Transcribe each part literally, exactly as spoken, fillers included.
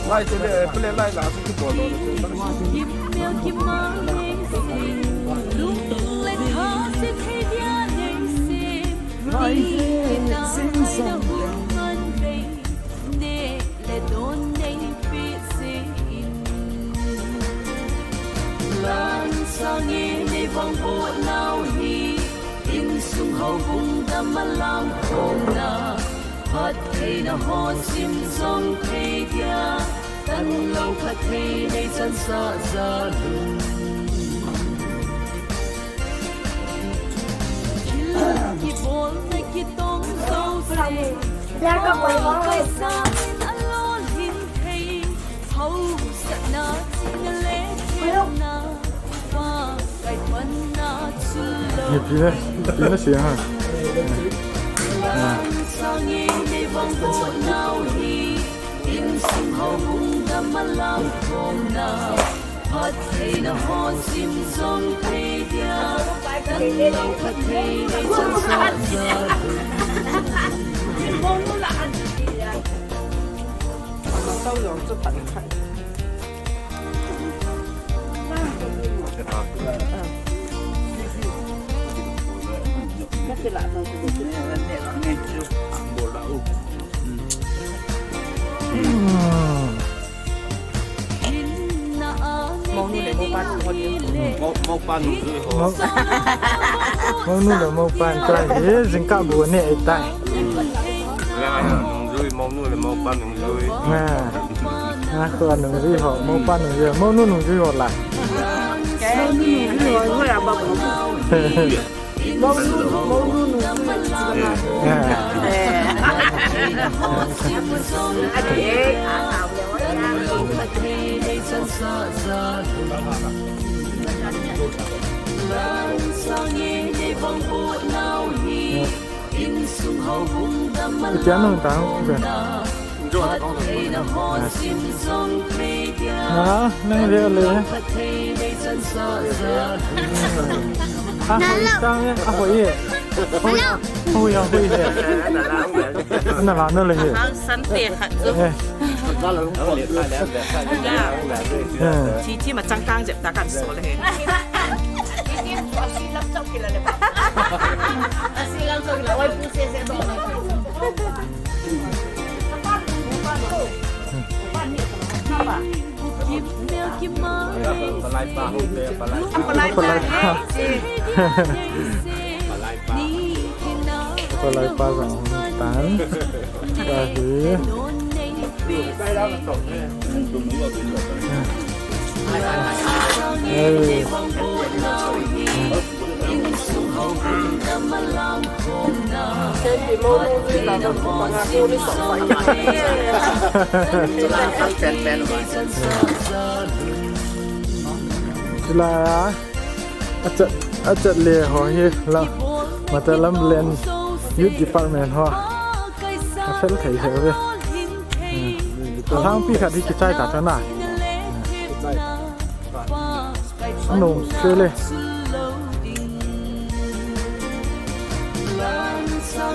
Lai chu le, pule lai la chu kibol lo. Gimel gimel nei se, lung le tha se thei dia nei se, ni ki na ai na hung man bei, neh le don nei pe se in. Lan sang e nei vang bo nau hi, insung houbung dam a lam khom na. Phattheina ho sim jong thei dia, tanlou phatthei nei chan sa ja lum. Thil kibolna kitong jouse, kaisa in alolhin thei, hausatna ching le themna. Ipi na, ipi na siang ha. Monu le monu pan ko ni. Mo, mo pan nungjui ho. Mo, monu le monu pan ko ni. Jingkah bu ne ai tai. La nungjui, monu le monu pan nungjui. Na. Na ko nungjui ho, mo pan nungjui, monu nungjui ho la. Monu nungjui ho, ho ya ba ko. Itian nung tang. Na, nang le le. Ah, tang ya, ah, hoi ye. Hoi ya, hoi ye. Na la, na le ye. Hang san te khat chu. Eh. Ya. Eh. Chi chi ma chang kang jep ta kan so le he. Palai pa hung te, palai pa. Palai pa. Palai pa jong hung tan. Ka hi. Hey. Chulai a, achat, achat le ho hi la, Mata Lamlen Youth Department ho. Afel thei thei ve. Hmm. Alhangpi khat hi kichai ta chana. Anom se le.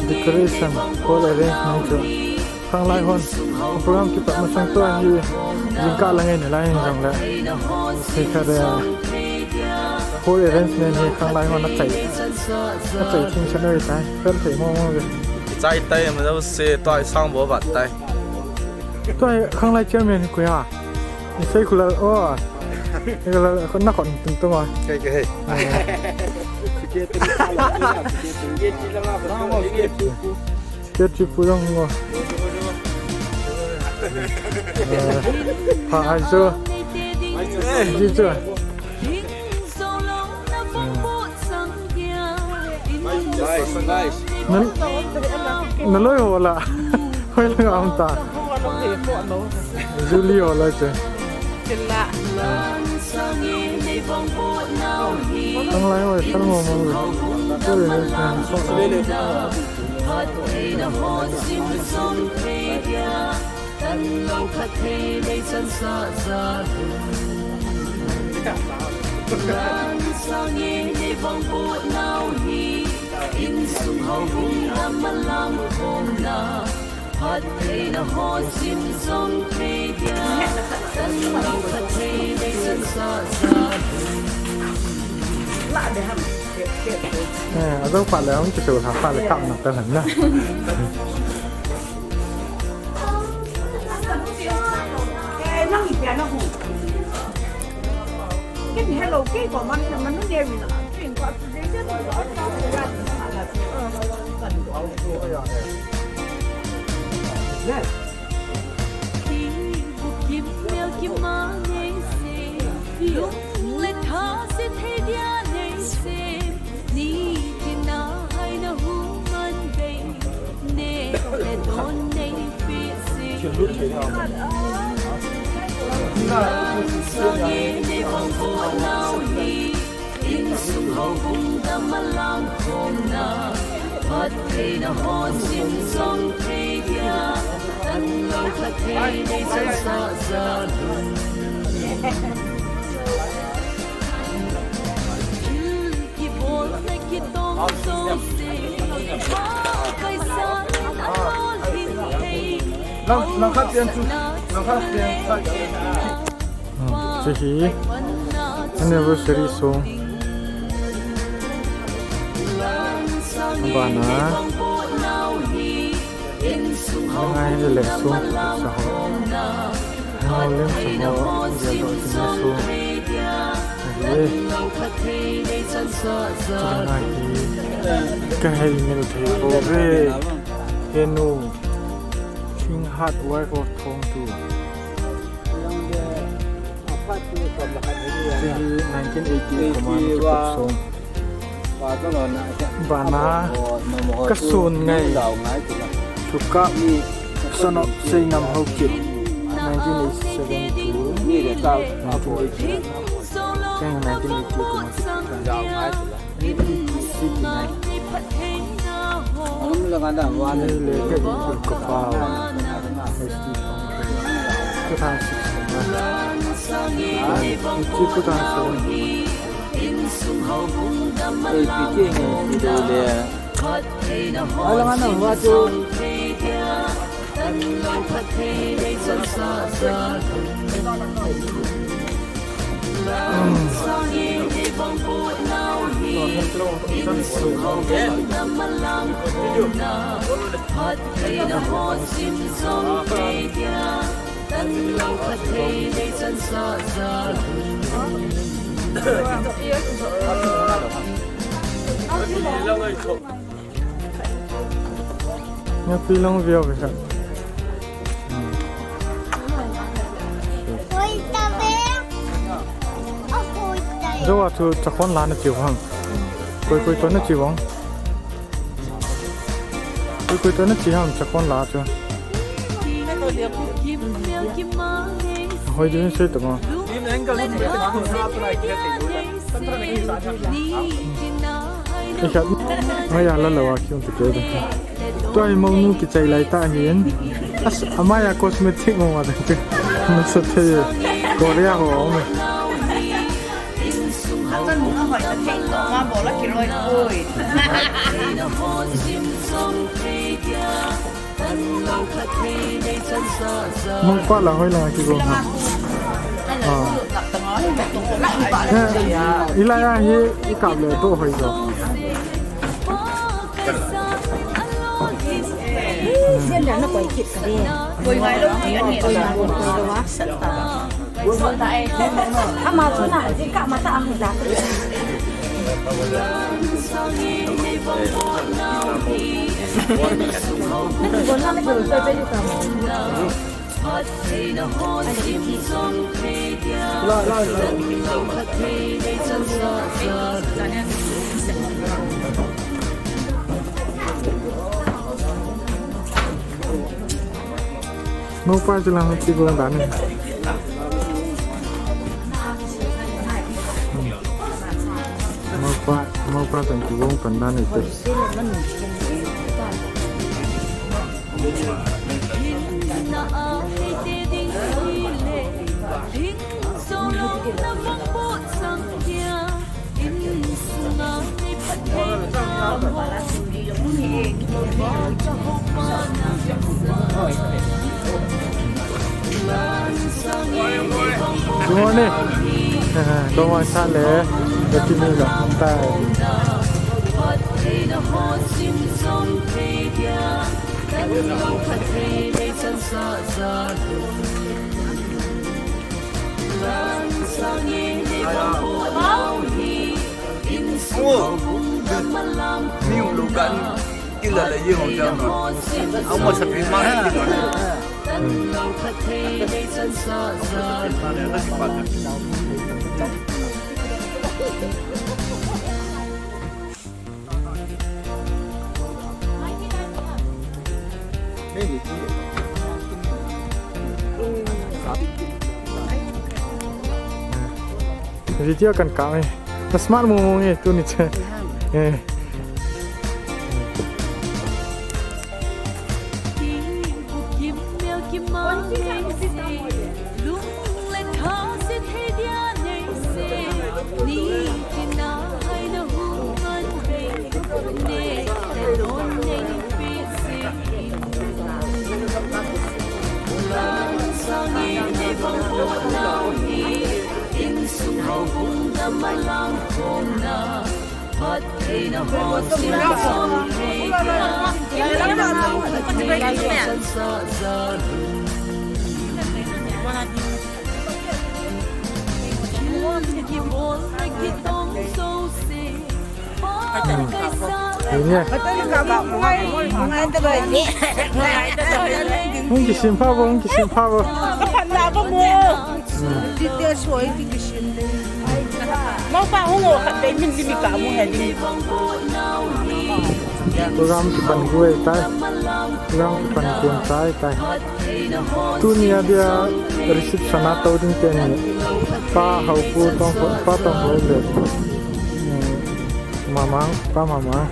Decoration, hall arrangement chu. Khanglai hon. Program kipat masang tua hi. Jingkah la ngai ni lai jong le. Hi kha de. Hall arrangement hi khanglai hon achai. Achai thing chan oi tai. Fel thei mo mo ve. Chai tai ma dau se tua sang bo bat tai. Tua khanglai chairman hi koi ha. Isei khulal, oh. Khulal, khun na khon tum tum ah. Kei, kei, hei. Kei, kei, pu dong ngo. Eh, ha, ai chu. Ji chu. Nice, nice. Na, na loi ho la. Hoi la ngam ta. Julie ho la che. Chila. Ang lai ho, sal mo mo. Sorry, sorry. Tanlou phatthei nei chan sa ja lum. Lan sang e nei vang bo nau hi, insung houbung dam a lam khom na. Eh, a zo pha le, hung kisu ha pha le, kam na ta han na. Hello, ke ko man man ne ri na. Insung houbung dam a lang khom na, phattheina hon sim jong thei dia, tan lo phatthei nei chan sa jal un. Thil kibol le kitong jouse, Pakai san in a lolhin thei. Lang, lang khat pian chu, lang khat pian khat. Hmm, hiche hi anniversary song. Abana, ngai le song sa ho. Hao lem sa ho, ya lo sing song. Ahi. Ngai hi. Ka hei mil thei bou ve. Henu. King Hard Wife of Thong Tu. Hiche hi nineteen eighty-eight kum a na kikop song. Bana, ka sun ngai. Thuka, Son of Seinam Haokip, nineteen eighty-seven to nineteen eighty-eight. Ka nineteen eighty-eight kum a kikop. Two thousand six. Two thousand seven. Nga pi long view ve kha. Oi, ta ve. Oi, ta ve. Zo a chu chakhon la na chiu ham. Koi koi to na chiu ham. Koi koi to na chiu ham chakhon la chu. Hoi din sei to ma. Ikhat, maya la lawa kiung te ke de. Tua hi mounu kichai lai ta hin. As, amaya cosmetic mo wa de. Masa thei. Korea ho me. Mongpa la hoi la ki go ha. Ah. Eh, ila ya hi i kap le to hoi jo. Sian da na koi kit ka de. Koi ngai lo ki ani. Koi ngai lo wa sa ta. Ama chu na, jingkah mata a hung da. La, la, la. Mopa chu lang kigong dan ni. Mopa, mopa tang kigong pan dan ni te. Morning. Kong wa sa le, le ti ni lo ta. Ni lo gan. Kila la ye hong jam no. Ang mo sa pi ma ni no. Video kan kap e. Na smart mong mong e, tuni che. Eh. Hung kisim pha bo, hung kisim pha bo. Details ho i ti kisim de. Mau pa hung o khat dei min ti mi ka mu he ding. Program kipan gu e tai. Program kipan gu tai tai. Tuni a dia reception a tou ding te ni. Pa Haupu Tongkho, Pa Tongkho le. Mamang, Pa Mamang.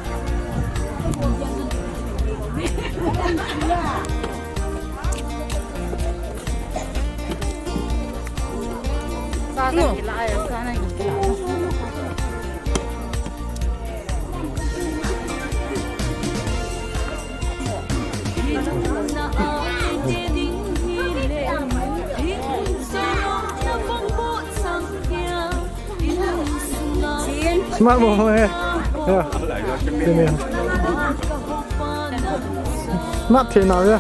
Smart mo he. Ya. Sini. Smart thei nau ya.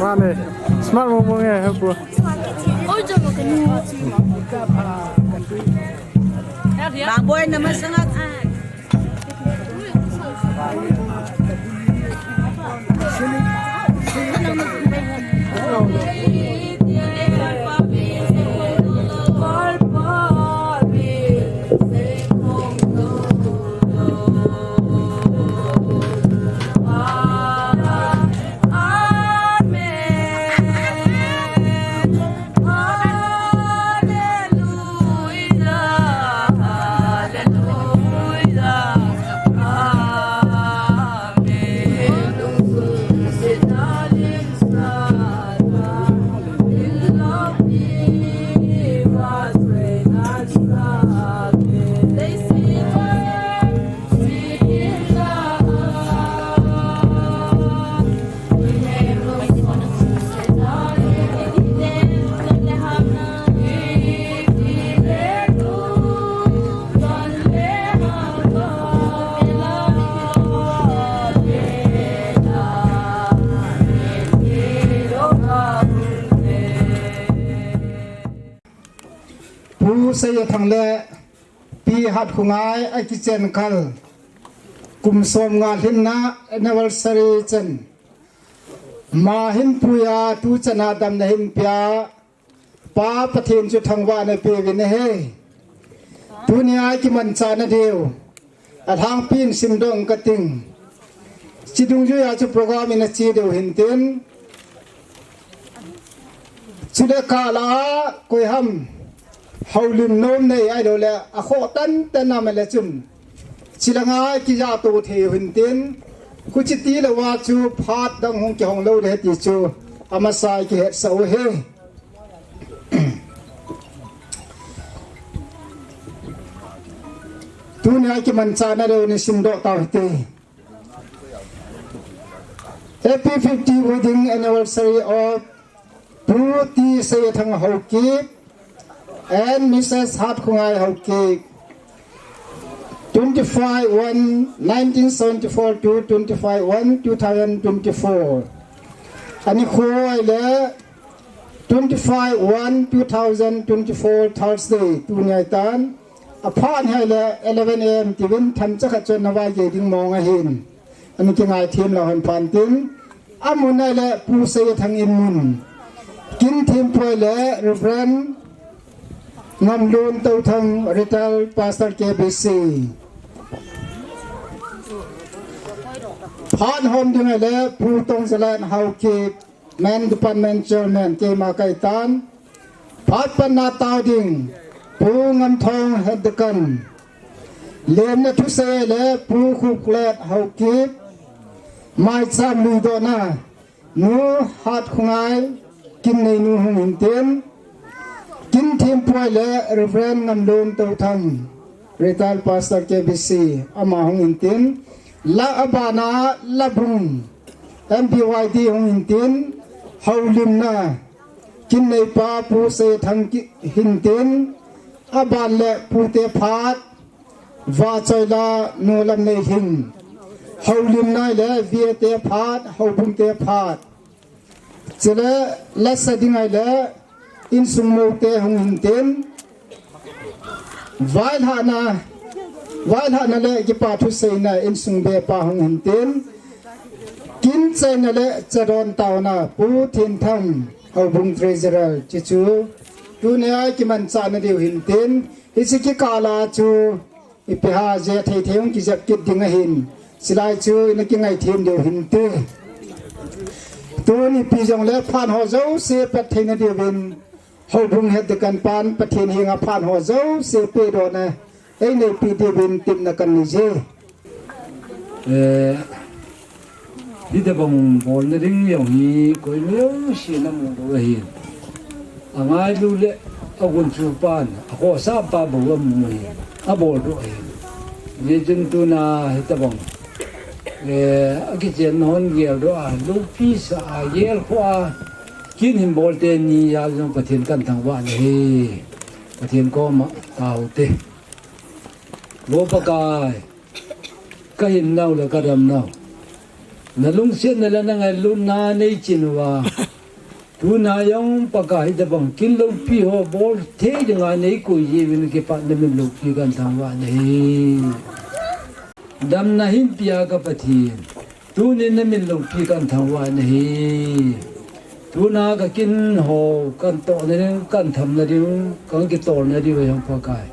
Mane, smart mo mo nge, he pu. Bang boy nama sangat. Pu Seiyathang le Pi Hatkhongai akichen kal kum som nga lhinna anniversary chen. Ma hin puiya tu chana damna hin pia. Pa Pathen chu thangvahna peuvin ahi. Tunia kimanchahna diu alhangpin simdoh kating. Chidungjuia chu program in ache diu hintin. Chule kala koiham houlim nom nei ahilouleh akhoh tantan aum le chun, chilanga kijahto thei u hintin. Khuchiti louva chu phat dang hung kihong lou ding ahi ti chu amasa kihetsah u ahi. Tunia kimanchahna diu ni simdoh tau hite. Happy fifty wedding anniversary of Pu T Seiyathang Haokip and Missus Hatkhongai Haokip. Twenty-five one nineteen seventy-four to twenty-five one two thousand twenty-four. Anikho ahile twenty-five one two thousand twenty-four Thursday tunia ahitan. Aphat ahile eleven A M tiuvin themcha khat chun ana vaigei ding mong ahin. Ana kingaithem lou hen phantin. Amun ahile Pu Seiyathang in mun. Kin thempu ahile Reverend Ngamlun Touthang, Retired Pastor K B C. Phat hom ding ahile Pu Tongzalan Haokip, Men Department Chairman, keima kahitan. Phat panna tao ding, Pu Ngamthong Hetdekan. Lemna thusei le Pu Khuklet Haokip. Maicham luidohna, Nu Hatkhongai Kinneinu hung hintin. Kin thempu ahile Reverend Ngamlun Touthang, Retired Pastor K B C, ama hung hintin. La abana Labung M B Y D hung hintin. Houlimna Kinneipa Pu Seiyathang ki hintin. Aban le pute phat, Vahchoila Nu Lamneilhing. Houlimna ahile vate phat, houbungte phat. Chule lasa ding ahile insung moute hung hintin. Vailhahna, vailhahna le kipa thuseina insung bepa hung hintin. Kin chaina le chadon taona Pu Thinthang, houbung treasurer, chuchu tunia kimanchahna diu hintin. Hiche kikala chu ipi ham jeh thei thei hung kijep kit ding ahin. Chulai chu ina kingaithem diu hinte. Tuni ipi jongle phat ho jouse pet theina diuvin, houbung Hetdekan pan Pathen henga phat ho jouse pedohna eineipi diuvin tepna kanei e. Eh, hitobang bolna ding jong hi koima jouse namu lou ahi. Angailu le agunchupan, akhohsahpa bou amu ahi. Aboldoh ahi. Hijeh chun tuna hitobang, eh, akichenna hon geldoh a, loupisa a, gelkhoh a, kin hin bol teni jal jong Pathen kathangvah nahi. Pathen koma taote. O Pakai, kahinnau le kadamnau, nalungsetna le nangailutna neichen uva, tuna jong Pakai hitobang kin loupi ho bol thei dinga neikoi jeh uvin kipah namin loupi kathangvah nahi. Damna hinpia ka Pathen, tunin namin loupi kathangvah nahi. Tuna kakin ho, katohna ding, kathamna ding, kakitolna ding jong Pakai,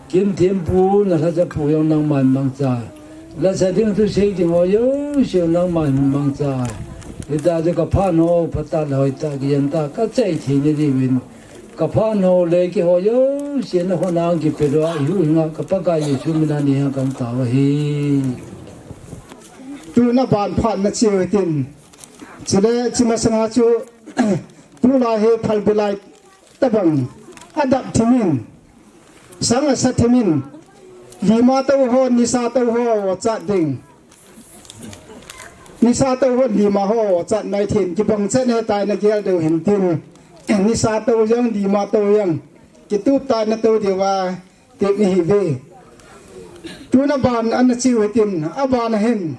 kin thempu, nalhacha pu jong nangman mangcha. Lasa ding thusei ding ho jouse nangman mangcha. Hita chu kaphat ho phatah le hoitah kijen tah a kachai theina diuvin, kaphat ho le keiho jouse nakhoa nakipedoh a, ihuhhinga ka Pakai Jesu mina neihang kahin tao ahi. Tuna ban phat nache u hitin. Chule hiche masanga chu tulai hi Phalbi lai tobang adap thimin, sang asa thimin, lima tou ho, nisa tou ho chat ding. Nisa tou ho, lima ho chat mai thei in, kibang chet ahitai, nagel diu hintin. Nisa tou jong, lima tou jong kitup tah in natou diuva tep nahiuve. Tuna ban ana che u hitin, abana hin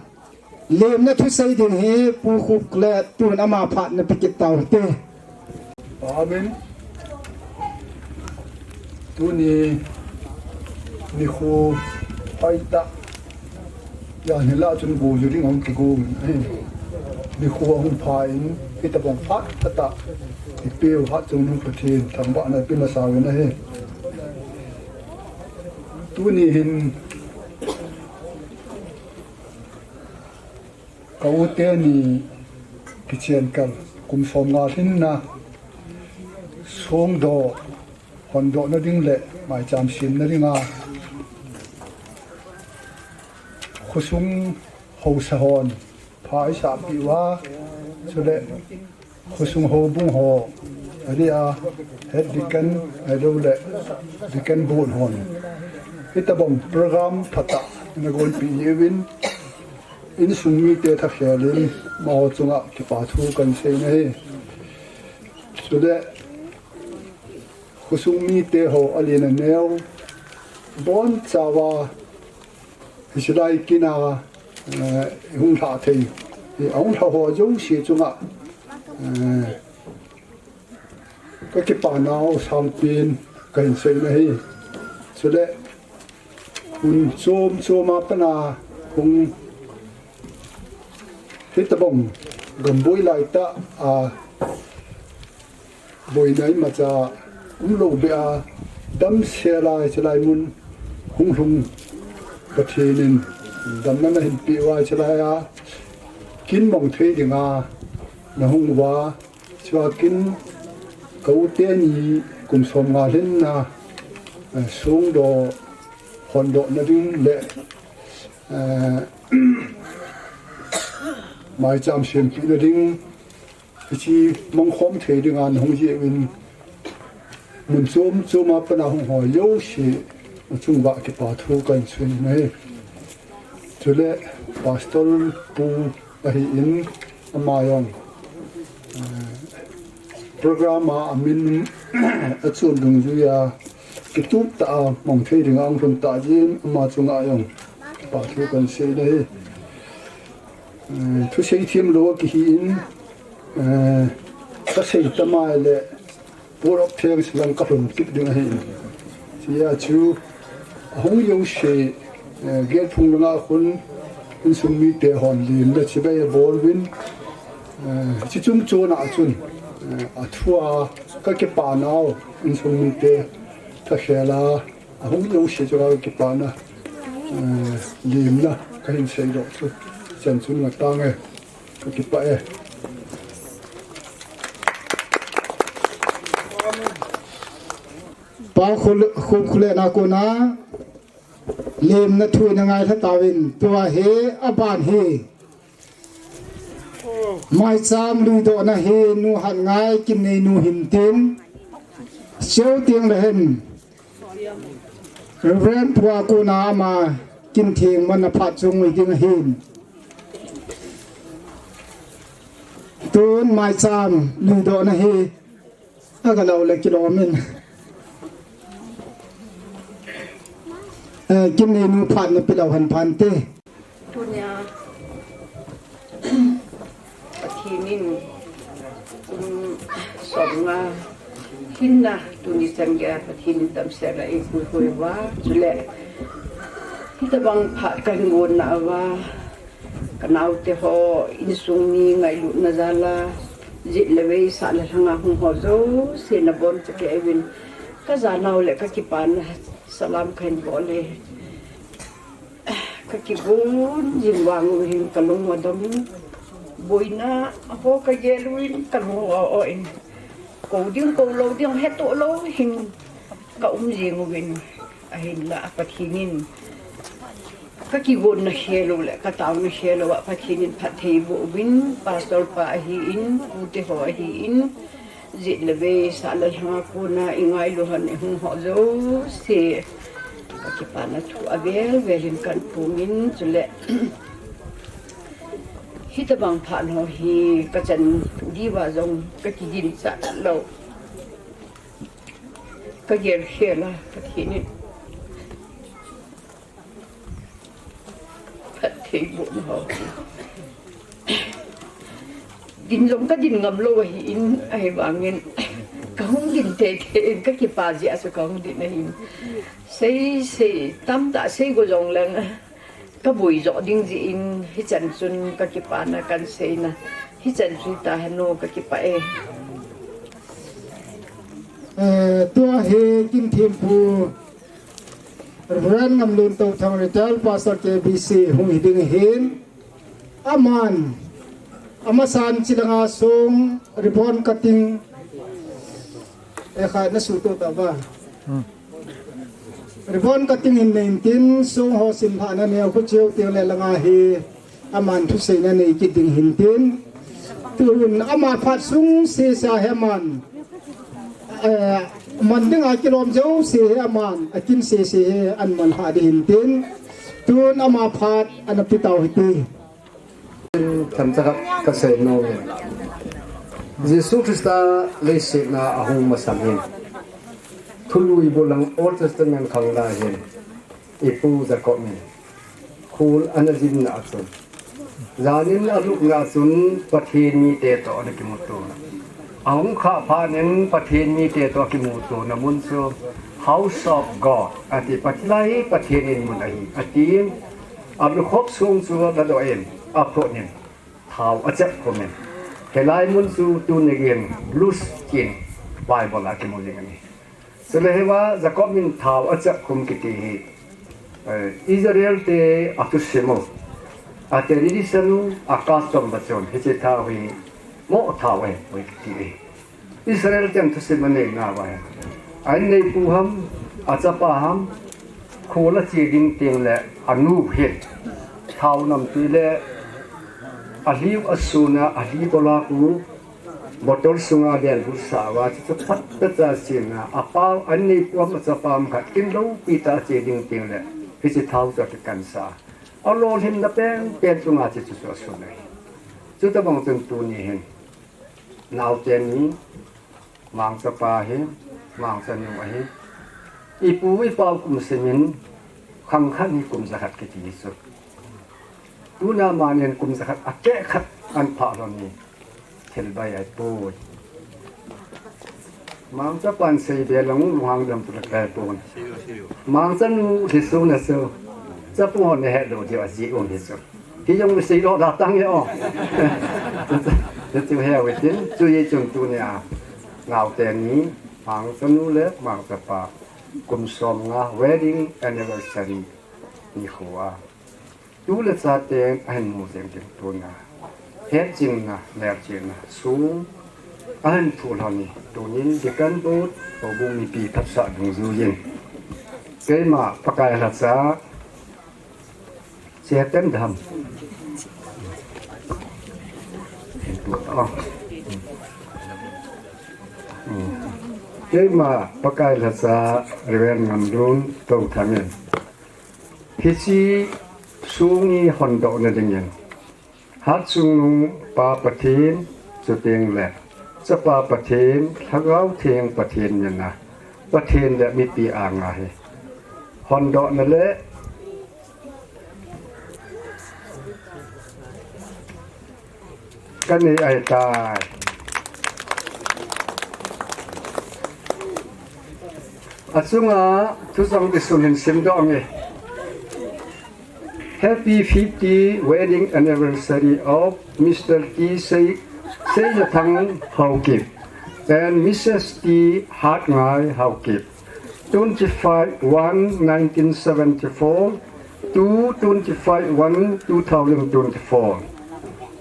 lemna thusei ding hi Pu Khuklet, tun ama phat napeh kit tau hite. Amen. Tuni nikho hoitah, jan hilah chun gojuh ding hung kigo in ahi. nikho ahung pha in, hitobang phat khat a ipi u Hatchungnung Pathen thangvahna ipe masa uvin ahi. Tuni hin ka u teni kichen kal kum som nga lhinna songdoh hondohna ding le maicham semna dinga khosung haosa hon pha eisahpeh uva, chule khosung houbung ho, adia head deacon, ahilou le deacon board hon hitobang program phatah ana gonpeh jeh uvin, insung mite thakhel in amaho chunga kipa thu kahin seina ahi. Chule khosung mite ho alen aneo, bonchauva hiche lai kin a, eh, hung lhah thei, eh, ahung lhah ho jouse chunga, eh, ka kipanau sangpen kahin seina ahi. Chule mun chom chom a pat a hung, hitobang gam boi laitah a boina imacha umlou beh a damsel a hiche lai mun hung lhung Pathen in damna nahin peh uva hiche lai a kin mong thei dinga nahung uva, chua kin ka u teni kum som nga lhinna, eh, songdoh hondohna ding le, eh, maicham sempehna ding, hiche mangkhom thei dinga nahung jeh uvin, mun chom chom a pat a hung ho jouse chunga kipa thu kahin seina ahi. Chule Pastor pu ahin, ama jong, eh, program a amin achon dungjuia kitup tah a mong thei dinga ahung lhung tah jeh in ama chunga jong kipa thu kahin seina ahi. Eh, thusei themlou akihin, eh, kasei tamai le Board of Thanks lang kalhun kit ding ahi. Hichea chu ahung jouse, eh, gate phung langa khun insung mite hon lemna chibai abol uvin, eh, hiche chung chon a chun, eh, athua ka kipanau insung mite thakhel a ahung jouse chu ka kipana, eh, lemna kahin seidoh chu. Chan chun nga tange. Ka kipah e. Pa Khul-, Khul-, Khullen a kona lemna thu ina ngailha tauvin, tua hi aban hi maicham luidohna hi Nu Hatngai Kinneinu hin tin, cheu teng le hen Reverend pu a kona ama kin theng man a phat chu ngui ding ahin. Tun maicham luidohna hi aga lou le kilom in, eh, Kinneinu phat na pelou hen phante. Tunia Pathen in, um, som nga hinna tuni chan geiya Pathen in damsel a eipuihui uva, chule hitobang phat kahin gonna uva, kanaote ho insung mi ngailutna jal a jet le vei sah le lhanga hung ho jouse nabonchauvin, kajanau le kakipana salam kahin bol e. Ka kigon jing vang uhin kalung adom in, boina ho kagel uvin kalung o o in, kou ding kou lou ding hetoh lou hin kaum jing uvin, ahinla Pathen in kakigonna khel u le kataona khel uva Pathen in phatthei boh uvin, pastor pa ahin, pute ho ahin, jet le vei sah le lhanga kona ingailu hon ihung ho jouse kakipana thu avel vel in kahin phongin, chule hitobang phat ho hi kachan diuva jong kakiginchat lou, kagel khel a Pathen in phatthei boh nau. Din jong kadin ngam lou ahin, ahivangin kahung din teitei in, kakipa jeh a chu kahung din ahin. Sei, sei, tamtah sei go jongleng, kaboi jo ding jeh in, hichan chun kakipana kahin seina. Hichan chu hita hen o, kakipah e. Eh, tua hi Kin Thempu, Reverend Ngamlun Touthang, Retired Pastor K B C hung hi ding ahin. Aman, amasan chilanga song ribbon cutting, eh, kha na suto ta ba. Ribbon cutting hin nei intin, song ho sim pha na neo khu cheu teng le langa hi aman thuseina nei kit ding hin tin. Tun ama phat sung sese hi aman, eh, man dinga kilom jouse hi aman, akin sese hi aman ha ding hin tin. Tun ama phat ana pi tau hite. Themcha khat kasei nom e. Jesu Christa leiset a ahung masang hin, thului bulang Old Testament khang lai hin, ipu Jacob in khul ana jimna a chun, jan in alupna a chun Pathen mite toh ana kimuto. Ahung khah phat in Pathen mite toh akimutona mun chu House of God ati, Pathen lai Pathen in mun ahi atin, alukhop sung chu adoh in, aphut in, thao achep khum in. Hilai mun chu tuni geiyin Luz tin Bible a kimu ding ahi. Chule hiva Jacob in thao achep khum kiti hi, eh, Israel te athusim u, a tradition u, a custom a chun hiche thao hi moh thao ahi kiti ahi. Israel ten thusim anei nauva hin, a inneipu ham, achapa ham, khul ache ding teng le anu hin thao nampi le alhiu asuna, alhi bolak u, bottle sunga lelbut sa uva, chuchu phatah cha chena, apa, inneipu ham, achapa ham khat kin loupi tah ache ding teng le hiche thao chu akikan sa. Alolhinna penpen chunga chuchu chu asun ahi. Chutabang chun tuni hin, naote ni, Mangchapa hi, Mangchanu ahi. Ipu ipa kum simin, khang khat hi kum jakhat kiti hi chu. Tuna manin kum jakhat akeh khat ahin phah lhon hi, thil bai ahipoi. Mangchapan seibe lang lunghang dam tuleh kaipon. Mangchanu lhisuna chu, chapu hon nahet lou diu ajeh um hi chu. Hijong le seilou da tang e o. Chuchu heu hitin, chuhi chun tunia, naote ni, Mangchanu le Mangchapa kum somnga wedding anniversary nikho a, tu le chaten ahin mu jeng ding tuna, hetjingna, melchihna song ahin phu lhon hi, tunin Deacon Board, houbung mipi phatsah dungjuiyin, keima Pakai lhacha, Che ten dam. Ah. Keima Pakai lhacha Reverend Ngamlun Touthang in, hiche song hi hondohna dingin, Hatchungnung Pa Pathen, chuteng le Chapa Pathen, Lhagao Theng Pathen mina, Pathen le mipi anga hi hondohna le kanei ahitai. Achunga thusong kisun hin simdoh nge. Happy fifty wedding anniversary of Mister T Sei-, Seijathang Haokip and Missus T Hatngai Haokip, twenty-five one nineteen seventy-four to twenty-five one two thousand twenty-four.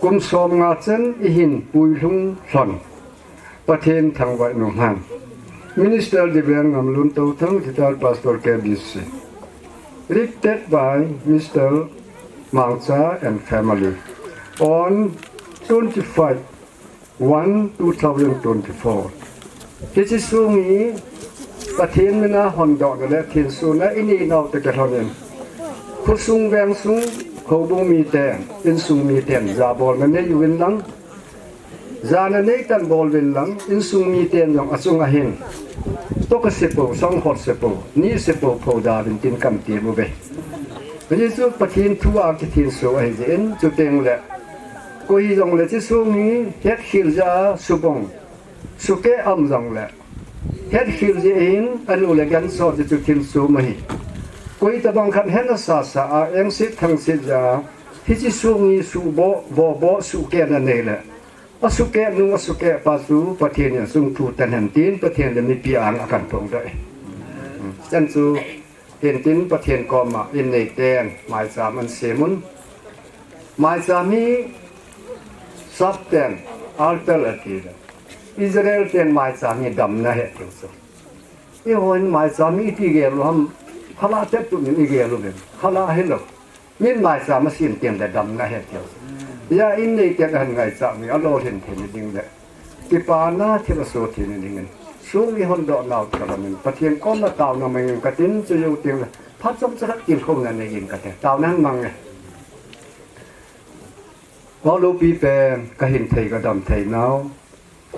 Kum somnga chan ihin puilhung lhon Pathen thangvah in umhen. Minister Reverend Ngamlun Touthang, Retired Pastor K B C. Lifted by Mister Mangcha and family on twenty-five one two thousand twenty-four. Hiche song hi Pathen mina hondohna le thensona inei nau toh kilhonin, khosung vengsung, houbung miten, insung miten jabolna nei uvin lang, jana nei tan bol uvin lang, insung miten jong achunga hin, toh kasei pou, songkhol sei pou, ni sei pou, pho da uvin tin kahin tem uve. Hichu Pathen thu a kithenso ahi jeh in, chuteng le, koi hijongle hiche song hi hetkhel jeh a subong, sukeh um jongle, hetkhel jeh in anu le gancha chu thenso ahi. Koi tabang khat hena sasa a, engset thangset jeh a, hiche song hi suboh, bohboh, sukeh na nei le, Asukeh nu, asukeh pa chu Pathen in sung thu tan hen tin, Pathen le mipi ang a kan phong doi. Chan chu, hin tin Pathen koma in nei ten, maicham an sem un. Maicham hi Sap ten, altar ati le. Israel ten maicham hi damna he tiu chu. Eiho in maicham hi iti gel u ham, khala te tu min i gel u min, khala hi lo. Min maicham a sim tiam le damna he tiu. Ya in nei tiam han ngaicha mi a lolhin thei ni ding le. Kipana thil a so thei ni ding in. Sung i hon doh nau thil a min. Pathen koma taona mai in ka tin chu yo tiam le. Phat chom cha khat kin khom na nei in ka te. Taona mang e. Ho lopi pen ka hin thei ka dam thei nau.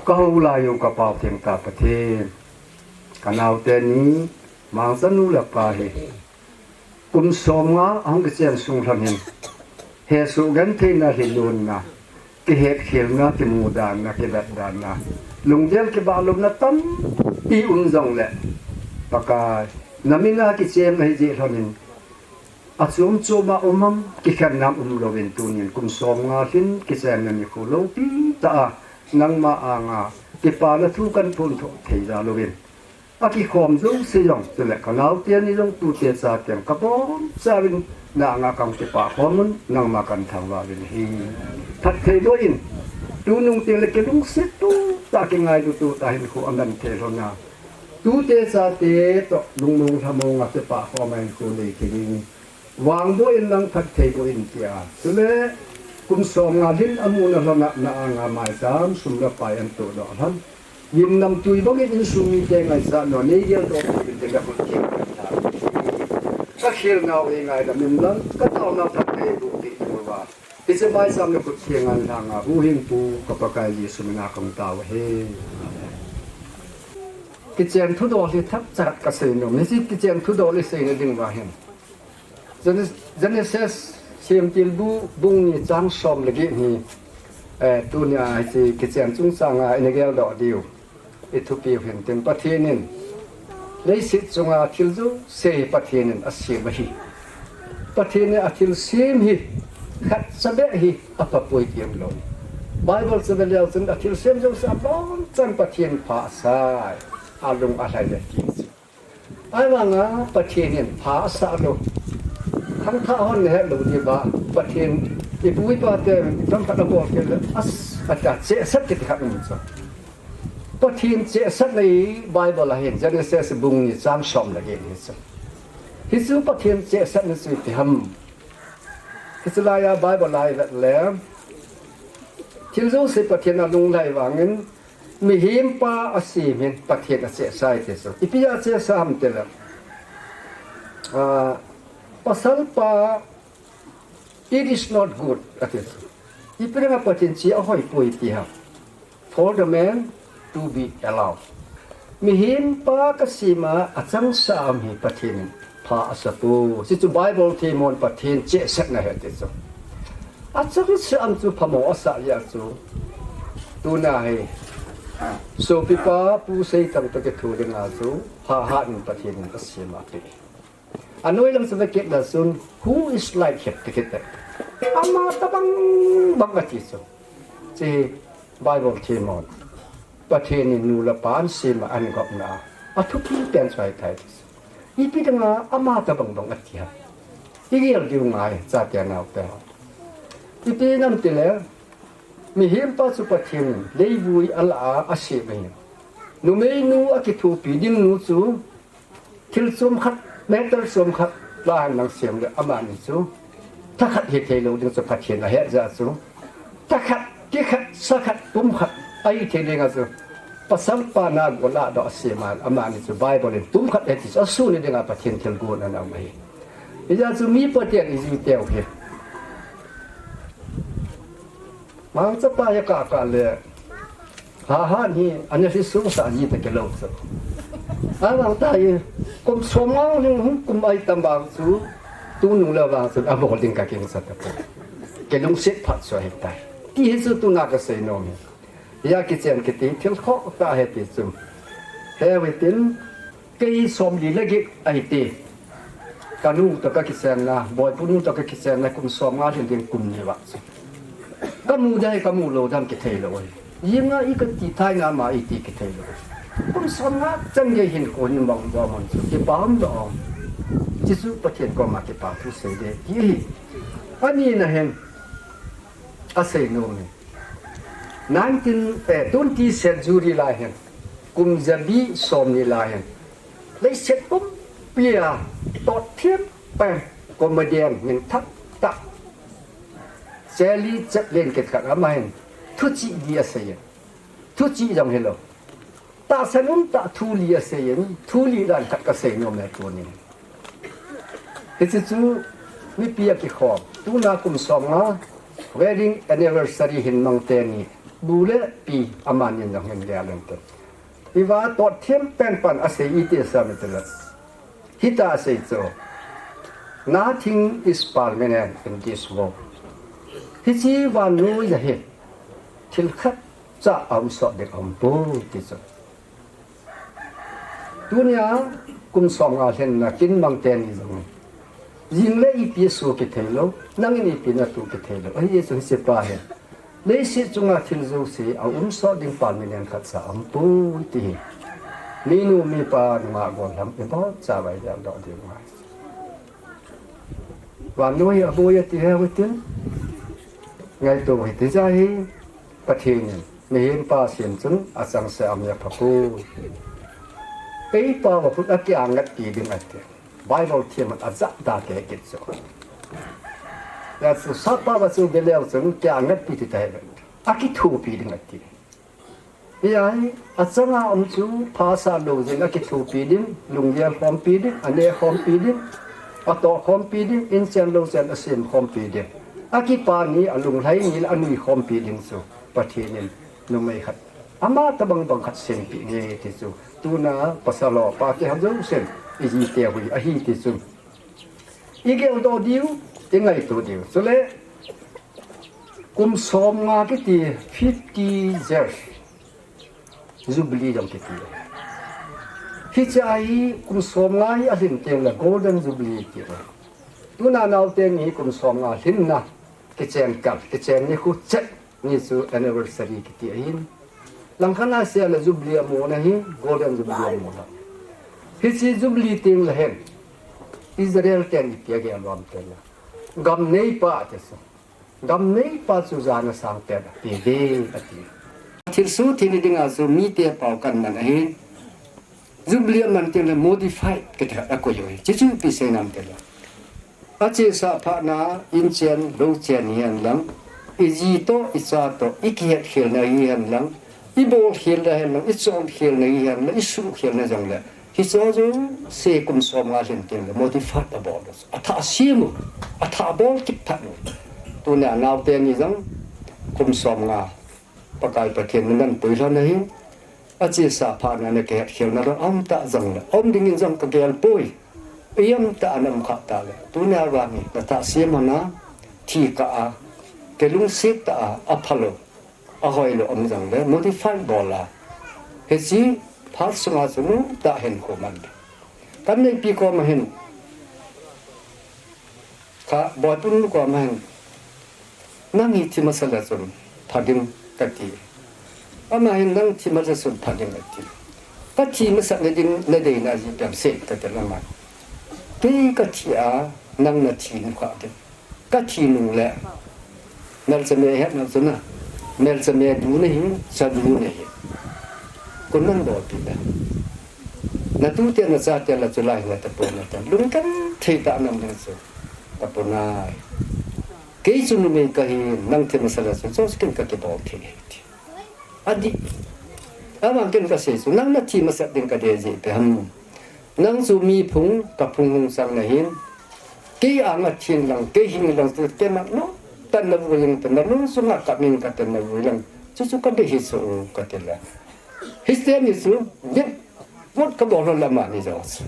Ka ho lai u ka pau theng ta Pathen. Ka nau te ni mangcha nu le pa hi. Kum som nga a hung kichen sung lhon hin, hesoh gentheina, lhinlunna, kihetkhelna, kimudanna, kivetdanna, lunggel kibahlupna tampi um jongle, Pakai, na min a kichenna hi jeh lhon in, achom chom a um ham, kikhenna um louvin tunin kum som nga lhin kichenna nikho lopi tah a, nangma anga kipana thu kan phon thei jal uvin. A kikhom jouse jong, chule ka naote ni jong tute chaten ka bonchauvin na anga kan kipah khom un, nangma kan thangvah uvin ahi. Phatthei boh in, tunung teng le kilungset tuta, kingailu tuta hinkho aman thei lhon a. Tute chate toh lungmong lhamong a kipah khom a hinkho nei thei ding. Vangboh in lang phatthei boh in tia. Chule kum som nga lhin amu na lhon a na anga maicham sum le pai an toh doh lhon. Gimnamtui bangin insung mite ngaisah nau, nei geldoh thei uvin te ka khut theng kan lhang. Ka khel nau ei ngaidam in lang, ka taona phatthei boh thei uvin uva. Hiche maicham le khut theng an lhang a, Huhhingpu ka Pakai Jesu min a kong tao ahi. Kichen thudol hi thak chat ka sei nom. Hiche kichen thudol i sei na ding uva hin. Genes-, Genesis, Semtilbu, bung ni chang som le get hi, eh, tunia hiche kichen chungchang a ina geldoh diu. I thupiu hin tin Pathen in, leiset chunga thil jouse Pathen in asem ahi. Pathen in athil sem hi, khat cha beh hi, apha poi ti umlou. Bible chu ve leu chun athil sem jouse abonchan Pathen pha asai, alung alhai le ti chu. Ahivanga Pathen in pha asah lou. Thangthah hon nahet lou diu va. Pathen i pu i pa te thangthah abol kit le as ata chehsah kiti khat um chu. Pathen chehsahna hi Bible a hin Genesis bung ni chang som le get hi chu. Hichu Pathen chehsahna chu ipi ham. Hichu lai a Bible lai vet le. Thil jouse Pathen alunglhai vangin Mihem pa asem hin Pathen achehsah e ti chu. Ipi a chehsah ham tile, ah, pasal pa, it is not good, ati chu. Ipi dinga Pathen cheh ahoi poi ti ham. For the man to be alone. Mihem pa kasem a achangseh a um hi Pathen in pha asah poi. Hichu Bible themmo in Pathen chehsahna ahi ti chu. Achangseh a um chu phamo asah jeh a chu. Tuna hi sopipa Pu Seitang toh kithu dinga chu pha hat in Pathen in asem a pe. Anoi lang chu ve kit le chun, who is like him, ti kit le. Ama tabang bang ati chu. Hiche Bible themmo in. Pathen in nu le pa asem a, agopna a thupi pen chu ahi tai. Ipi dinga ama tabang bang ati ham. I gel diu ngai, chate naote. Ipi ham tile, mihem pa chu Pathen in leivui alah a asem ahi. Numeinu akithopi ding nu chu, thil chom khat, meter chom khat, la han nang sem le amani chu. Thakhat hithei lou ding chu Pathen ahet jeh a chu. Thakhat, kikhat, sakhat, pumkhat, ahithei ding a chu. Pasal pa na gola doh asem a, amani chu Bible in pumkhat ahi ti chu. Asun ni dinga Pathen thilgon ana um ahi. Hijeh a chu mi Pathen ijui teu hi. Mangcha pa hi kah kah le, ha ha hi, ana hi sung sa ji ta kilou chu. Ahivang ta hi, kum som nga hung hung kum ai tam vang chu, tunung le vang chu, abol ding ka kingcha tapoi. Kilungset phat chu ahi tai. Ti hi chu tuna kasei nom hi. Hia kichen kiti thil khoh tah ahi ti chu. He wi tin, Kei somli le get ahi ti. Ka nu toh ka kichenna, Boipu nu toh ka kichenna kum som nga lhin ding kum ni va chu. Kamu dai, kamu lou dam kithei lou. Jinga i kati thaina ma iti kithei lou. Kum som nga chan gei hin ko ni mang do man chu. Kipa um do. Jesu Pathen koma kipa thu sei de. Ki hi. Ani na hin. Asei nom e. Nineteen, eh, twenty century lai hin. Kum jabi som ni lai hin. Leiset pumpia tot thiam pen comedian min thak tak. Charlie Chaplin kit khat ama hin. Thuchih di asei e. Thuchih jong hilou. Tahsan um tah thu li asei in, thu li dan khat kasei nom e tunin. Hiche chu mipi akikhom. Tuna kum som nga wedding anniversary hin mang teni. Bu le pi amanin jong hin gel inte. Iva tot thiam pen pan asei iti sa mi tila. Hita asei chu. Nothing is permanent in this world. Hiche vannoi a hi. Thil khat cha aum sot ding aum poi ti chu. Tunia kum som nga lhenna kin mang teni jong. Jing le ipi su kithei lou, nangin ipi natu kithei lou. Ahi chu hiche pa hi. Leiset chunga thil jouse aum sot ding permanent khat cha aum poi ti hi. Minu mipa nunga gollhang ibol cha vai jal doh ding ngai. Vannoi aboi ati he utin. Ngaito hiti ja hi. Pathen in mihem pa sem chun achangseh a um a pha poi. Kei pa va phut a kiangat pi ding ati. Bible thiam a jat da ke kit chu. Ya chu sapa va chu beleu chun kiangat pi ti tai. Akithopi ding ati. Hiya hi achanga um chu phasah lou jin akithopi ding, lunggel khompi ding, aneh khompi ding, atoh khompi ding, inchen louchen asem khompi ding. Akipa ni, alunglhai ni, anui khompi ding chu Pathen in numei khat ama tabang bang khat sempeh nge ti chu. Tuna pasal ho pa kiham jousen ijite hui ahi ti chu. Igeldoh diu, ingaito diu. Chule kum som nga kiti fifty years jubilee jong kiti. Hiche hi kum som nga hi alhin teng le golden jubilee ti. Tuna naote ni kum som nga lhinna kichen kal, kichen nikho chet ni chu anniversary kiti ahin. Langkhat a seile jubilee amuna hi, golden jubilee amuna. Hiche jubilee teng le hin Israel ten ipi agel uvam tile. Gam neipa ati chu. Gam neipa chu jana sangpen ape uve ati. Thilsoh thil ni dinga chu mite pao kan man ahin. Jubilee aman teng le modified kati khat akoi uve. Chuchu ipi seinam tile. Achesa phatna inchen, louchen hihen lang. Iji toh, icha toh, ikihet khelna hihen lang. Ibol khelna hihen lang, ichon khelna hihen lang, isuh khelna jong le. Hiche jouse kum som nga lhin teng le modified abol. Athah sem u, athah bol kit phat u. Tunia naote ni jong kum som nga Pakai Pathen in anan pui lhon ahi. Achesa phatna na kihet khelna lou aum ta jong le. Aum dingin jong kagel poi. Iam ta anam kha ta le. Tunia vang hi, nathah sem hon a, thi kah a, kilungset tah a, aphalou. Ahoilou um jong le, modify bol a. Hiche phat sunga chu nu ta hin khu man. Kan neipi koma hin. Kha, boipun nu koma hin. Nang hi thi masa le chun pha ding kati. Ama hin nang thi masa chun pha ding ati. Kathi masa le ding le dei na ji pem se kati lama. Kei kathi a, nang nathi nu kha ding. Kathi nung le, melchame hetna chu na, melchame du nahi, cha du nahi. Kon nang bol pi le. Natute nachate la chu lai na tapona ta. Lungkam thei ta nam ding chu. Tapona. Kei chu numei kahi, nang thi masa le chu, chu ken kakibol thei. Adih. Amang ken kasei chu, nang nathi masat ding kadei ji pe ham. Nang chu mi phung, kaphung hung sang nahin. Kei anga thin lang, kei hing lang chu, kei mat no, tan na vui lang, tan na lung sunga ka min ka tan na vui lang. Chu chu kadei hi chu, kati la. Hiche ni chu, yen, vot kabol lama ni jo chu.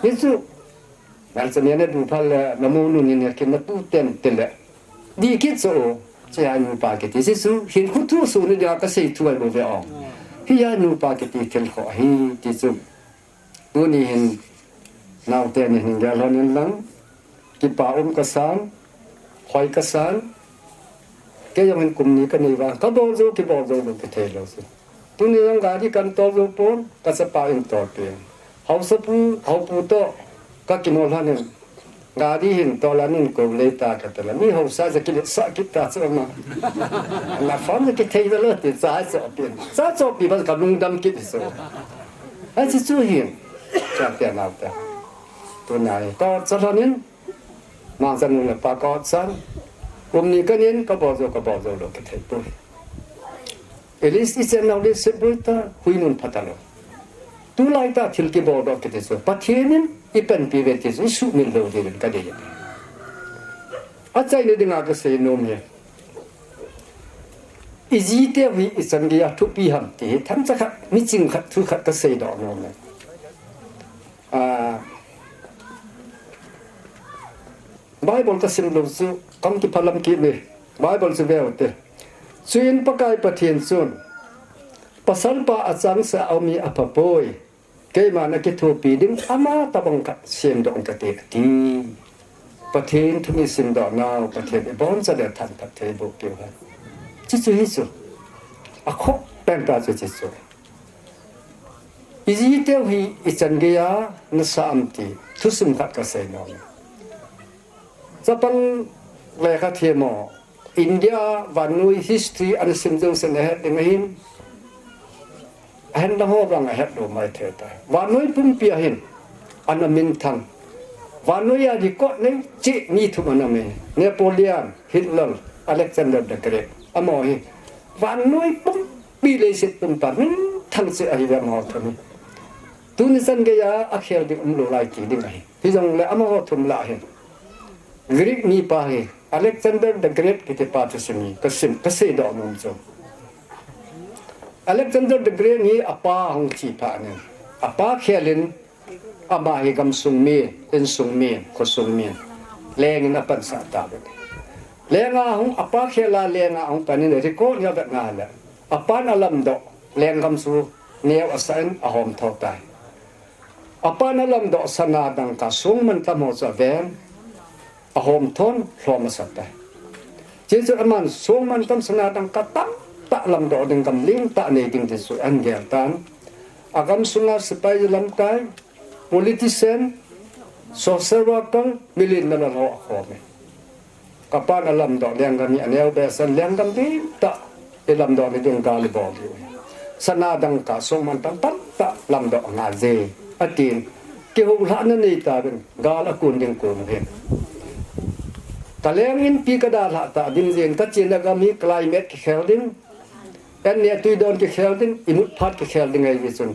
Ni chu, Nang chami na du phal le, na mu nu ni ne kin na tu ten te le. Di kit so, che a nu pa kiti si su, hin khu thu su ni dia kasei thu ai bo ve o. Hi a nu pa kiti thil kho hi, ti chu. Tuni hin, naote ni hin gel hon in lang, kipa um kasan, hoi kasan, Kei jong in kum ni kanei vang, kabol jou, kibol jou lou, kithei lou chu. Tuni jong gari kan tol jou pon, kachapa in tol pen. Haosapu, haopu toh, kakinol lhon in, gari hin tol a nin kou lei ta kati le. Mi haosa ja kiletsah kit ta chu ama. Na phone ja kithei ve lou ti cha chohpi. Cha chohpi bas kalungdam kit chu. Ahi chu hin. Cha te nau te. Tuni a hi. Toh cha lhon in. Mangcha nu le pa kachan. Kum ni kanei in kabol jou, kabol jou lou kithei poi. At least ichen nau le sepboi ta, hui nun pha talou. Tulai ta thil kibol doh kiti chu. Pathen in ipanpi uve ti chu, isumil lou diuvin kadei. Achaina dinga kasei nom hi. Iji te hi ichan geiya thupi ham ti hi, themcha khat, miching khat, thu khat kasei doh nom e. Ah, Bible kasim lou chu, kam kiphalam kit ni. Bible chu veu te. Chuin Pakai Pathen chun, Pasal pa achangseh a um hi apha poi. Keiman akithopi ding ama tabang khat sem doh kate ati. Pathen thu mi sim doh nau, Pathen iboncha le thanphat thei boh peh hen. Chuchu hi chu. Akhoh pen ta chu chuchu. Iji te hi ichan geiya nasa am ti thusim khat kasei nom. Chapang lekha them ho, India vannoi history ana sim jouse nahet ding ahin. Ahin lang ho vang ahet lou mai thei tai. Vannoi pumpi a hin ana minthang. Vannoi a record nei cheh mi thum ana um e. Napoleon, Hitler, Alexander the Great. Amaho hi vannoi pumpi leiset pumpi a minthang cheh ahi ve amaho thum hi. Tuni chan geiya akhel ding umlou lai ti ding ahi. Hijongle amaho thum lah hin Greek mipa hi Alexander the Great kiti pa thusim hi kasim, kasei doh nom chu. Alexander the Great hi apa hung thi phat in, apa khel in, ama hi gamsung mi, insung mi, khosung mi, leng in apansah tauve. Leng a hung, apa khel a leng a hung pan in record hi avet nale, apan alamdoh lenggam chu neo asah in ahom tho tai. Apan alamdoh sana dangka songmantam ho chu aven, ahom thon lhom asah tai. Chuin aman songmantam sana dangka tamtah lamdoh ding, gam lentah nei ding ti chu ahin gel tan. Agamsunga sepai lamkai, politician, social worker, milen nalal ho akhom e. Kapan alamdoh lenggam hi aneo behseh in, lenggam lentah ilamdoh na ding gal ibol diu ahi. Sana dangka songmantam tamtah lamdoh angai je, atin. Kihoulhahna nei tauvin, gal akon ding kon u ahin. Kaleng inpi kadalhah tah ding jeh in, kachena gam hi climate kikhel ding, an neh tui don kikhel ding, imut phat kikhel ding ahi jeh chun,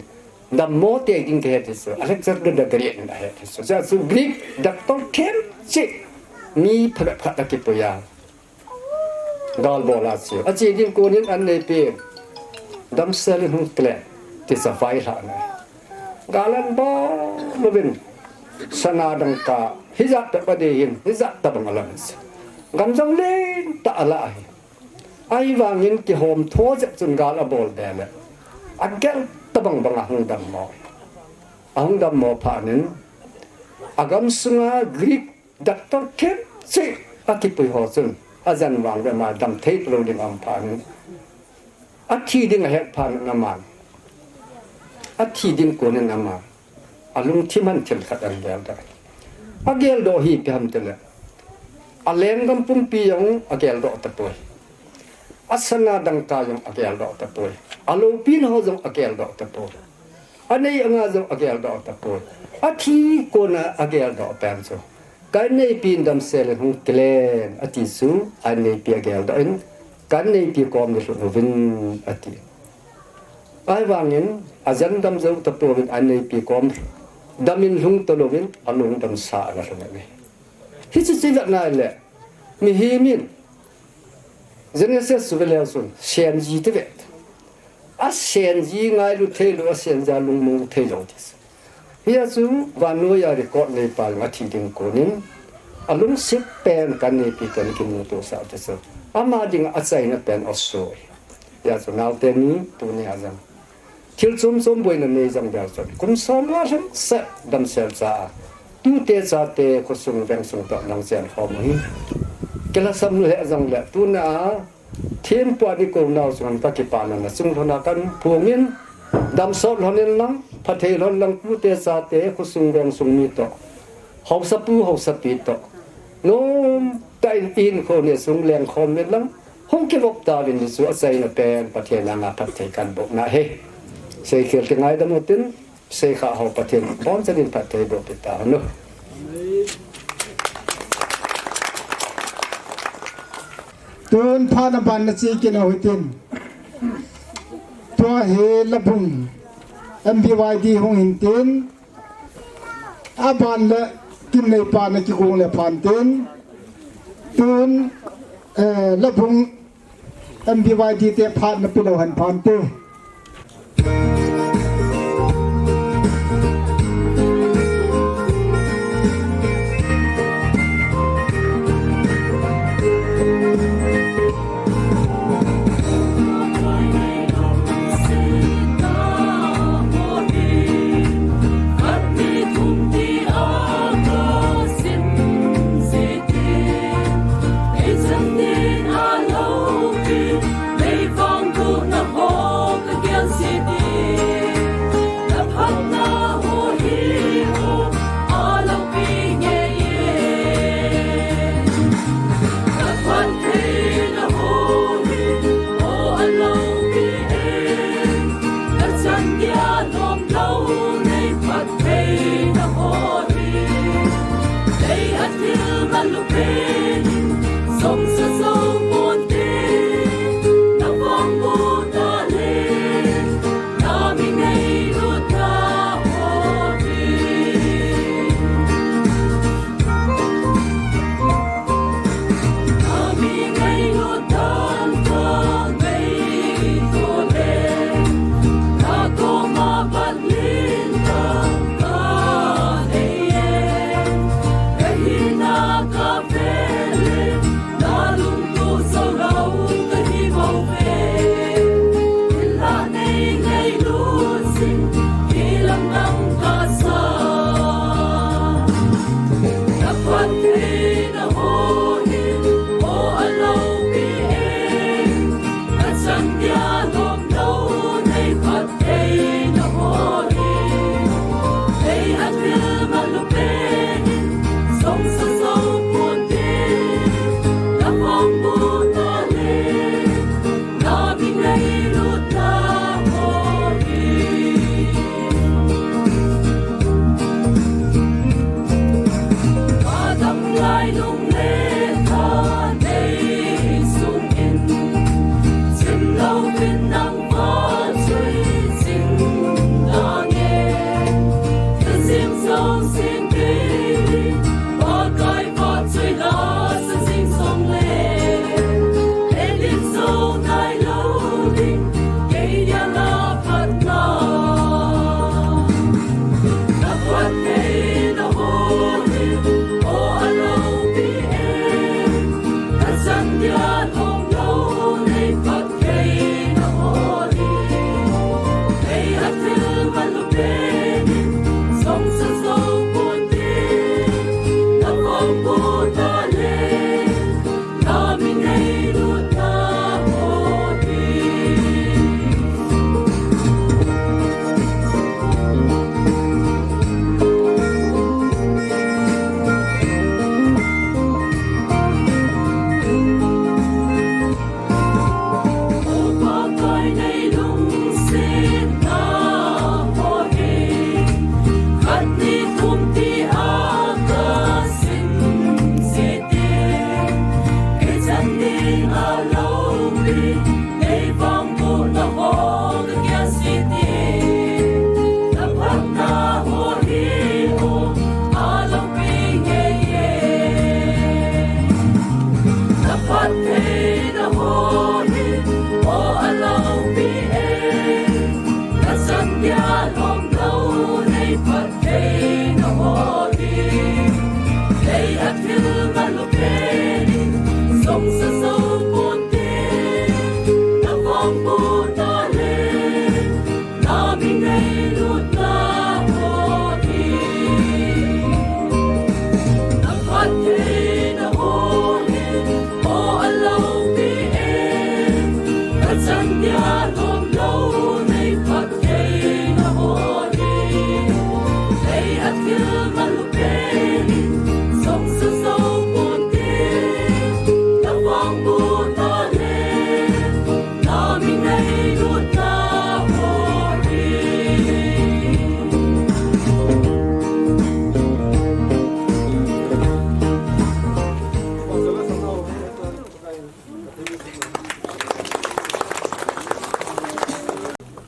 dammo tei ding kihet hi chu Alexander the Great in ahet hi chu. Chuche chu Greek doctor themcha mi phabep khat akipui a, gal bol a chu ache ding kon in an neipi damsel in hung kile ti chu availhahna. Gal ahin bol uvin, sana dangka hijat tobang adei hin, hijat tobang alam hi chu. Gam jong lentah alah ahi. Ahivangin kihom tho jep chun gal abol be le, agel tobang bang ahung dammo. Ahung dammo phat in, agamsunga Greek doctor themcha akipui ho chun ajen vang uve, ama dam thei talou ding aum phat in, athi ding ahet phat in aman, athi ding kon in aman alungthim a thil khat ahin geldoh. Ageldoh hi ipi ham itile, alenggam pumpi jong ageldoh tapoi. Asana dangka jong ageldoh tapoi. Aloupina ho jong ageldoh tapoi. Anei anga jong ageldoh tapoi. Athi kona ageldoh pen chu, ka inneipi in damsel in hung kilen ati chu, a inneipi ageldoh in, ka inneipi kom neilhun uvin ati. Ahivangin, ajen dam jou tapouvin, a inneipi kom dam in lhung talouvin, alung damsa ana lhung ahi. Hiche chu ivet nale, mihem in Genesis chu veleu chun, senji ti ve. Asenji ngailu theilou, asenji a lungmong theilou ti chu. Hia chu vannoi a record neipa jong athi ding kon in, alungset pen ka inneipi toh ana kimuto sah ti chu, ama dinga achaina pen asoh. Hia chu naote ni, tunia jong thil chom chom boina nei jong vel chun, kum som nga lhingset damsel cha a, tute chate khosung vengsung toh nang chen khom u hi kilhasam lheh jongle, tuna a Thempu a nikho nau chunga kakipana nachung lhona kaphongin, damsot lhonin lang, phatthei lhon lang, tute chate, khosung vengsung mi toh, haosapu haosapi toh, nomtah in inkho neisung lengkhom in lang, hung kivop tauvin, hichu achaina pen Pathen anga phatthei kabohna ahi. Seikhel kingaidam utin, seikhah ho Pathen bonchanin phatthei boh peh tahen. Tun phat aban nache kit u hitin. Tua hi Labung M B Y D hung hintin. Aban le Kimneipa nakigong le phantin. Tun, eh, Labung M B Y D te phat napeh leu hen phante.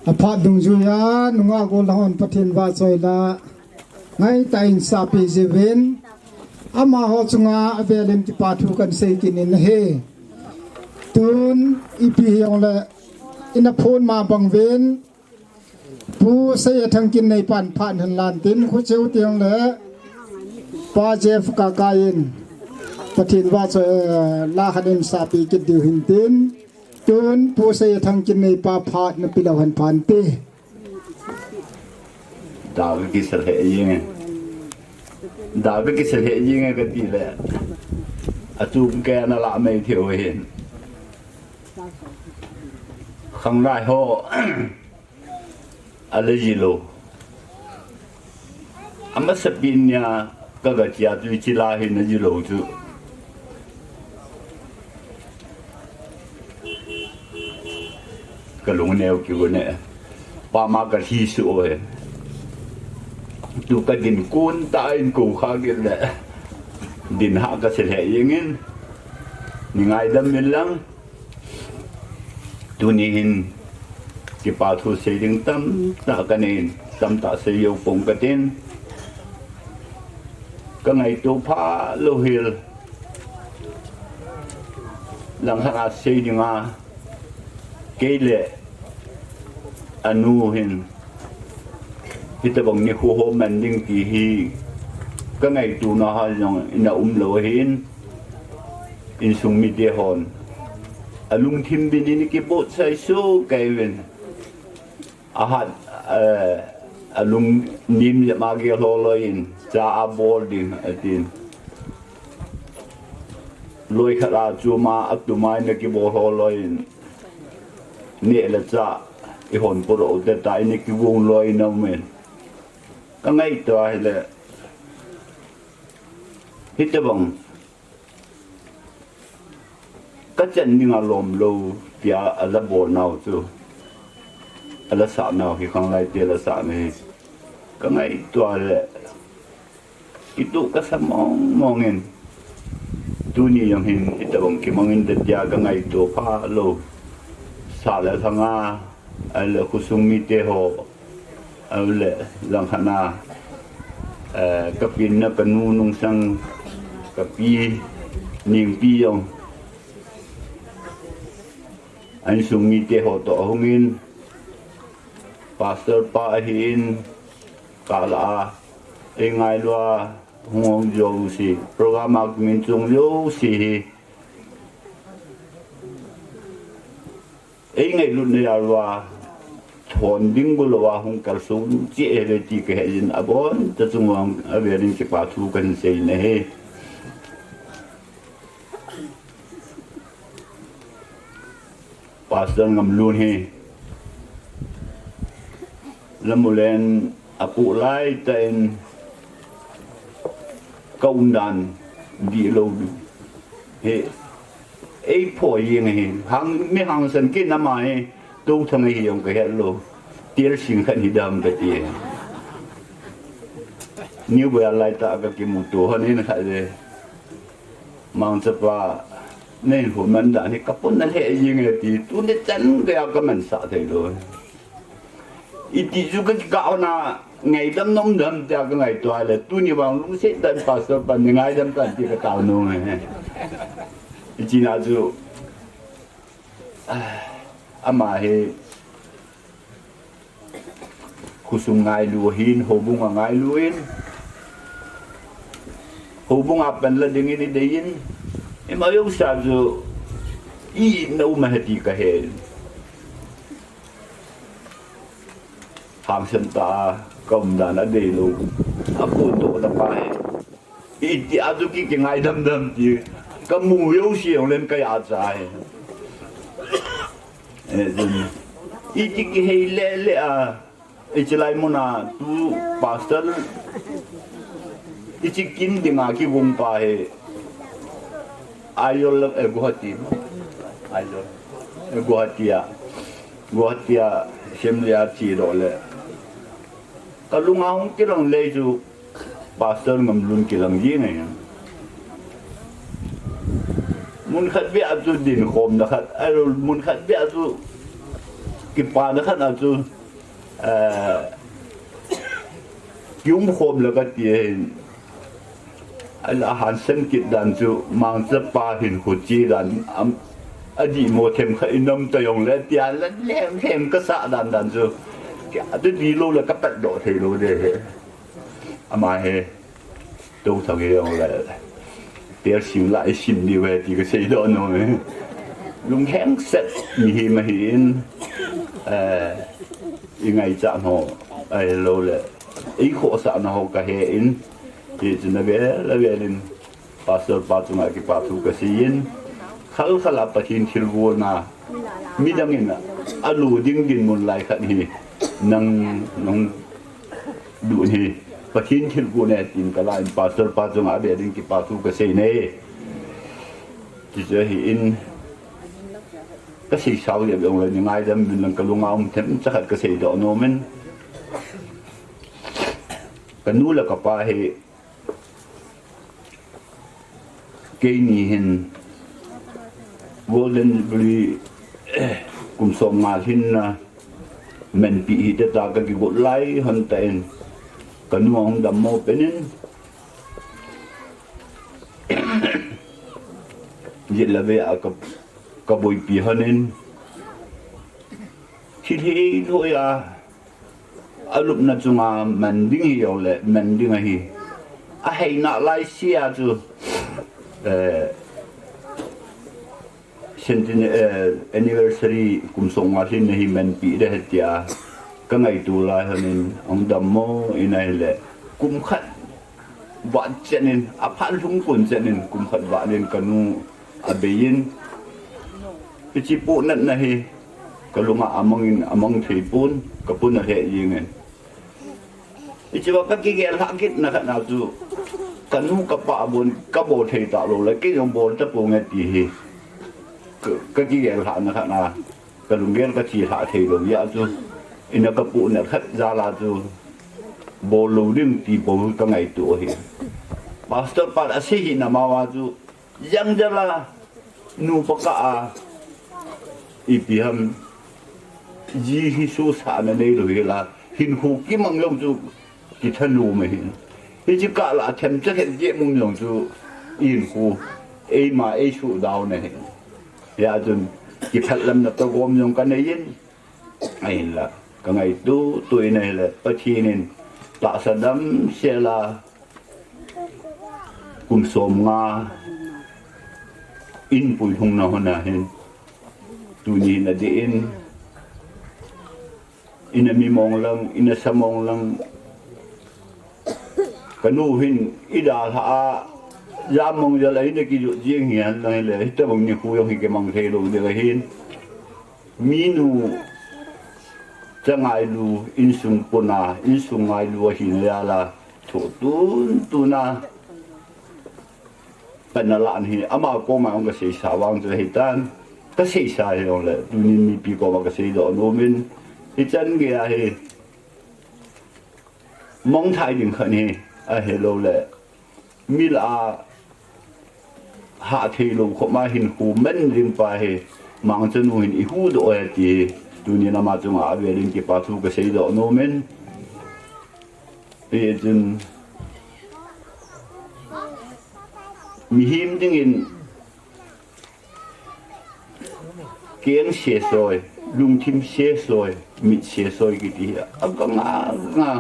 Aphat dungjuiya nungah gollhang hon Pathen vahchoi la ngaitah in sapi jiuvin, amaho chunga avelin kipa thu kahin sei kit in ahi. Tun ipi hijongle ina phon ma bang uvin, Pu Seiyathang Kinneipan phat hin lan tin, khucheu tijongle Pa Jeff Kakai in Pathen vahchoi, eh, la khat in sapi kit diu hin tin, tun Pu Seiyathang Kinneipa phat nape leu hen phante. Daga kisa lheh jenge. Daga kisa lheh jenge kati le, achung kei ana lah mei thei u hin. Khanglai ho, ala jilou. Amasapen nia kaga chia chu hiche la hi najilou chu kalung neo kiune. Pama kalhi suh uve. Tu kadin kon tah in kou kha kit le, din hah kasa lheh jengin, nei ngaidam uvin lang. Tuni hin kipa thu sei ding tamtah kanei in, tamtah sei jou pong katin. Kangaito pha lou hel. Langkhat a sei dinga, kei le anu hin hitobang nikho ho man ding ti hi kangaito na ha jong ina umlou ahin, insung mite hon alungthim uvin in kibohchai soh kei uvin. Ahat, eh, alungnem jep a gel ho loi in, cha abol ding atin. Loi khat a chuma atuma ina kibol ho loi in, neh le chah ihon puro u te ta ina kigong loi in aumin. Kangaito ahile, hitobang kachan dinga lomlou tia ala bolnau chu, ala sahnau hi, khanglai te ala sahna hi kangaito le kituh kasa mong mong in. Tuni jong hin hitobang kimang inte tia kangaito pha lou. Sah le lhanga, ahile khosung mite ho, ahile langkhat a, eh, kapi na kanu nungsang, kapi Nengpi jong, a insung mite ho toh ahungin, pastor pa ahin, kalah a eingailu a hung hung jouse, program a kimin chung jouse hi eingailut na jal uva, thon ding golou a hung kalsong cheh ahi ve ti kahe jin, abonta chunga avel in kipa thu kahin sei in ahi. Pastor Ngamlun hi Lamulen apoh laitah in ka umdan dihlou hi eiphoi jeng ahi. Hang, mi hangsan kit in ama hi Touthang ahi jong kahet lou. Tersing khat hidam kati. New Boy a laitah kakimuto hon in khat le, Mangchapa, nahin hon man dan hi kapona lheh jeng e ti, tuni chan geiya kamansah theilou. Iti chu kakikah hon a, ngaidam nom dem tia kangaito a le, tuni vang lungset tah in pastor pan nei ngaidam tan ti katao nom e. Hichea chu, ah, ama hi khosung ngailu ahin, houbung angailu in, houbung a panla dingin idei in, ima jouse a chu i-itna um ahi ti kahe. Hangsan tah a ka umdan adeilou, apohdoh tah pa hi. Iti a chu ki, kingaidam dem ti kamu jouse jong len kajacha e. Eh, chun iti kihei lele a, hiche lai muna tu pastor hiche kin dinga kigong pa hi Aizawl, eh, Guwahati, Aizawl, eh, Guwahati a, Guwahati a Assembly a chedoh le kalunga hung kilang lei chu Pastor Ngamlun kilang jeng ahi. Mun khat beh a chu dinkhomna khat, ahilou mun khat beh a chu Kipana khat a chu, eh, kium khom le kati hin. Ala hansen kit dan chu mangcha pa hin khuchi dan am, adih mo them kha inam ta jong le tia la lem them ka sa dan dan chu. Kia, ati di lo le ka pat doh thei lo de he. Ama he. Tou thang hi jong le, tel sim la i sim ni ve ti ka sei doh nom e. Lungheng set mihem ahin, eh, i ngaichat ho, ahilou le, i khohsahna ho ka he in, hichu na vel, a vel in, Pastor pa chunga kipathu ka sei in, khal khal a Pathen thilgon a, midang in a lu ding dinmun lai khat hi, nang, nang, Dun hi, Pathen thilgon e tin ka la in Pastor pa chunga a be ding kipathu ka sei ne. Ti chu ahi in, ka sei sao jep jong le ni ngaidam min lang ka lunga um them cha khat ka sei doh nom in. Ka nu le ka pa hi, Keini hin Golden Jubilee kum som nga lhinna manpi hi te ta ka kigot lai hon ta in ka nu ahung dammo pen in jit la ve a ka, ka boipi hon in thil hi loi a A lupna chunga man ding hi jong le, man ding ahi. A heina lai sia chu, eh, centenary, eh, anniversary kum som nga lhinna hi manpi de he tia ka ngaito lai hon in, ahung dammo in ahile, kum khat vat chen in, a phat lhung kun chen in, kum khat vat in ka nu a bei in, hichi pohnatna hi ka lunga a mang in, a mang thei pon, ka pon a lheh jeng in. Hichi va ka kigel lhah kit na khat na chu, ka nu ka pa bon ka bol thei ta lou le, kei jong bol ta ponge ti hi. Ka, ka kigel lhah na khat na, ka lunggel ka chi lhah thei lou jeh chu, ina ka pohnat khat jal a chu, bol lou ding ti bou ka ngaito hi. Pastor pa a sei hi na ma va chu, Jang jal a, nupa kah a, ipi ham, ji hi susahna nei lou hi la, hinkho kimang jong chu kithanom ahi. Hichi kah la, themcha khat jeh mong jong chu, hinkho, eima, eisuh down ahi. Hia chun, kiphatlamna togom jong ka nei in, Ahinla, ka ngaito, tu in ahile, Pathen in, tahsa damsel a, kum som nga, in puilhung na hon a hin, tuni hin adih in, ina mi mong lang, ina sa mong lang, ka nu hin, i dalha a, ja mong jal a, ina kijot jeng hi hen lang hile, hitabang nikho jong hi kimang thei lou ding ahin. Minu cha ngailu, insung pon a, insung ngailu ahi na jal a, thoh tun tun a, pan a la hi, ama koma jong ka seisa vang chu ahi tan, ka seisa hi jong le, tunin mipi koma ka seidoh nom in, hichan gei a hi, mong thai ding khat hi, ahilou le, Mi lah a hah thei lou khop ma hinkho man ding pa hi, Mangcha nu hin i huhdoh e ti hi, tunin ama chunga avel in kipa thu ka seidoh nom in, hichun mihem dingin Keng sesoi, lungthim sesoi, mit sesoi kiti hi a, a vang a, vang a.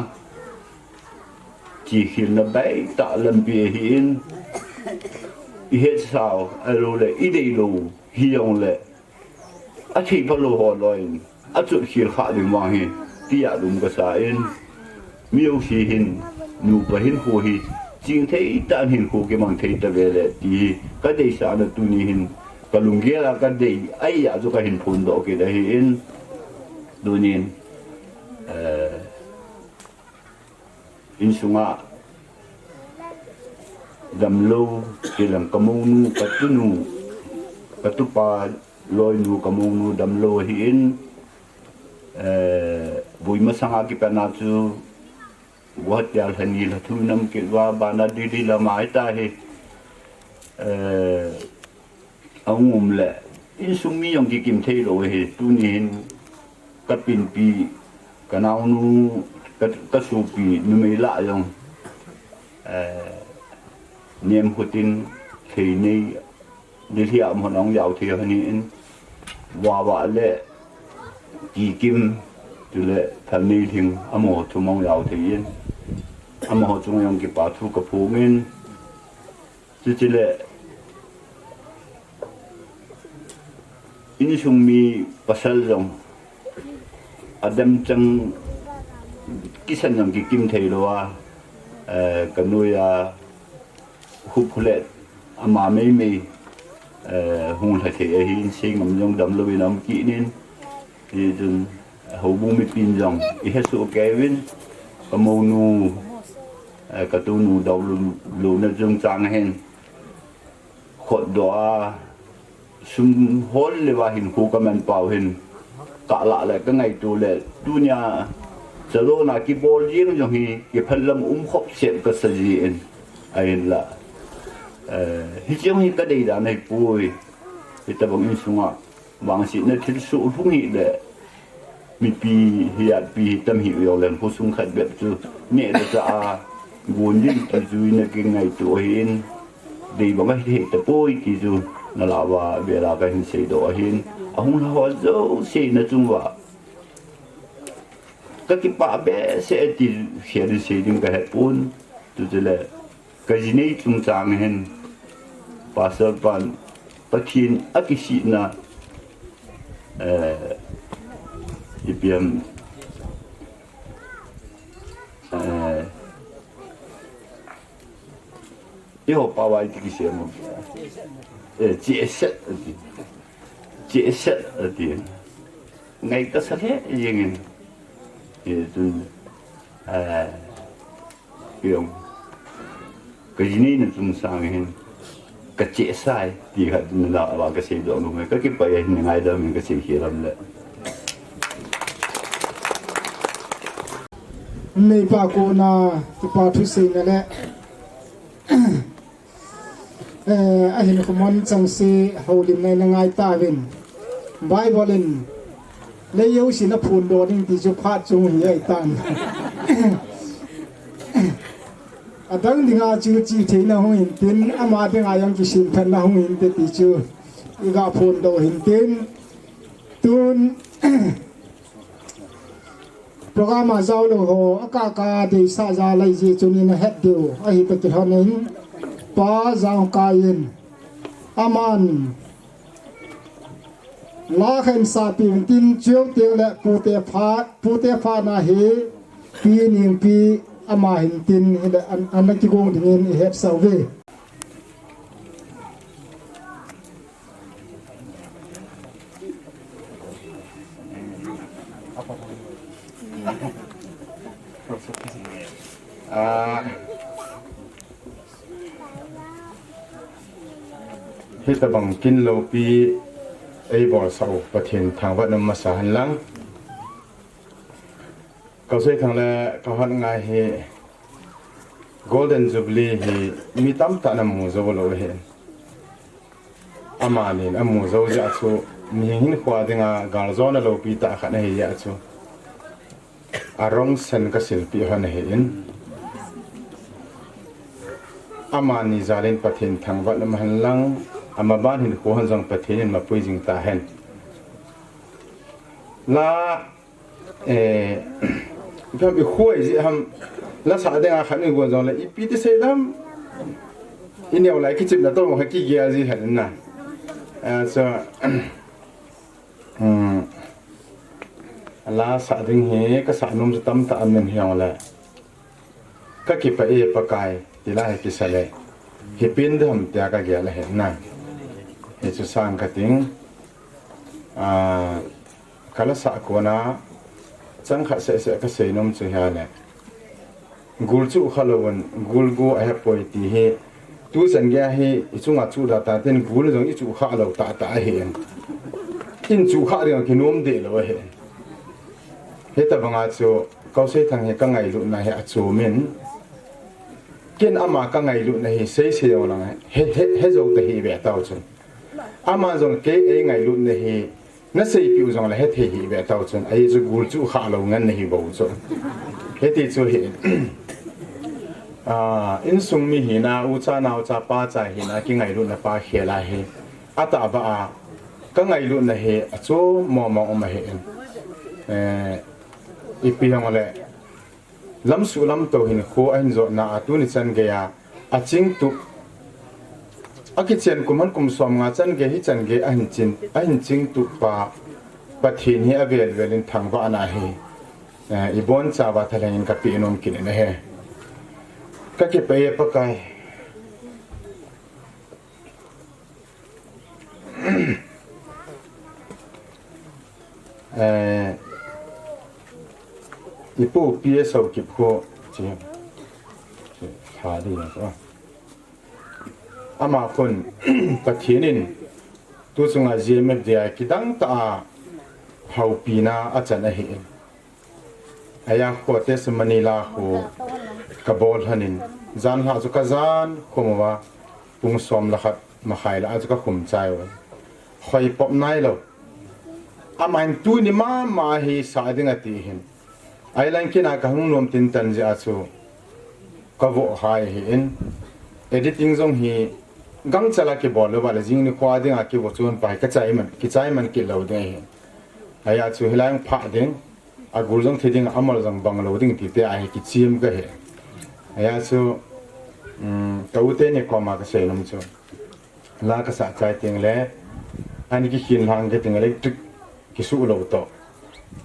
Chi khilna baitah lampi ahi in, i hetsau, ahilou le, i deilou, hi jong le, a thei phalou ho loi in, a chot khel kha ding vang hi, tia lum ka sa in, Mi jouse hin, nupa hinkho hi, ching thei tah in hinkho kimang thei ta ve le, ti hi, ka deisahna tuni hin, ka lunggel a ka dei, ahi a chu ka hin phondoh kit ahi in, tunin, eh, insunga, damlou, tilang ka mounu, ka tunu, ka tupa, loinu, ka mounu, damlou ahi in, eh, voi masanga kipat na chu, Guwahati a lhani lha thu nam kit uva, bana Delhi lama hita hi, eh, a um le, insung mi jong kikim thei lou hi, tuni hin, Ka pinpi, ka naonu, ka, ka supi numei lah jong, eh, nem khutin thei nei Delhi a um hon ong jao thei hon in, Wawa le Kikim, chule Thalneilhing amaho thum ong jao thei in, amaho chung jong kipa thu ka phongin, chuchule insung mi pasal jong adem chang kisan jong kikim thei lou a, eh, ka nuia Huphulet ama meimei, eh, hung lha thei ahin, Seingam jong damlou in aum kit in, hichun houbung mipin jong i hesoh kei uvin, ka mounu, eh, ka tunu dou lou, louna chungchang ahin, khotdoh a, sum hol leuva hinkho ka manpau hin, ka lah le ka ngaito le, tunia chalona kibol jeng jong hi, kiphat lam um khop sep ka sa jin, ahinla, eh, hiche jong hi ka dei dan ahipoi, hitabang insunga vangsetna thilsoh lhung hile, mipi hi, atpi hi tam hi u jongleng, khosung khat bep chu neh le chah a gon ding ti chu na kingaito ahin, dei bang ahi thei tapoi ti chu nalah uva vela kahin seidoh ahin, ahung lha ho jouse na chung uva ka kipah behseh e ti khel in sei ding ka hepon, chuchule ka jinei chungchang hin Pastor pan Pathen akisihna, eh, ipi ham, eh, eiho pao a iti kisei ham, eh, chehset ati, chehset ati, ngai kasa lheh jengin, eh, tun, eh, Jong, ka jinei na chungchang hin ka chehsa e ti khat nalah uva ka seidoh nom e, ka kipah e, hin ngaidam in ka seikhel lou le. Neipa kona kipa thuseina le, eh, ahinkho manchah se houlimna in na ngai tauvin. Bible in lei jouse na phondoh ding ti chu phat chung hi ahitan. Adang dinga chu chihtheina hung hintin, ama dinga jong kisemphatna hung hinte ti chu iga phondoh hintin. Tun program a jaolou ho, akaka deisah jal ahi jeh chun ina het diu ahi toh kilhonin, Pa Jangkai in aman la khat in sapiu hintin, chuteng teng le pute phat, pute phatna hi Pi Nengpi ama hintin, hile an, ana kigong dingin ihetsah uve. Ah, hitabang kin loupi eibolsah u Pathen thangvah in um masa hen lang. Ka Seithang le ka Hotngai hi Golden Jubilee hi mi tamtah in amu jou lou ahi. Amanin amu jou jeh a chu, mihing hinkhoa dinga galjona loupi tah khat ahi jeh a chu, arongsen ka silpeh hon ahin, amani jal in Pathen thangvah in um hen lang, amaban hinkho hon jong Pathen in mapui jing tahen. La Eh, ipi ham, ikhuai jeh ham, la sah dinga khat in gon jongle, ipi ti sei dam. Ineo lai kichepna toh kha kigel ji hen na. Eh, so, hmm, la sah ding hi, ka sah nom chu tamtah aum in hijongle. Ka kipah e Pakai, ti la hi kisa le. Hi pen dam tia ka gel ahi na. Hichu sang ka ting. Ah, ka la sah kona, chang khat seh seh ka sei nom chu hia le. Gul chu kha louvin, gul gu ahepoi ti hi. Tu chan gei hi, i chunga chu da ta tin gul jong i chu kha lou tah tah ahi. In chu kha ding a kinom deh lou ahi. Hitabanga chu, Ka Seithang hi ka ngailutna hi achom in, ken ama ka ngailutna hi sei sei jong lang, he, he, he jou tahih ve tao chun. Ama jong kei ei ngailutna hi, Naseipeh u jongle hethei hih ve tao chun, ahi chu gul chu khalou ngen nahi bou chu. Hiti chu hi. Ah, insung mi hina, ucha naocha pacha hina, kingailutna pa khel ahi. Atahbeh a, kangailutna hi, achom mong mong um ahi. Eh, ipi hung le, lamsuh lamtou hinkho ahin jotna a tuni chan geiya, achingtup. Akichen kum han kum som nga chan gei hichan gei ahin chin, ahin chingtup pa, Pathen hi avel vel in thangvahna hi. Eh, ibonchauva thalheng in kapeh nom kit in ahi. Kakipah e Pakai. Eh, ipu P S O kip khu chi, chi, tha di na ko. Ama khun Pathen in tu chunga G M F D I kidang tah a houpina achan ahi. Aya kho testimony la khu kabol hanin, jan lha chu kajan khom uva, pung som le khat makhai la chu kakhum chai uva. Hoi pop nailou. Amahin tuni mama hi sa ding ati hin. Ai lang kina kahung nom tin tan jeh a chu kavoh hai hi in. Editing jong hi gangchal a kibol lou va le jing nikho a dinga kivoh chun pai kachai man, kichai man kit lou ding ahi. Aya chu hilai phah ding, agul jong thi ding, amol jong bang lou ding ti te ahi kichim kahi. Aya chu, um, ka u teni koma kasei nom chu. La kasah chai teng le, ani kikhin lang kit teng electric kisuh lou toh.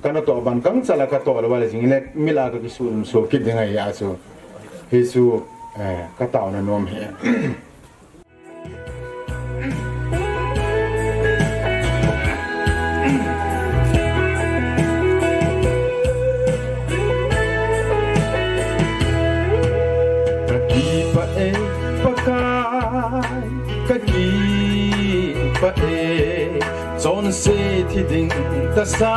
Kana toh ban gangchal a katoh lou va le jing le, mil a kakisuh lum so kit ding ahi a chu. Hi chu, eh, kataona nom hi. Kakipah e Pakai, kakipah e, chonse thi ding tahsa,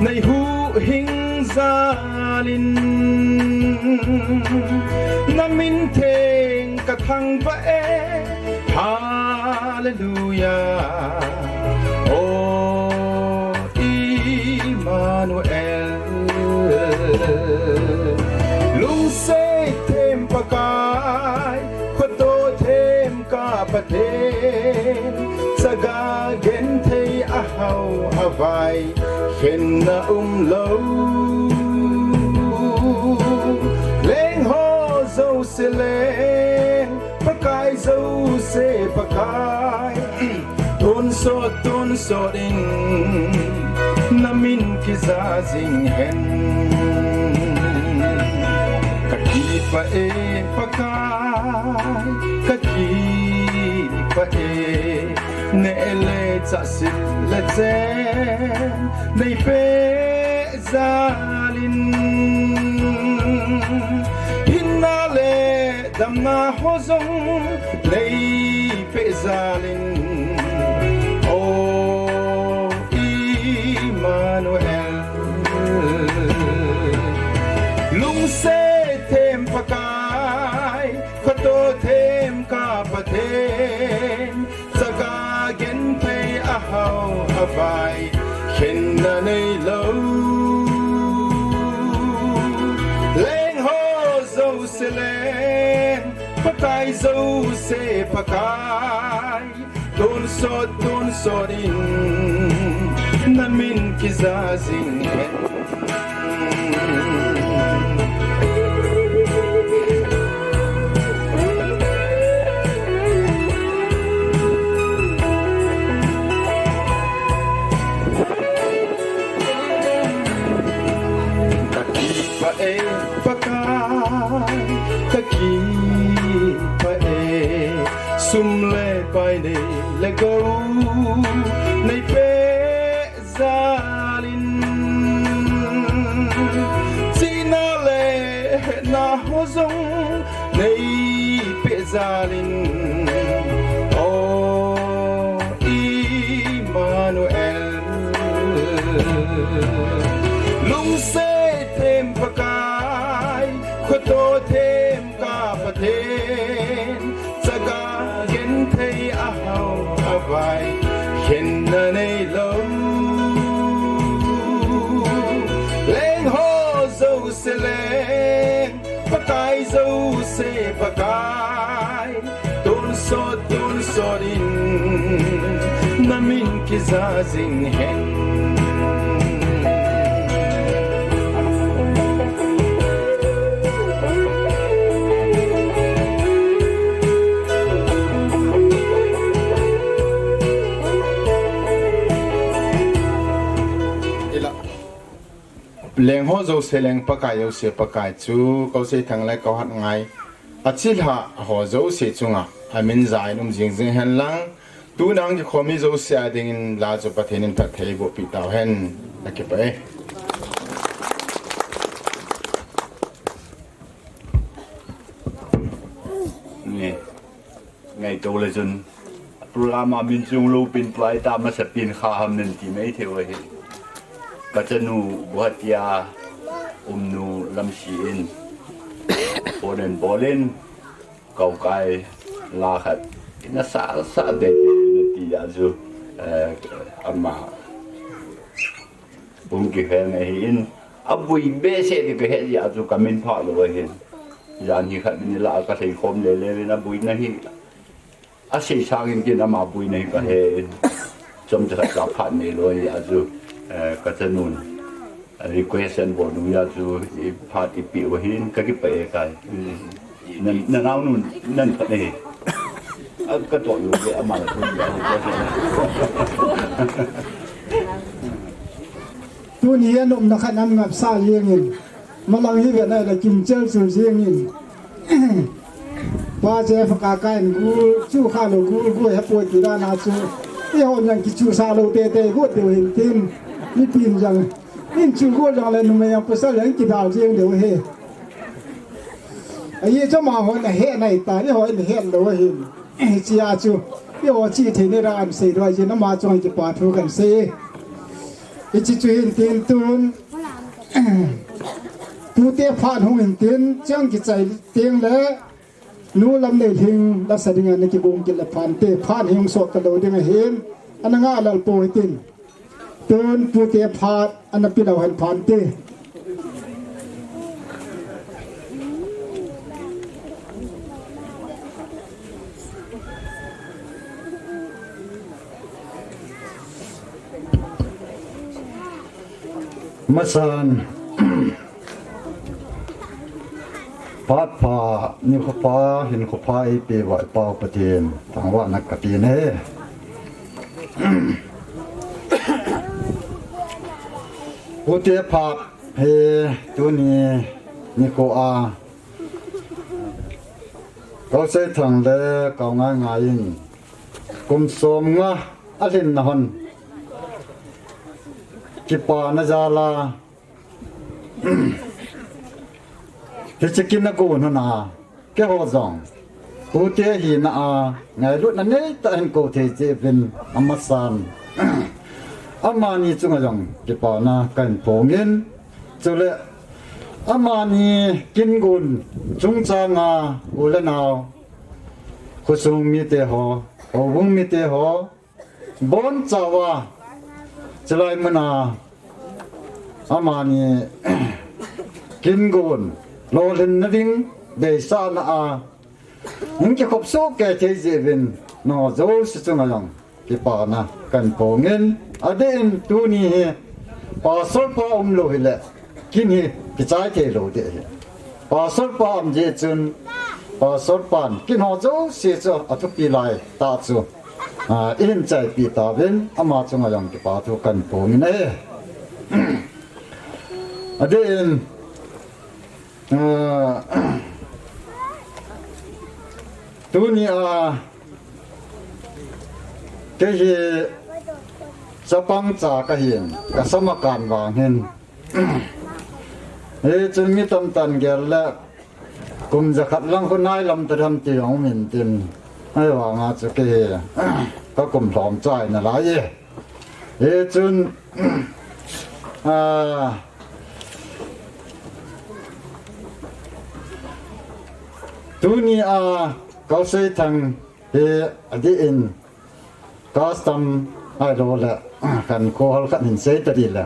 nei huhhing jal in, na min theng kathangvah e, Hallelujah. O Emmanuel. Lungset them Pakai, khoto them ka Pathen, chaga genthei ahao avai, khenna umlou. Leng ho jouse leng, Pakai jouse Pakai. Tonsot, tonsot in, na min kija jing hen. Kakipah e Pakai, kakipah e. Neh le chah, sil le chen, nei peh jal in, hinna le damna ho jong nei peh jal in, O Emmanuel. Lungset them Pakai, khoto them ka Pathen, chaga genthei ahao avai, khenna neilou. Leng ho jouse leng, Pakai jouse Pakai. Tonsot, tonsot in, na min kija jing hen. Kakipah e Pakai, kakipah e. Sum le pai nei le gou nei peh jal in, chihna le hehna ho jong nei peh jal in, O Emmanuel. Lungset them Pakai, khoto them ka Pathen, chaga genthei ahao avai, khenna neilou. Jouse Pakai, tonsot, tonsot in, na min kija jing hen. Leng ho jouse leng Pakai, jouse Pakai chu, Kousei Thang le Kouhat Ngai, achilhah ho jouse chunga, amin ja in um jing jing hen lang, tuna hung kikhom mi jouse a dingin la chu Pathen in phatthei boh peh tau hen, na kipah e. Nge. Ngaito le chun, program a min chung lou pin pai ta masa pin kha ham nen ti mai thei u ahi. Ka chanu Guwahati a umnu Lamsi in phone in bol in, Koukai la khat in asa asa de de ti a chu, eh, ama hung kikhel ngai hi in, abui behseh ti ka he jeh a chu ka min phah lou ahin. Jan hi khat min la ka sei khom le le in abui na hi. Asei sang in kin ama bui na hi ka he in. Chomcha khat ka phat nei lou ahi a chu, eh, ka chanun request an bol nung a chu i phat i peh u ahin ka kipah e kai. Nan, nan nau nun, nan phat nei. A ka to yu ke ama la tu. Tuni a nomna khat nam ngap sa jeng in. Malang hi ve na la kim chel chul jeng in. Pa che fa ka ka in gu chu kha lo gu gu he poi ti da na chu. I ho nyang ki chu sa lo te te gu de hin tin. Ni pin jang. In chu gu jang le numei yang pasal yang ki dal jeng de he. A ye cho ma ho na he nai ta, i ho in he lo hin. Chia chu, i ho chi thei ni ra an sei do ji na ma chong kipa thu kan sei. Hiche chu hin tin tun. Tute phat hung hin tin, chang kichai teng le. Nu Lamneilhing la sa ding a na kigong kit le Phante, phat hung sot ta lo ding ahin. Ana nga lal po hitin. Tun pute phat ana pi lou hen Phante. Masan. Phat pha, nikho pha, hinkho pha, eipeuva i Pau Pathen thangvahna ka pe e. Pute phat hi tuni nikho a, Kousei Thang le Kouhat Ngai in kum som nga alhin na hon kipana jal a Hiche kin a gon hon a, keiho jong pute hina a ngailutna neitah in kou thei cheh uvin amasan amani chunga jong kipana kahin phong in, chule amani kin gon chungchang a u le nao, khosung mite ho, houbung mite ho, Bonchauva, chulai muna amani kin gon lolhinna ding deisahna a hung kikhop soh kei thei jeh uvin nangho jouse chunga jong kipana kahin phong in, adeh in tuni hi Pastor pa umlou hile kin hi kichai thei lou ding ahi. Pastor pa um jeh chun, Pastor pan kin ho jouse chu athupi lai tah chu, ah, ihin chaipi tauvin, ama chunga jong kipa thu kahin phong in ahi. Adeh in, ah, tuni a kei hi chapang cha kahin, kasam akan vang hin, hichun mi tamtah in gel le, kum jakhat lang khu nailam ta dam ti jong um intin. Ahivanga chu kei hi kakum lhom chai nalai e. Hichun, ah, tuni a Kouseithang hi adeh in custom ahilou le, khankho hal khat hin sei ta ding le.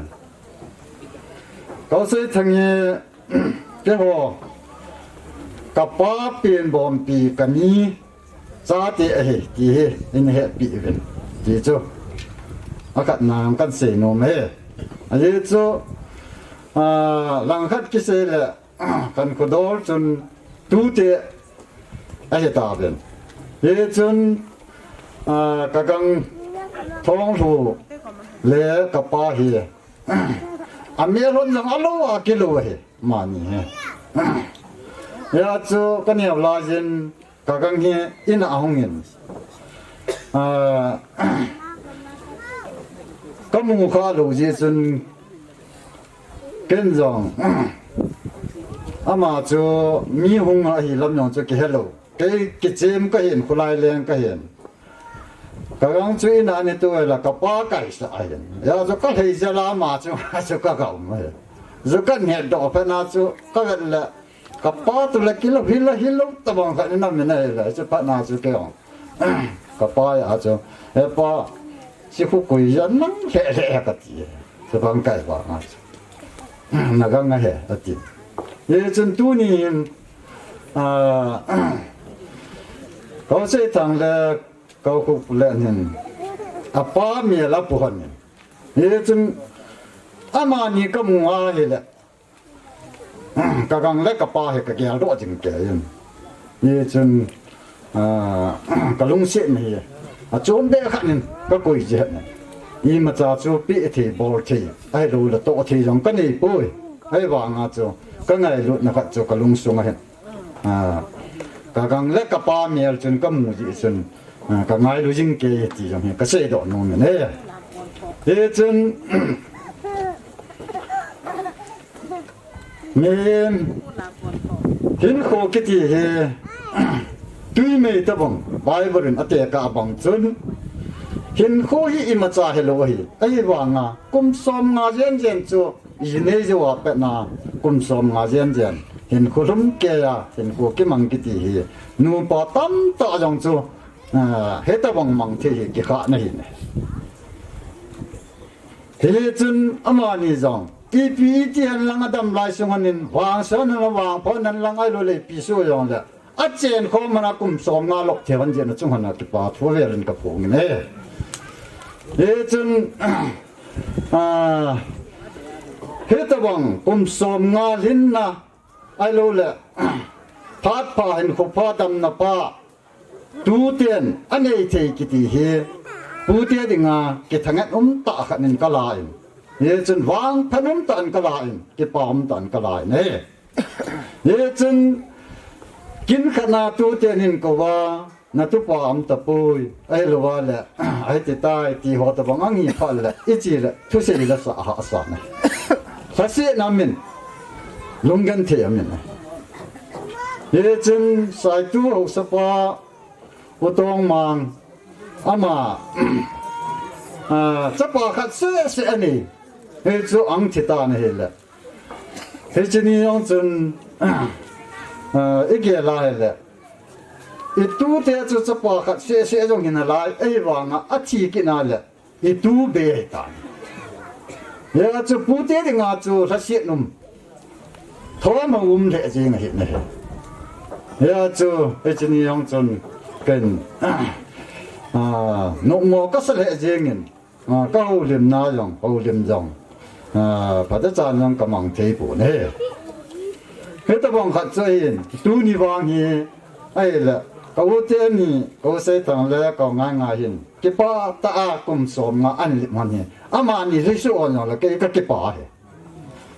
Kouseithang hi keiho Kapa penbompi kani chate ahi ti hi in hepeh uvin ti chu akhatna kan seinom e. Ajeh chu, ah, langkhat kisei le, kan khodol chun tute ahi tauvin. Hichun, ah, ka gang Thonglhu le kapa hi, amel hon jong alou a kilou ahi, amani hi. Hia chu ka neo laiyin ka gang hi in a hungin, ah, ka mu khalou jeh chun ken jong ama chu mi hung ahi lam jong chu kihelou. Kei kichem kahin, kholai leng kahin. Ka gang chu in a ni tu la, kapa kaisa ahin. Hia chu ka lhei jeh a ama chu, chu ka ga um ahi. Chu ka hetdoh phat na chu ka vet le, kapa tu le kilou, hilou, hilou tabang khat in amin ahi le, chu phat na chu kei jong kapa a chu, "He pa, chi khu koi ja nang le le," kati. Chu bang kai ba nga chu. "Na gang ahi," ati. Hichun tuni hin, ah, Kosei Thang le Kokhup le hin, apa mel a pu hon in. Hichun amani ka mu ahile, ka gang le kapa hi ka geldoh jing kei in. Hichun, ah, ka lungsetna hi achom be khat in ka koi jeh in. Imacha chu pe thei, bol thei, ahilou le toh thei jong ka nei poi. Ahivang a chu ka ngailutna khat chu ka lungsung a hin, ah, ka gang le kapa mel chun ka mu jeh chun, ah, ka ngailu jing kei ti jong hi ka seidoh nom in e. Hichun, mihem hinkho kiti hi tui mei tabang, Bible in atekah bang chun, hinkho hi imacha hilou ahi. Ahivang a kum som nga jen jen chu, i nei jou a pat na, kum som nga jen jen hinkho lhum kei a, hinkho kimang kiti hi, nupa tamtah jong chu, ah, hitabang mang thei hi kikhahna ahi ne. Hichun amani jong, ipi iti hen lang adam lai sung hon in, vangse hon in, vangpha hon in lang ahilou le ipi soh jong le, achen khom a kum som nga lop thei hon jeh in achung hon a kipa thu vel in ka phong in e. Hichun, ah, hitabang kum som nga lhinna, ahilou le, phat pha, hinkho pha, damna pha, tuten anei thei kiti hi, pute dinga kithang'et um tah khat in ka la in. Hichun vangphat um tah in ka la in, kipa um tah in ka la in e. Hichun kin khat na tuten in kou va, na tupa um tapoi, ahilou va le, ahi ti tai, ti ho tabang anghi phat le, i chi le, thusei le sa hahsa ne. Lhasetna amin, lunggenthei amin. Hichun Saitu haosapa, U Tongmang, ama, ah, chapa khat seh seh anei. Hichu ahung thi tan ahile, hiche ni jong chun, ah, i gel a ahile, i tute chu chapa khat seh seh jong hi nalai, ahivang a athi kit na le, i tu be ahi tan. Hia chu pute dinga chu lhaset um, thom a um lheh jeng ahi ne. Hia chu, hiche ni jong chun ken, ah, nopmo ka sa lheh jeng in, ah, ka houlimna jong, houlim jong, ah, phatechan jong ka mang thei pon ahi. Hitabang khat chu ahin, tuni vang hi, ahile, ka u teni, ka u Seithang le ka u Ngaingai hin, kipah tah a kum som nga ahin lim hon hi, amani lhiso on jong le kei ka kipah ahi.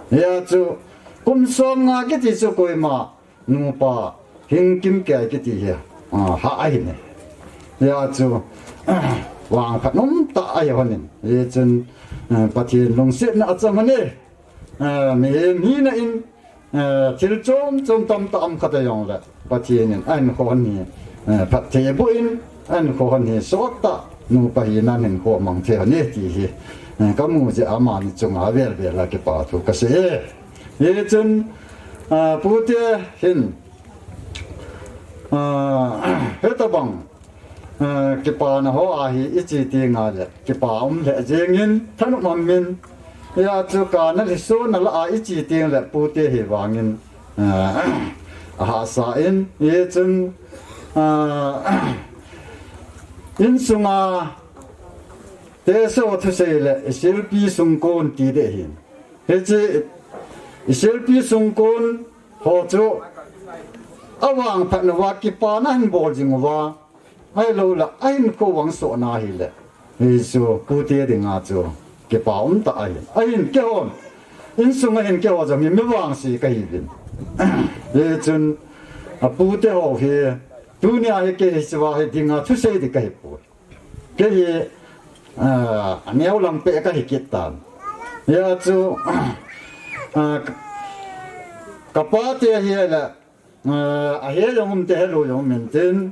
Hia chu, kum som nga kiti chu koima nupa hing kim kei kiti hi, ah, hah ahi ne. Hia chu, vangphat um tah ahi hon in. Hichun, eh, Pathen lungsetna achang hon e. Eh, mihem hina in, eh, thil chom chom tamtah um khat a jong le, Pathen in ahinkho hon hi, eh, phatthei aboh in, ahinkho hon hi sot tah, nupa hina in hinkho mang thei hon e ti hi, eh, ka mu jeh a amani chunga vel vel a kipa thu ka sei e. Hichun, ah, pute hin, ah, hitabang, ah, kipana ho a hi i chi teng a le, kipa um lheh jeng in, thanop um in, hia chu kana lhiso na la a i chi teng le pute hi vang in, ah, ahahsa in, hichun, ah, insunga teso thusei le isilpi sungkon ti ding ahin. Hiche isilpi sungkon ho chu avangphat nauva kipana ahin bol jing uva, ahilouleh ahinkho vangsohna ahile, hichu Pu Te dinga chu kipa umtah ahi. Ahin keihon, insunga hin keiho jong hi mi vangse kahiuvin. Hichun a Pu Te ho hi, tunia hi kei hichea hi dinga thusei ding kahipoi. Kei hi, ah, aneo lang peh kahi kit tan. Hia chu, ah, ka, kapa te hi le, ah, ahe jong um te, helou jong um intin,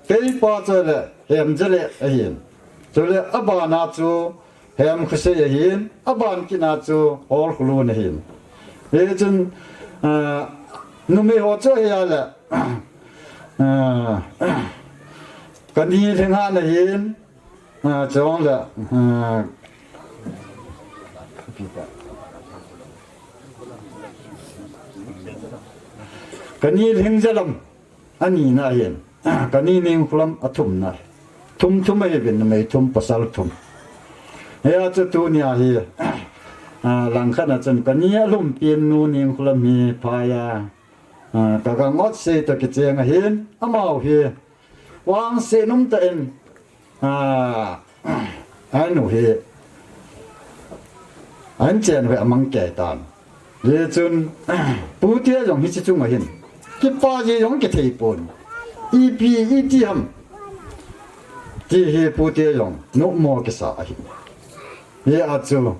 keipa chu le Hemjale ahin. Chule abana chu Hemkhosei ahin, aban kitna chu Holkholun ahin. Hichun, ah, numei ho chu ahile, ah, Kanilhinghan ahin, ah, chule, ah, Kanilhingjalam anina ahin, Kani Ningkholam athumna. Thum thum ahiuvin, numei thum, pasal thum. Hia chu tunia hi, ah, langkhat a chun Kani alhumpi nu Ningkholam hi phai a, ah, ka gang ot sei toh kicheng ahin, amaho hi vangse umtah in, ah, anu hi ahin chen uve, amang kei tan. Hichun, Pu Te jong hiche chunga hin kipa ji jong kithei pon. Ipi iti ham ti hi Pu Te jong numo kisa ahi. Hia chu,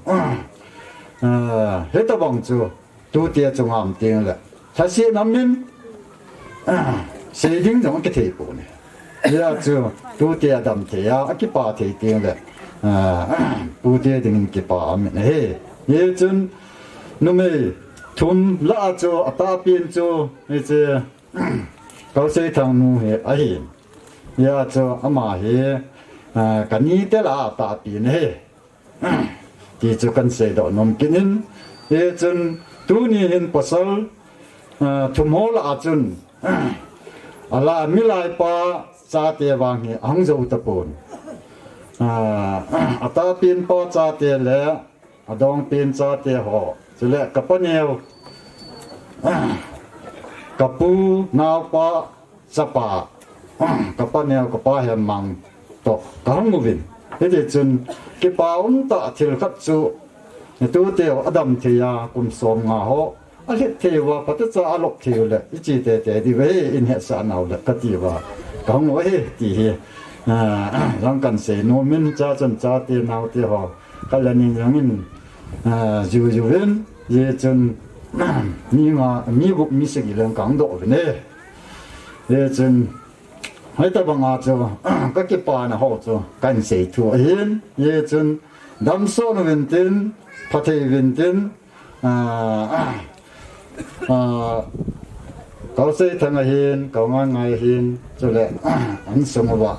ah, hitabang chu tute chunga um teng le, lhasetna min, ah, sei ding jong kithei pon ahi. Hia chu tute adam thei a, akipa thei teng le, ah, Pu Te dingin kipa aum in ahi. Hichun numei thum lah a chu atahpen chu hiche Kauseithang nu hi ahi. Hia chu ama hi, ah, Kani te lah a atahpen ahi. Ti chu kahin seidoh nom kit in, hichun tuni hin pasal, ah, thum ho lah a chun, ala milaipa chate vang hi ahung jou tapon. Ah, atahpenpa chate le adongpen chate ho, chule kapa neo, ka pu naopa chapa, kapa neo, kapa Hemmang toh kahung uvin. Hiti chun kipa umtah thil khat chu, tute ho adam thei a kum som nga ho alhit thei uva, phatecha alop thei u le, iche tete diu ahi, in hetsah nau le kati uva kahung u ahi ti hi, ah, jong kahin sei nom in, cha chun chate naote ho khat le ni jong in, ah, ju ju uvin, hichun mi nga, mi gup mi sagi lang kahung doh uvin ahi. Hichun hitabang a chu kakipana ho chu kahin sei thu ahin. Hichun damsot uvin tin, phatthei uvin tin, ah, ah, Kauseithang ahin, Kaungaingai ahin, chule, ah, insung uva,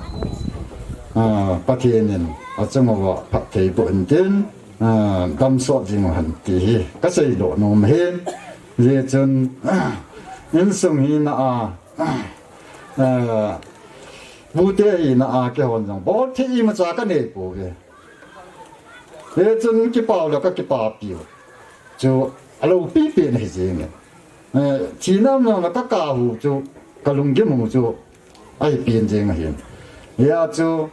ah, Pathen in achung uva phatthei boh in tin, ah, damsot jing uhen ti hi kaseidoh nom ahin. Hichun, ah, insung hina a, ah, Pu Te hina a keihon jong bolthei imacha kanei pouve. Hichun kipa u le kakipapi u chu aloupi pen ahi jenge. Eh, thina umlou le kakap u chu, kalunggim u chu ahi pen jeng ahin. Hia chu,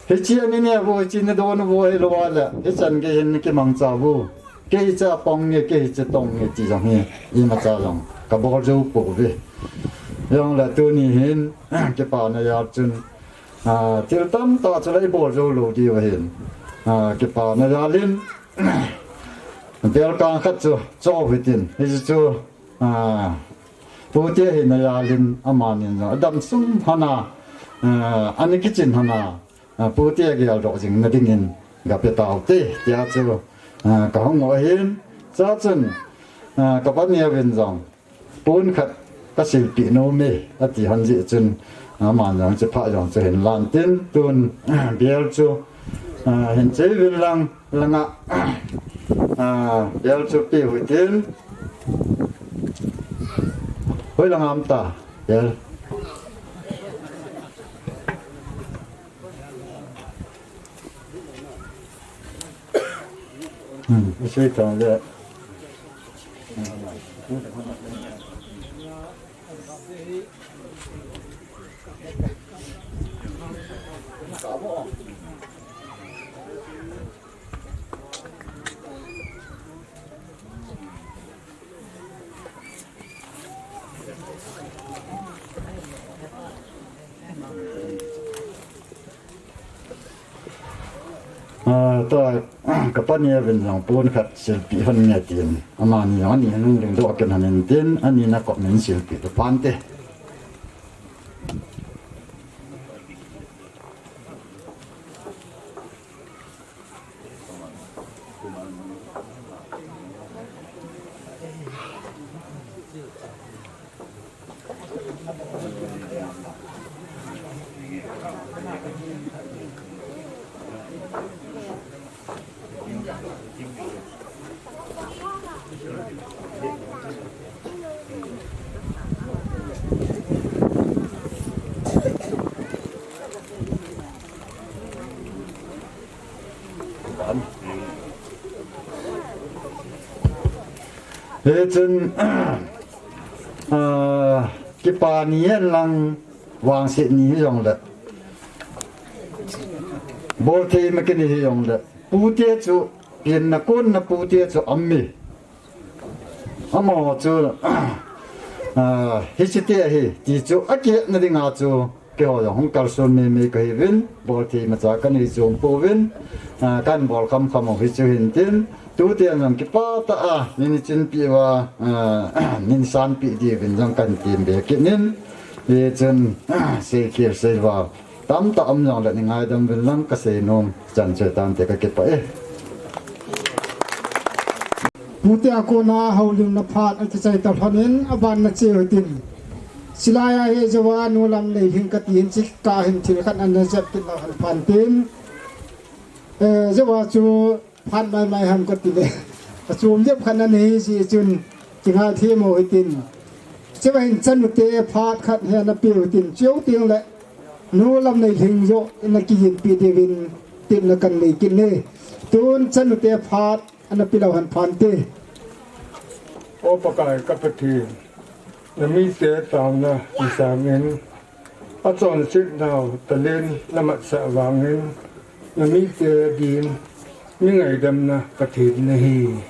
hiche a nei ne uvo, hiche nei don uvo hilou a le, hichan gei hin nei kimangcha uvo. Kei hiche a pang nge, kei hiche tong nge ti jong hi imacha jong kabol jou pouve. Jongle tuni hin kipana jal chun, ah, thil tamtah chu la ibol jou lou diu ahin. Ah, kipana jal in, bel kang khat chu cho hitin, hichu, ah, Pu Te hina jal in amanin jong adam sum hana, ah, ana kichin hana, ah, Pu Te geldoh jing na dingin gape taute, tia chu, ah, kahung u ahin. Chuchun, ah, kapa neo vin jong pon khat kasilpeh nom e, ati hon jeh chun, aman jong hiche phat jong chu hin lan tin, tun, bel chu, ah, hin chei uvin lang, langa, ah, bel chu pe u hitin. Hoilang am ta. Tel. Hmm, isei tang le. Ah, tua, ka pa ni a vin jong pon khat silpi hon nge tin. Amani jong ani hung ding doh ken han in tin, ani na kop min silpi ta pan te. Hichun, ah, kipa ni hen lang vangset ni hi jong le. Bolthei ma kini hi jong le. Pute chu, pianna konna pute chu aum e. Amaho chu, ah, hiche te ahi, ti chu akihetna dinga chu, keiho jong hung kalson meimei kahiuvin, bolthei macha kanei jom pouvin, ah, kan bol khamkham u hichu hin tin, tute jong kipa tah a, nin chinpi uva, ah, nin sanpi diuvin jong kan tem be kit in, hichun, ah, seikhel seival. Tamtah um jongle nei ngaidam uvin lang kasei nom chan chu tante, kakipah e. Pute a kona houlimna phat akichai ta lhon in aban na cheu hitin. Chulai a hi jouva nu Lamneilhing kati hin, chukah hin thil khat ana jep kit lou hen phan tin. Eh, jouva chu phat maimai ham kati le. Achom jep khat ana hi jeh chun kingaithem u hitin. Chua hin chanu te phat khat hi ana pe u hitin. Chuteng le nu Lamneilhing joh in ana kijinpi diuvin tepna kanei kit e. Tun chanu te phat ana pe lou hen phan te. O Pakai ka Pathen, namite taona in sangin, achonset nau talent namat sah vangin, namite din mi ngaidamna Pathen nahi.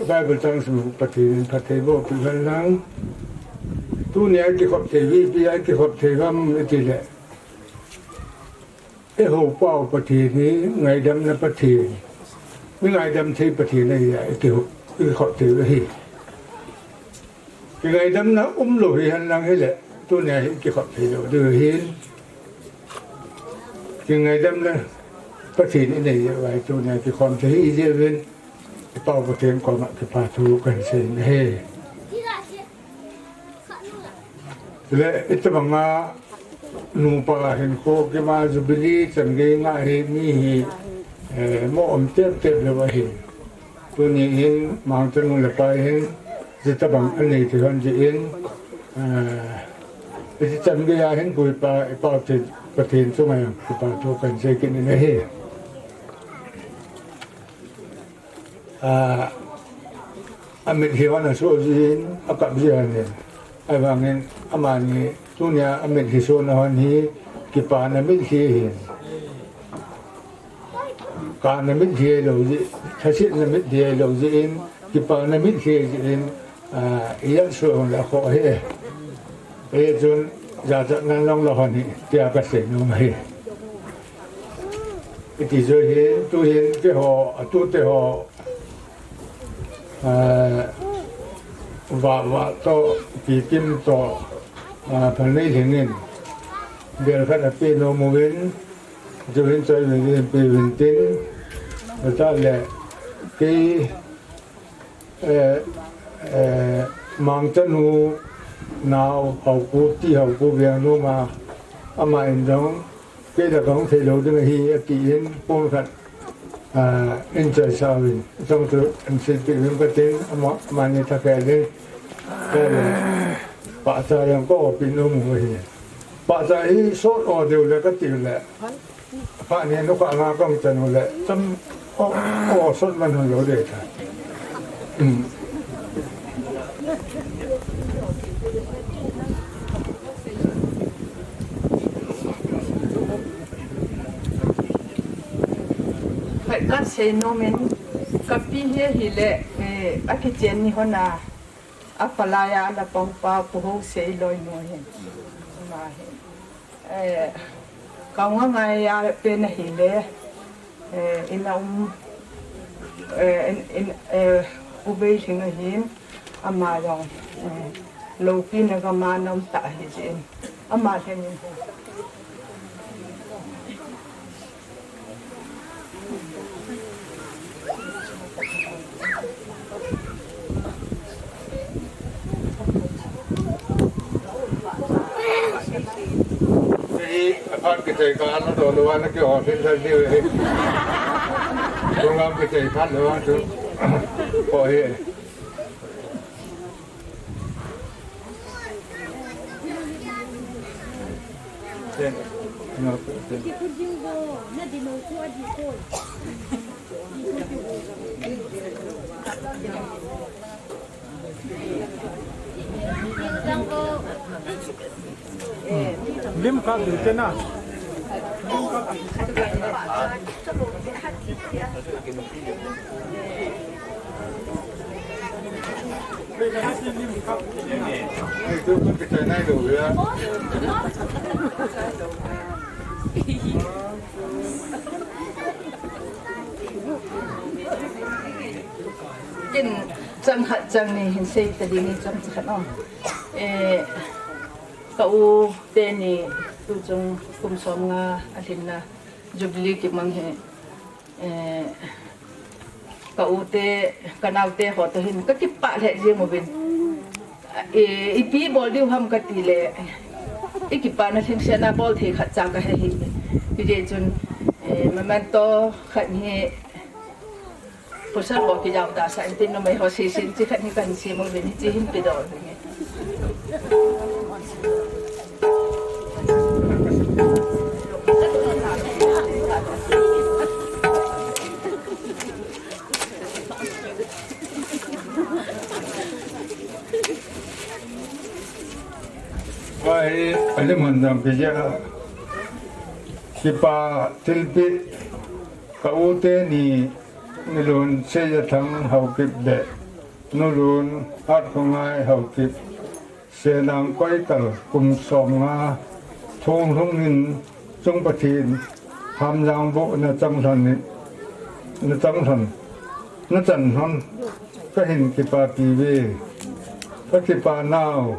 Bible chang sim Pathen in phatthei boh peh hen lang. Tunia kikhop thei, ipi a kikhop thei ham iti le. Eiho pau Pathen hi ngaidamna Pathen, mi ngaidam thei Pathen ahi a, i kikhop, i kikhop thei u ahi. Kingaidamna umlou hi hen lang hile, tunia hi kikhop thei lou diu ahin. Kingaidamna Pathen i nei uva hi tunia kikhom thei hi i jeh uvin, i pau Pathen koma kipa thu kan sei in ahi. Le, itobanga nupa hinkho kima Jubilee chan gei ngah hi mi hi, eh, mo um tep tep lou ahi. Tuni hin Mangchanu le pa hin, hitobang anei thei hon jeh in, eh, hiche chan gei a hin Puipa, i pau Pathen, Pathen chunga jong kipa thu kan sei kit in ahi. A, amitlhi hon asoh jin, akap jin ahi. Ahivangin, amani, tunia amitlhi sohna hon hi, kipana mitlhi ahi. Kana mitlhi ahilou jeh, thasetna mitlhi ahilou jeh in, kipana mitlhi ahi jeh in, a, ijat soh hon le akhoh ahi. Hichun, jachatna long lou hon hi, tia kasei nom ahi. Iti jeh hin, tuhin, keiho, atute ho, a, Vahvah toh, Pikim toh, a, Phalneilhing in, bel khat ape nom uvin, tuhin choi uvin, pe uvin tin, ata le, kei, Eh, eh, Mangchanu nau Haokutei, Haokutei Vengnom a, ama in jong, kei la kahung thei lou ding ahi, atin, pon khat, ah, in choi sa uvin, jong chu in silpeh uvin katin, ama, amani thakhel in, eh, Pahcha jong ka opi nom u hi. Pahcha hi sot o deu le ka ti le. Pha ni nu ka nga kam chan u le. Cham o, o sot man hon lo de ta. Um. Khat ka sei nom in, ka pi hi ahile, eh, akichen ni hon a, apalai a la pang pa Pu Hosei Loimo hin. Ama hi. Eh, ka nga ngai a pen ahile, eh, in a um, eh, in, in, eh, U Beilhing ahin, ama jong, eh, loupina gam a ana um ta ahi jeh in, ama lheng in. Hi, aphat kichai kha, ana dol lou, ana kihou lhing lhing diu hi. Program kichai kha lou, chu. Ko hi. Lim kha ding te na. Ken chang khat chang ni hin sei ta ding, chang khat o. Eh, ka u teni tuchung kum som nga alhinna Jubilee kimang hi. Eh, ka u te, ka nao te ho toh hin, ka kipah lheh jeng uvin. Eh, ipi bol diu ham ka ti le, i kipana lhingset na bol thei khat cha ka he hi. Hijeh chun, eh, memento khat hi, pasal ho kijao ta sa, intin numei ho seisin chi khat hi kan sem uvin, hiche hin pe dol uvin. Vai, ale mandam pe ja. Kipa thilpeh, ka u teni, Nulun Seijathang Haokip le Nulun Hatkhongai Haokip, Senang Koikal kum som nga thong lhung in, Chung Pathen Hamjang boh na chang lhon in, na chang lhon, na chan lhon, ka hin kipapi uve. Ka kipa nau,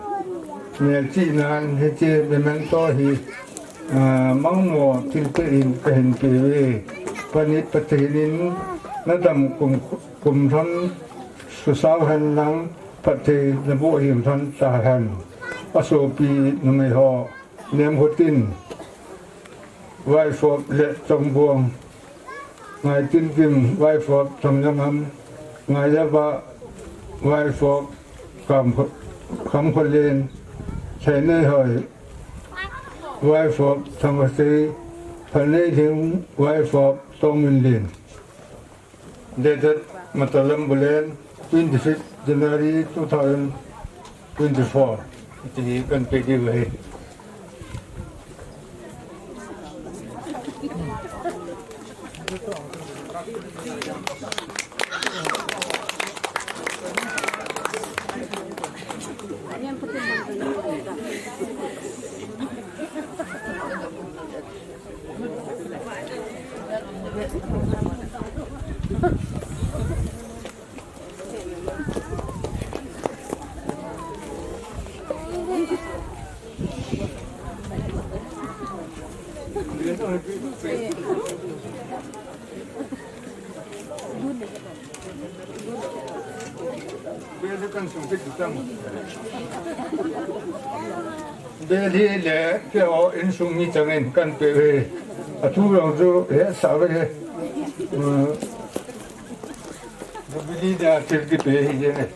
melchihnan hiche memento hi, ah, mangmo thilpeh in ka hin pe uve. Phanit Pathen in na dam kum, kum lhon susau hen lang, phatthei na boh him lhon ta hen. Asopi numei ho, Nemkhotin Vaihop le Chongbung, Ngaitinkim Vaihop Thamjangam, Ngaijava Vaihop Kam, Kamkholen, Lheineihoi Vaihop Thangkasei, Phalneilhing Vaihop Tongminlen. Dated Matalam Bulen, twenty-fifth January two thousand twenty-four. Iti hi kan pe diu ahi. Bel hi kan sung kit tam. Bel hi le keiho insung mi chang in kan pe uve. Athu jong chu hesah uve. Jubilee dia thil kipe hi jeng e.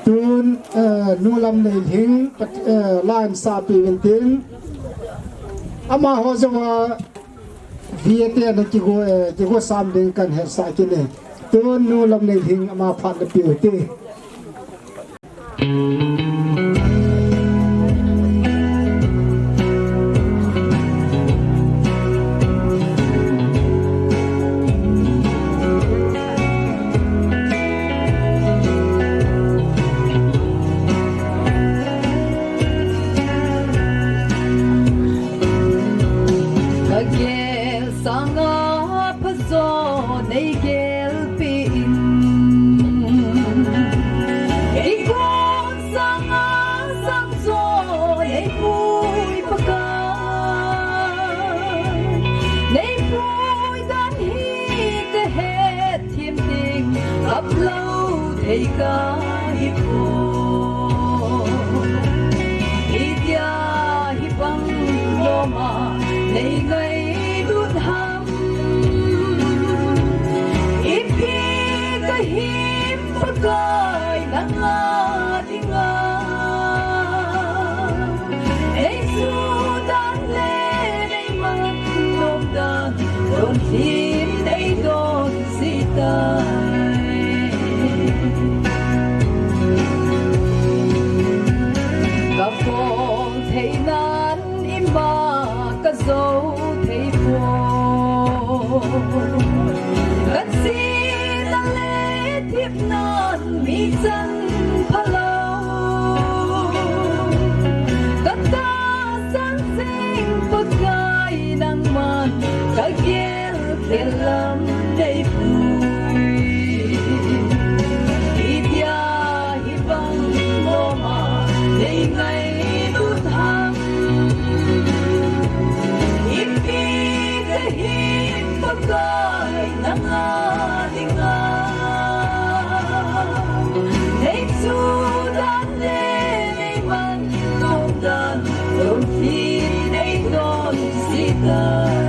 Tun, eh, Nu Lamneilhing, Pat-, eh, line sapi vintin. Amaho jouva, V A T na kigo, eh, kigo sam ding kan hetsah kit e. Tun Nu Lamneilhing ama phat na piu te. Ka gel sanga phajo nei gelpi in, i kon sanga sang jo nei pui Pakai. Nei pui dan hi ka het thim ding, kap lou thei ka hi poi. Itia hibang lom a nei ngailut ham? Ipi ka him Pakai nanga dinga. Nei chu dan le nei man nom dan, don hin nei don si tai. Ka pom thei nan ima ka jo thei poi. Ka chihna le thepnan mi chan phalou. Ka tahsan jing Pakai nangman ka gel khel lam nei pui. Itia hibang lom a nei ngailut ham? Ipi ka him Pakai nanga dinga. Nei chu dan le nei man nom dan, don hin nei don si tai.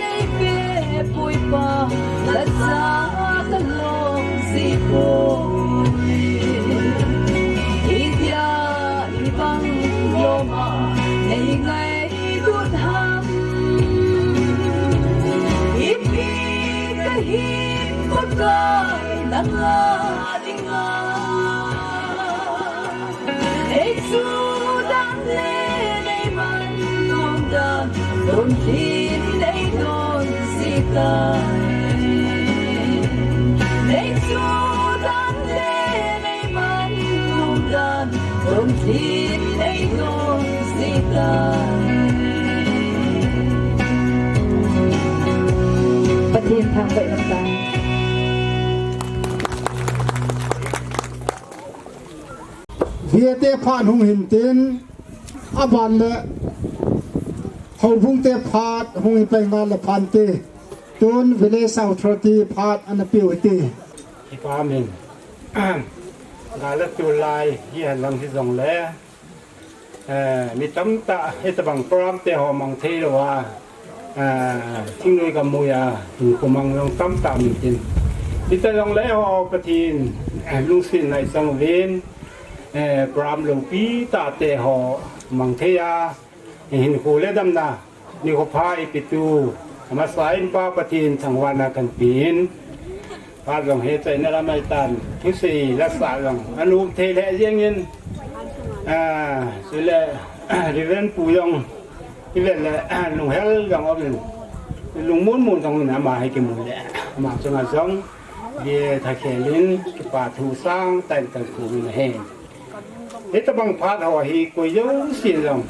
Nei pe pui pa, la cha ka long si poi. Itia hibang lom a nei ngailut ham? Ipi ka him Pakai nanga dinga. Nei chu dan le nei man nom dan, don hin nei don si tai. Nei chu dan le nei man nom dan, don hin nei don si tai. Pathen thangvah in um tah. Kete phat hung hin tin, aban le Houbung te phat hung hi pai ngal le phan te. Tun Village Authority phat ana piu hi ti. Kipa min. Gala tulai hi halang hi jong le. Eh, mi tamtah hitabang program te ho mang thei lou a. Eh, thingnoi ka mui a, hinkho mang jong tamtah min tin. Hitabang le ho Pathen, eh, lungset nai chang uvin, eh, program loupi tah te ho mang thei a, hinkho le damna, nikho pha ipetu, amasa in Pa Pathen thangvahna kan pe in. Pa jong he chaina lam ahi tan, thusei lasa jong, anom thei le jeng in, ah, chule, Reverend Pu jong, ivet le, lunghel jong um in, lungmon mon jong in ama hi kimu le, ama chunga jong, ve tha khel in, kipa thu sang tah in kan thu in ahi. Hitabang phat ho hi koi jouse jong,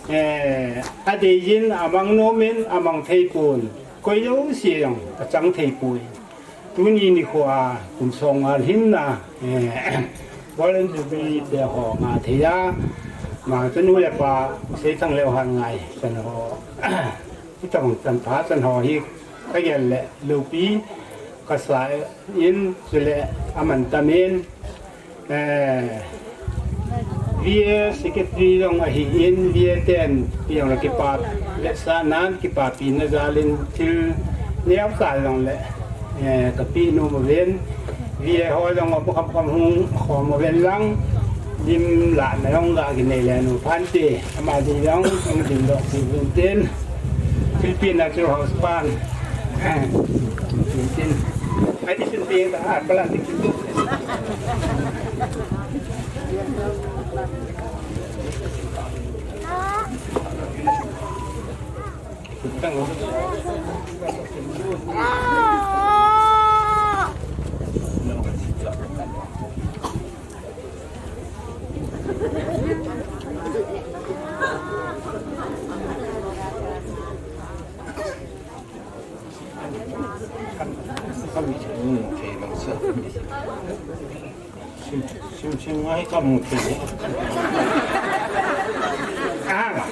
eh, adei jin, amang nom in, amang thei pon, koi jouse jong achang thei poi. Tuni nikho a kum som nga lhinna, eh, Golden Jubilee te ho nga thei a, ma chanu le pa, Seithang le Hangngai, chan ho. Hitabang chan pha chan ho hi kagel le loupi kasa in, chule aman tam in, eh, V A secretary jong ahi in, V A ten jong le kipa le sa nan kipapi na jal in thil neo sa jong le, eh, kapi nom uvin. V A ho jong apu kham kham hung khom uvin lang, lim la na jong ga kinei le nu phan te, ama di jong, jong din dok ti uvin tin. Philippine Natural House pan. Tin tin. Ai ti sin pi ta, ah, pala ti. Sim, sim, sim, ngai ka mu thei. Ah.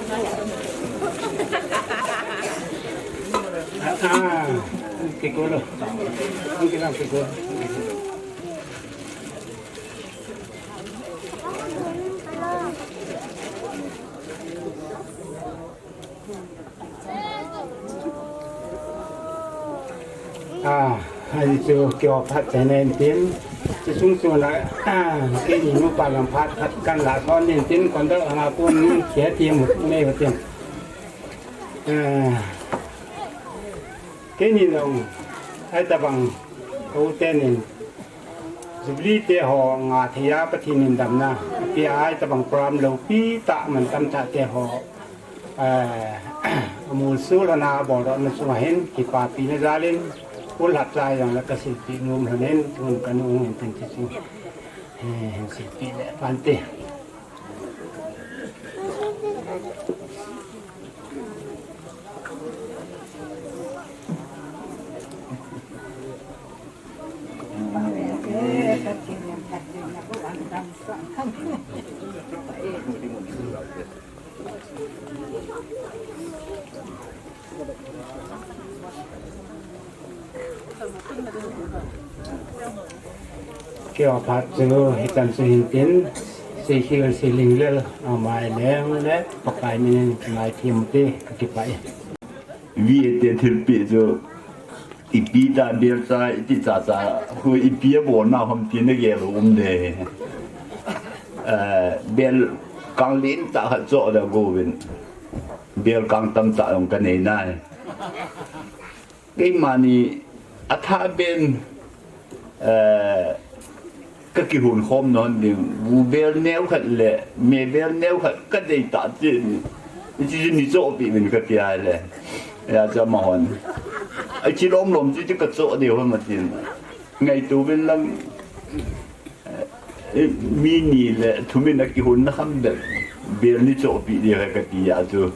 Ah, ah. Kikolo. Ang kinang kikolo. Ah, ahi chu kio phat chai na in tin. Chu sung chu la, ah, keini nupa lam phat khat kan la son in tin, kon dal anga kun ni kia ti mu nei ba tin. Ah, keini long, ai tabang, ko te nin. Jubilee te ho nga thei a Pathen in damna, pi ai tabang program loupi tah man tam tah te ho, eh, amul sul ana bol doh na chunga hin, kipapi na jal in, ul hat lai jong le ka silpi nom lhon in, tun ka nu in tin ti chu, eh, hin silpi le pante. Kio phat chu hichan chu hin tin, Seikhel Seilinglel amai leng le Pakai min in ngai thim te ka kipah e. V A te thilpeh chu ipi ta bel cha iti cha cha khu ipi a bol na hom ti na gel um de. Eh, bel kang lin ta khat cho da go vin. Bel kang tam cha long ka nei nai. Keimani a tha ben, eh, ka kihun khom non ding, bu bel neo khat le, me bel neo khat ka dei ta ti, ti ni cho pi min ka pia le. Ya cha ma hon. Ai chi lom lom chi ti ka cho de hon ma tin. Ngai tu ben lang. Eh, mi ni le thum in a kihon na kham bel, bel ni cho pi di ka ti ya chu,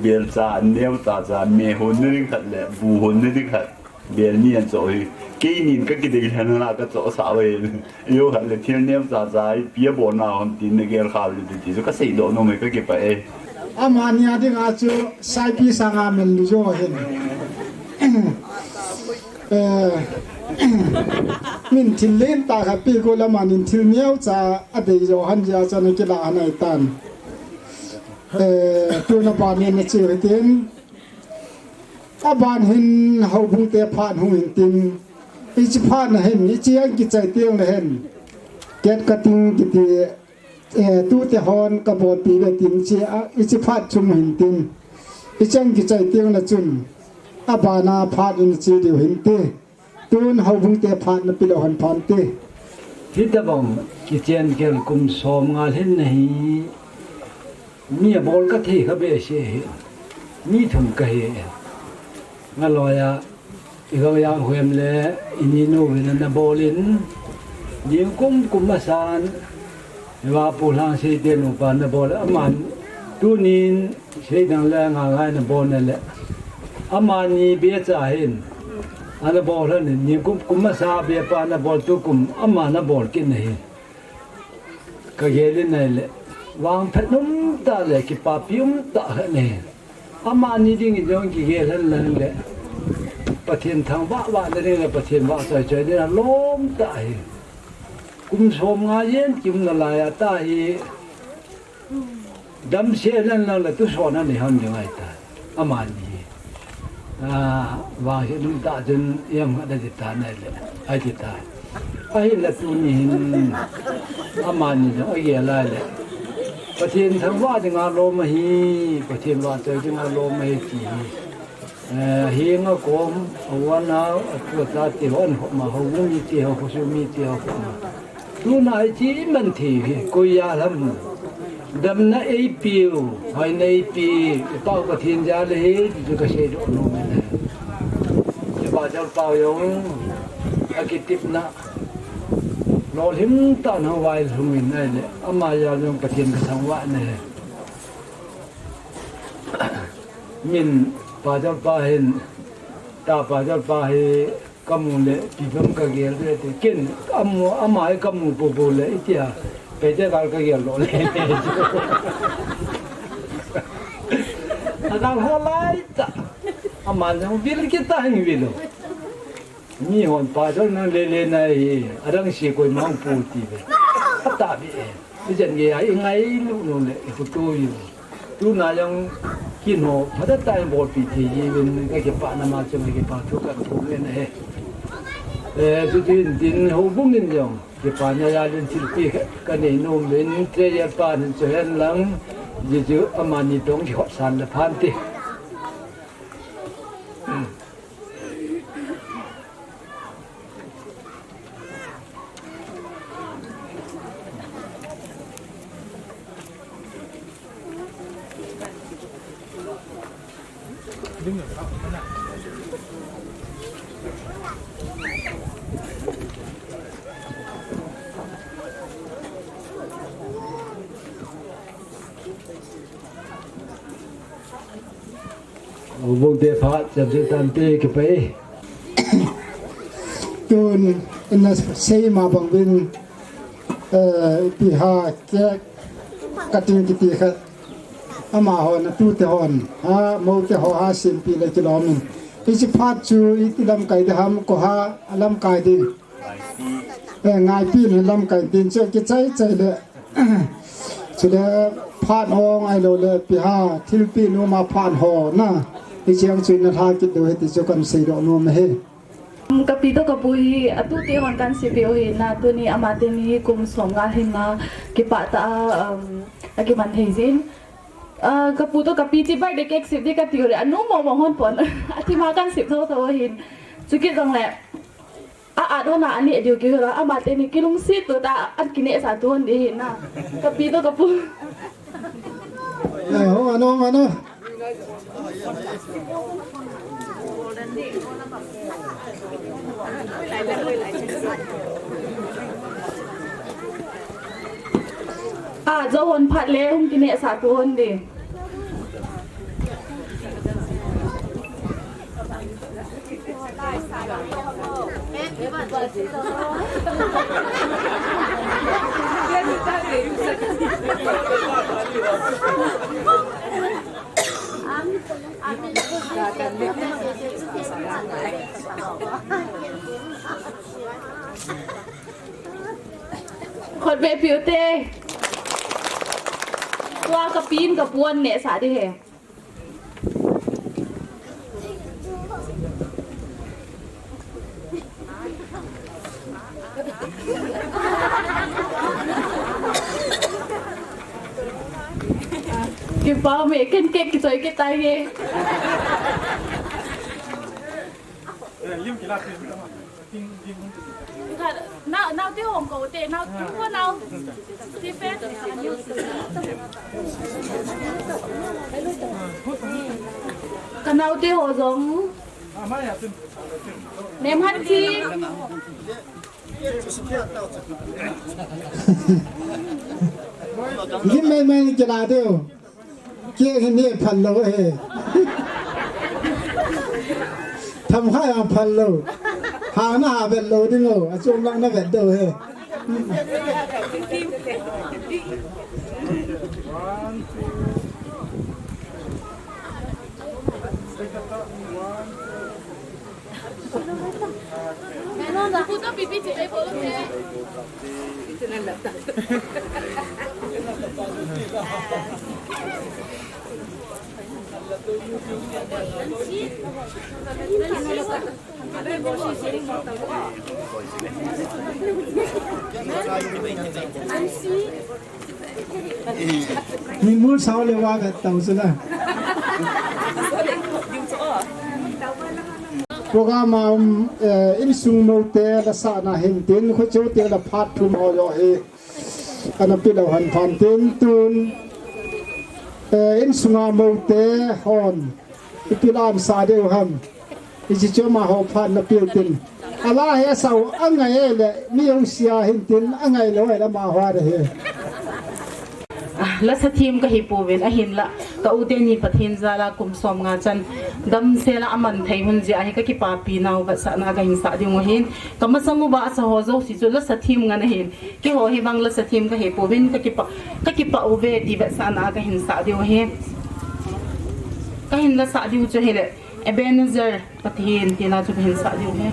bel cha neo ta cha, me hon ni ding khat le bu hon ni ding khat, bel ni an cho hi Keinin kakidei lheh na kachohsah uve. Eiho khat le thil neocha cha ipi abol na ham tin nagel khah uvin ti chu kaseidoh nom e, kakipah e. Amani a dinga chu Saipi sanga Mellujo hin. Eh, min thil lentah khat pe got le amanin thil neocha adei jo han jeh a chu ana kilah ahitan. Eh, tuna banin nache u hitin. Aban hin houbung te phat hung hin tin. Hiche phat na hin, hiche a kichai teng le hin. Cake cutting kiti, eh, tute hon kabolpi uve tin hiche a, hiche phat chung hin tin. Hiche a kichai teng le chun. Abana phat in che diu hin ti. Tun houbung te phat napeh lou hon phan te. Hitabang kichen kel kum som nga lhin na hi. Mi abol kathei kha behseh hi. Mi thum kahi. Ngaloi a, i Gangjang Huem le, i ninu vin ana bol in. Ningkum kum masan. Eiva Pu Lhangseite nupa ana bol, aman tunin seidang le ngangai ana bol na le. Amani becha hin. Ana bol lhon in, ningkum kum masa bepa ana bol tukum, ama ana bol kit na hin. Kagel in ahile. Vangphat um tah le, kipapi um tah khat na hin. Amani dingin jong kigel hen lang le. Pathen thangvah vah na ding le, Pathen vah choi choi ding alom tah hi. Kum som nga jen kium nalai a tah hi. Damsel hen lang le tuson anei hon ding ahitai. Amani hi. Ah, vangset um tah chun ijem khat ati ta nai le. Ati ta. Ahinla tuni hin. Amani jong agel a le. Pathen thangvah dinga lom ahi, Pathen vahchoi dinga lom ahi ti hi. Eh, ahenga kom, a u a nao, a tu a cha te ho, an khop ma, houbung mite ho, khosung mite ho khop ma. Tuna hiche iman thei hi, koi a lam. Damna eipe u, hoina eipe, i Pau Pathen jal ahi, ti chu kaseidoh nom e. I Pau Jal Pau jong, akitepna. Lolhing tah in vailhung in ahile, ama jal jong Pathen kathangvah e. Min Pau Jal Pa hin, ta Pau Jal Pa hi kamu le, ipi ham kagel le, ti ken, amu, ama hi kamu popo le, itia, peite gal kagel lou le. Agal ho lai tah, ama jong vil kit tah hin vil u. Mihon Pau Jal nang lele na hi, adang se koima hung pu ti ve. Atah ve e. Ijat gei a ingailut nom le, ikhuto u. Tuna jong kin ho, phatah tah in bolpi thei jiuvin, kakipah na ma chun kakipah thu kathum e. Eh, chuti hin tin houbung in jong, kipana jal in thilpeh kanei nom uvin, Treasurer pa hin chu hen lang, jeh chu amani toh kikhopsan le phan te. Houbung te phat, chapse tante kipah e. Tun, ina sei ma bang uvin, eh, ipi ham, cake cutting kiti khat. Amahon, atute hon, ha, moute ho ha, simpi le kilom in. Hiche phat chu, iti lamkai ding ham, koi ha, alamkai ding. Eh, ngaipi in lamkai ding chu kichai chai le. Chule phat hong ahilou le ipi ham, thilpeh nom a phat ho na. Hiche a chu nalha kit diu ahi ti chu kahin seidoh nom ahi. Um, kapi toh kapu hi, atute hon kahin seipeh u ahi na, tuni amateni kum som nga lhin na kipah tah a, um, akiman thei jin. Ah, kapu toh kapi chu birthday cake sep ding kati u le, anu mo mo hon pon. Athim a kahin sep thotho u ahin. Chukit jongle, A, a, dona ani diu kihola, amateni kilungset tah a, an kinehsah tu hon ding ahi na. Kapi toh kapu. Eh, hong ano, hong ano. A, jo hon phat le, hung kinehsah tu hon ding. Khut beh piu te. Tua ka pin ka puan ne sa di he. Kipah me, ken ke kichoi ke tai he. Nau, nau te hong ko te, nau, nau, nau. Stephen. Ka nau te ho jong. Nem hat thi. Lim mai mai kila deu. Kei hin he phal lou he. Tham kha yang phal lou. Ha na ha vet lou ding o. A chom lang na vet deu he. Min mun sao le wa vet tau sila. Program a um, eh, insung moute la sahna hin tin, khu cheu te la phat thum ho jo hi. Ana pi lou han phan tin tun, eh, insunga moute hon. Ipi lam sa deu ham. Ichi choma ho phat na piu tin. Ala he sau angai le mi hung sia hin tin angai lou le ma hua de he. Ah, lasa thim ka hi pouvin ahin la ka u teni Pathen jal a kum som nga chan damsel a aman thei hun jeh a hi ka kipapi nau vetsahna ka hin sa ding u hin ka masang uva asa ho jouse chu lasa thim ngan ahin. Keiho hi vang lasa thim ka hi pouvin ka kipa, ka kipa uve ti vetsahna ka hin sa diu ahi. Ka hin lasa diu chu hile Ebenezer Pathen tina chu ka hin sa diu ahi.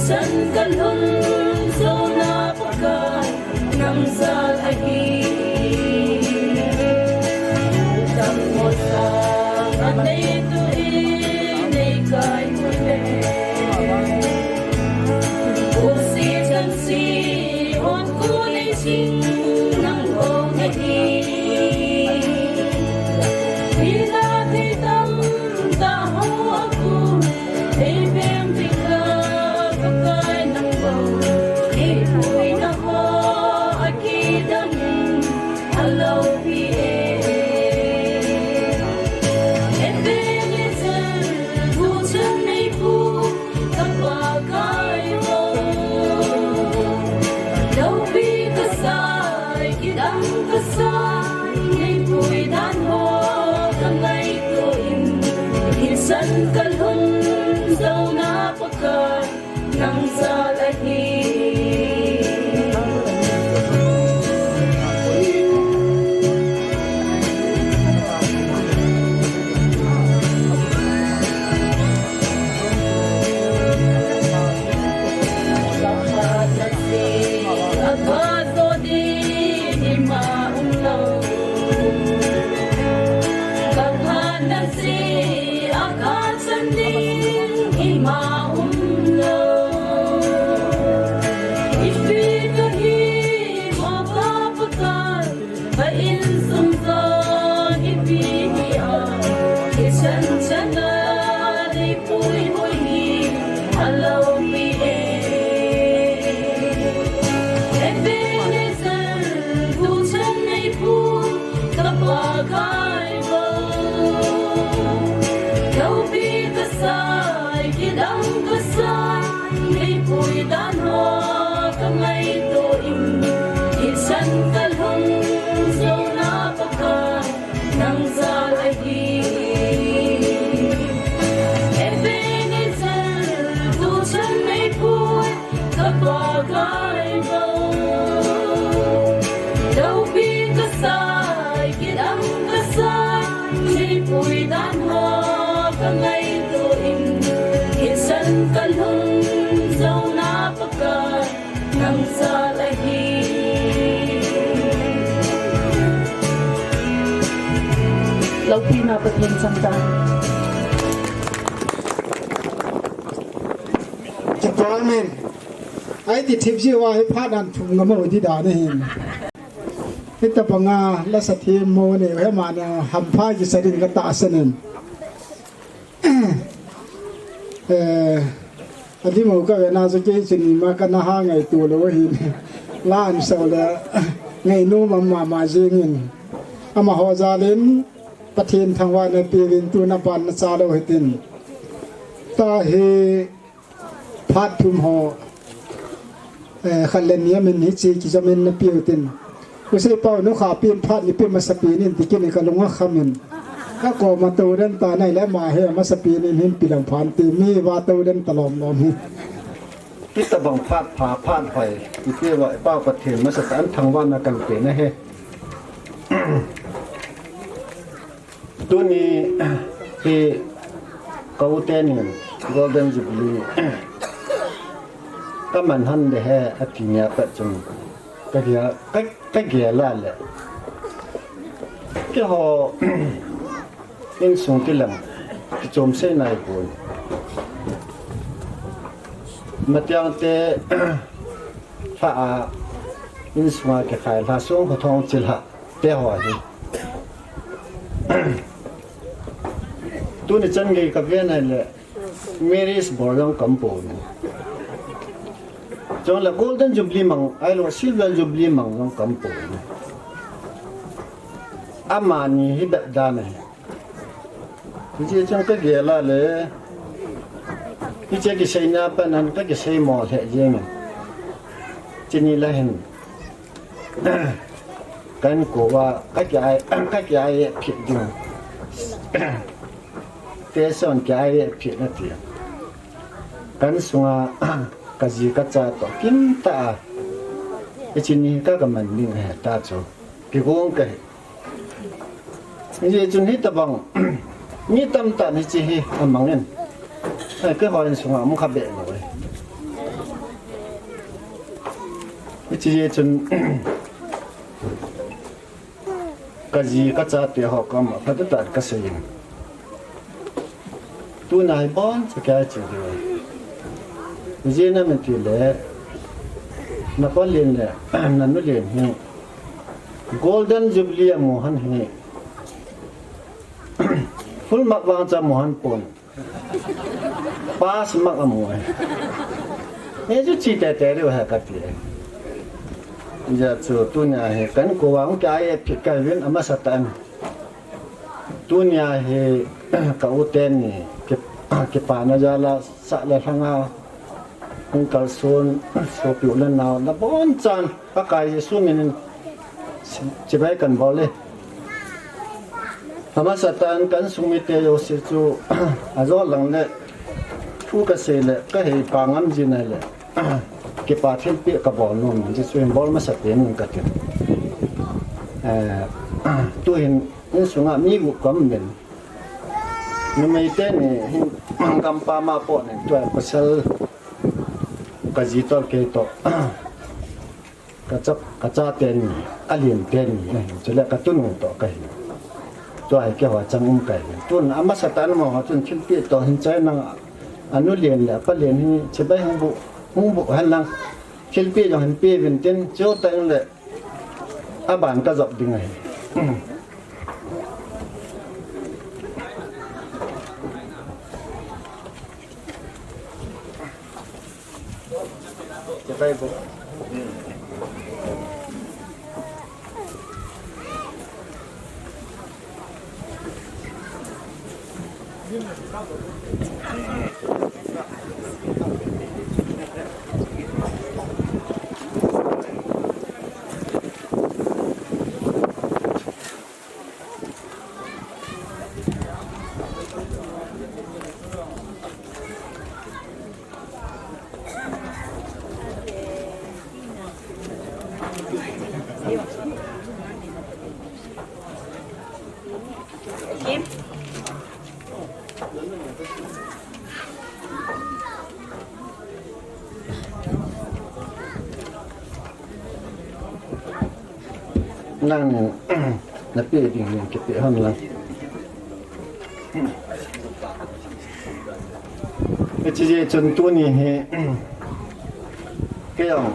San ka lhun zo na Pakai, nang jal ahi. Tam mo sa anei tu i nei kai mu le. U si chan si hon ku nei sing nang ong ahi. Ina thei tam ta ho aku. Taopina Pathen changkang. Kipah in. Ahi ti thip jiu a hi phat an thum ngam u ti dan ahin. Hitabanga lasa themmo nei u hi amani hampha kisa ding katahsan in. Eh, adimmo ka vena chu kei chun ima kana ha ngaito lou ahin. La an sau le ngainom mama jingin. Amaho jalin Pathen thangvahna peuvin tuna panna cha lou hitin. Tahi phat thum ho, eh, khat le ni a min hiche kijamin na peutin. Kusei pau nu kha pin phat ni pe masapen in tikin ka lunga khamin. Ka koma tou den ta nai le ama hi masapen in hin pilang phan ti mi va tou den ta lom lom hi. Hitabang phat pha phat hoi. Ipi va pau Pathen masatan thangvahna kan pe na he. Tuni hi ka u tenin Golden Jubilee ka man hon de he ati nia pat chun ka gel, ka, ka gel a le. Keiho insung kilam kichom sei nai pon. Matiang te fa a insunga kikhai lha sung ho thong chil ha. Te ho hi. Tuni chan gei ka ve nai le marriage bol jong ka um pon. Chule Golden Jubilee mang, ahilou Silver Jubilee mang jong ka um pon. Amani hi bep dan ahi. Hiche chun ka gel a le. Hiche kisei na pa nan ka kisei mo lheh jeng in. Chuni la hin. Kan ko va ka ki ai, ka ki ai phit ding. Te son ki ai phit na ti. Kan sunga ka ji ka cha to kim ta a. Hiche ni ka ka man ding he ta chu. Kigong ka hi. Hiche chun hitabang mi tamtah in hiche hi amang in. Ai, keiho insunga um kha be lou e. Hiche chun ka ji ka chate ho koma phatah a ka sei in. Tuna hi boncha kei a che diu. Ijeh inem itile, na palen le, na nulen hi Golden Jubilee amu hon hi. Full mark vang cha amu hon pon. Pass mark amu e. Hichu che tete diu ahi kati e. Hijeh chun tunia hi kan ko vang kei a phit kei uvin amasa tah in. Tunia hi ka u teni ki, kipana jal a sah le lhang a hung kalson sopi u le nao na bonchan Pakai Jesu min in chibai kan bol e. Amasa tah in kan sung mite jouse chu ajo lang le thu ka sei le ka hei pa ngam ji nai le kipa thilpeh ka bol nom in Jesu in bol masa pen in ka tin. Eh, tu hin Insunga mi gup ka um in. Numei teni hin gampam a pot in tua pasal ka ji toh kei toh. Ka cha, ka cha teni, alen teni, chule ka tunu toh ka hi. Tua hi keiho chang um ka hi. Tun amasa tah in amaho chun thilpeh toh hin chai nang anu len le apa len hi chibai hung bu, hung bu hen lang. Thilpeh jong hin pe uvin tin, chuteng le Aban ka jop ding ahi. Nangin, na pe ding hin kipe hon lang. Hiche jeh chun tuni hi kei jong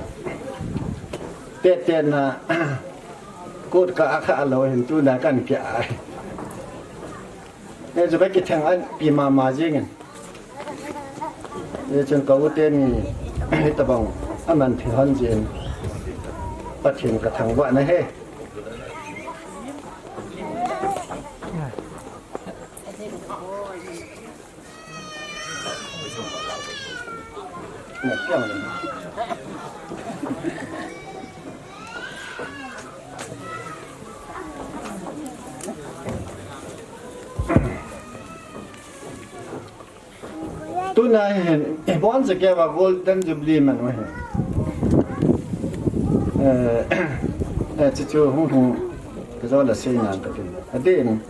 tete na kot ka akha lou hin tuna kan kia. Hichu ka kitheng an pi mama jingin. Hichun ka u teni hitabang aman thei hon jin. Pathen ka thangvah na e. Tuna hin, ibon sa kei va Golden Jubilee man u ahi. Eh, eh, chuchu hung hung, ka jo la sei nan ka tin. Adin,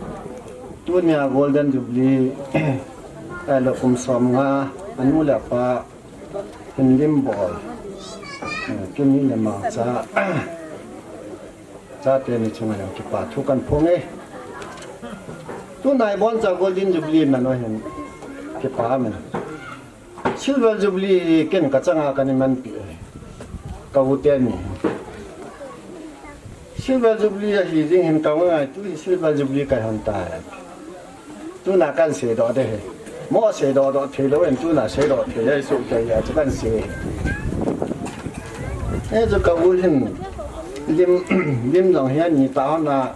tunia Golden Jubilee, eh, lo kum som nga, anu le apa, hin lim bol. Eh, tuni le ma cha. Chate ni chunga jong kipa thu kan phong e. Tuna ibon cha Golden Jubilee man u hin kipa amen. Silver Jubilee hi ken ka changa kan iman pi e. Ka u teni. Silver Jubilee ahi jing hin ka ngaitu hi Silver Jubilee kai hon ta e. Tuna kan seidoh de hi. Mo seidoh doh thei lou in tuna seidoh thei ahi soh kei a chu kan sei. Hichu ka u hin lim, lim jong hi ani ta hon a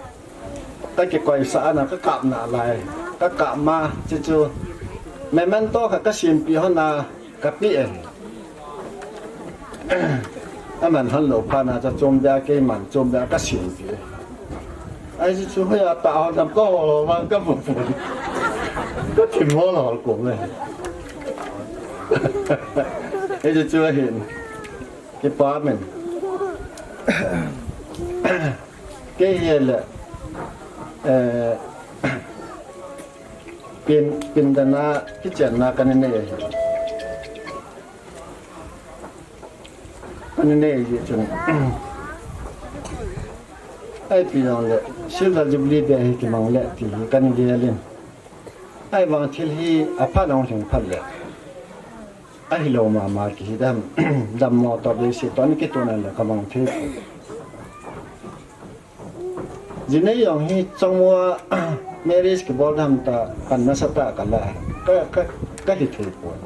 ka kikoisah ana ka kap nalai. Ka kap ma chuchu. Memento kha ka simpi hon a ka pe e. Aman hon lou phat na cha chom bia keiman chom bia ka simpi. Ahi chu chu hoiya ta ho dam ka ho ho vang ka mu pu. Ka thim ho ho ko me. Ahi chu chu ahin. Kipa men. Kei hi le. Eh, pin, pindana kichenna ka nei. Ka nei ji chun. Ipi jong le, Silver Jubilee beh hi kimang le ti hi ka gel in. Ahivang thil hi aphat jong lhing phat le. Ahilou mama kihi dam, dammo toh behseh toh ni kitoh na le ka mang thei. Jinei jong hi chommo a marriage kibol dam ta kan nasatah ka la, ka, ka, ka hithei poi.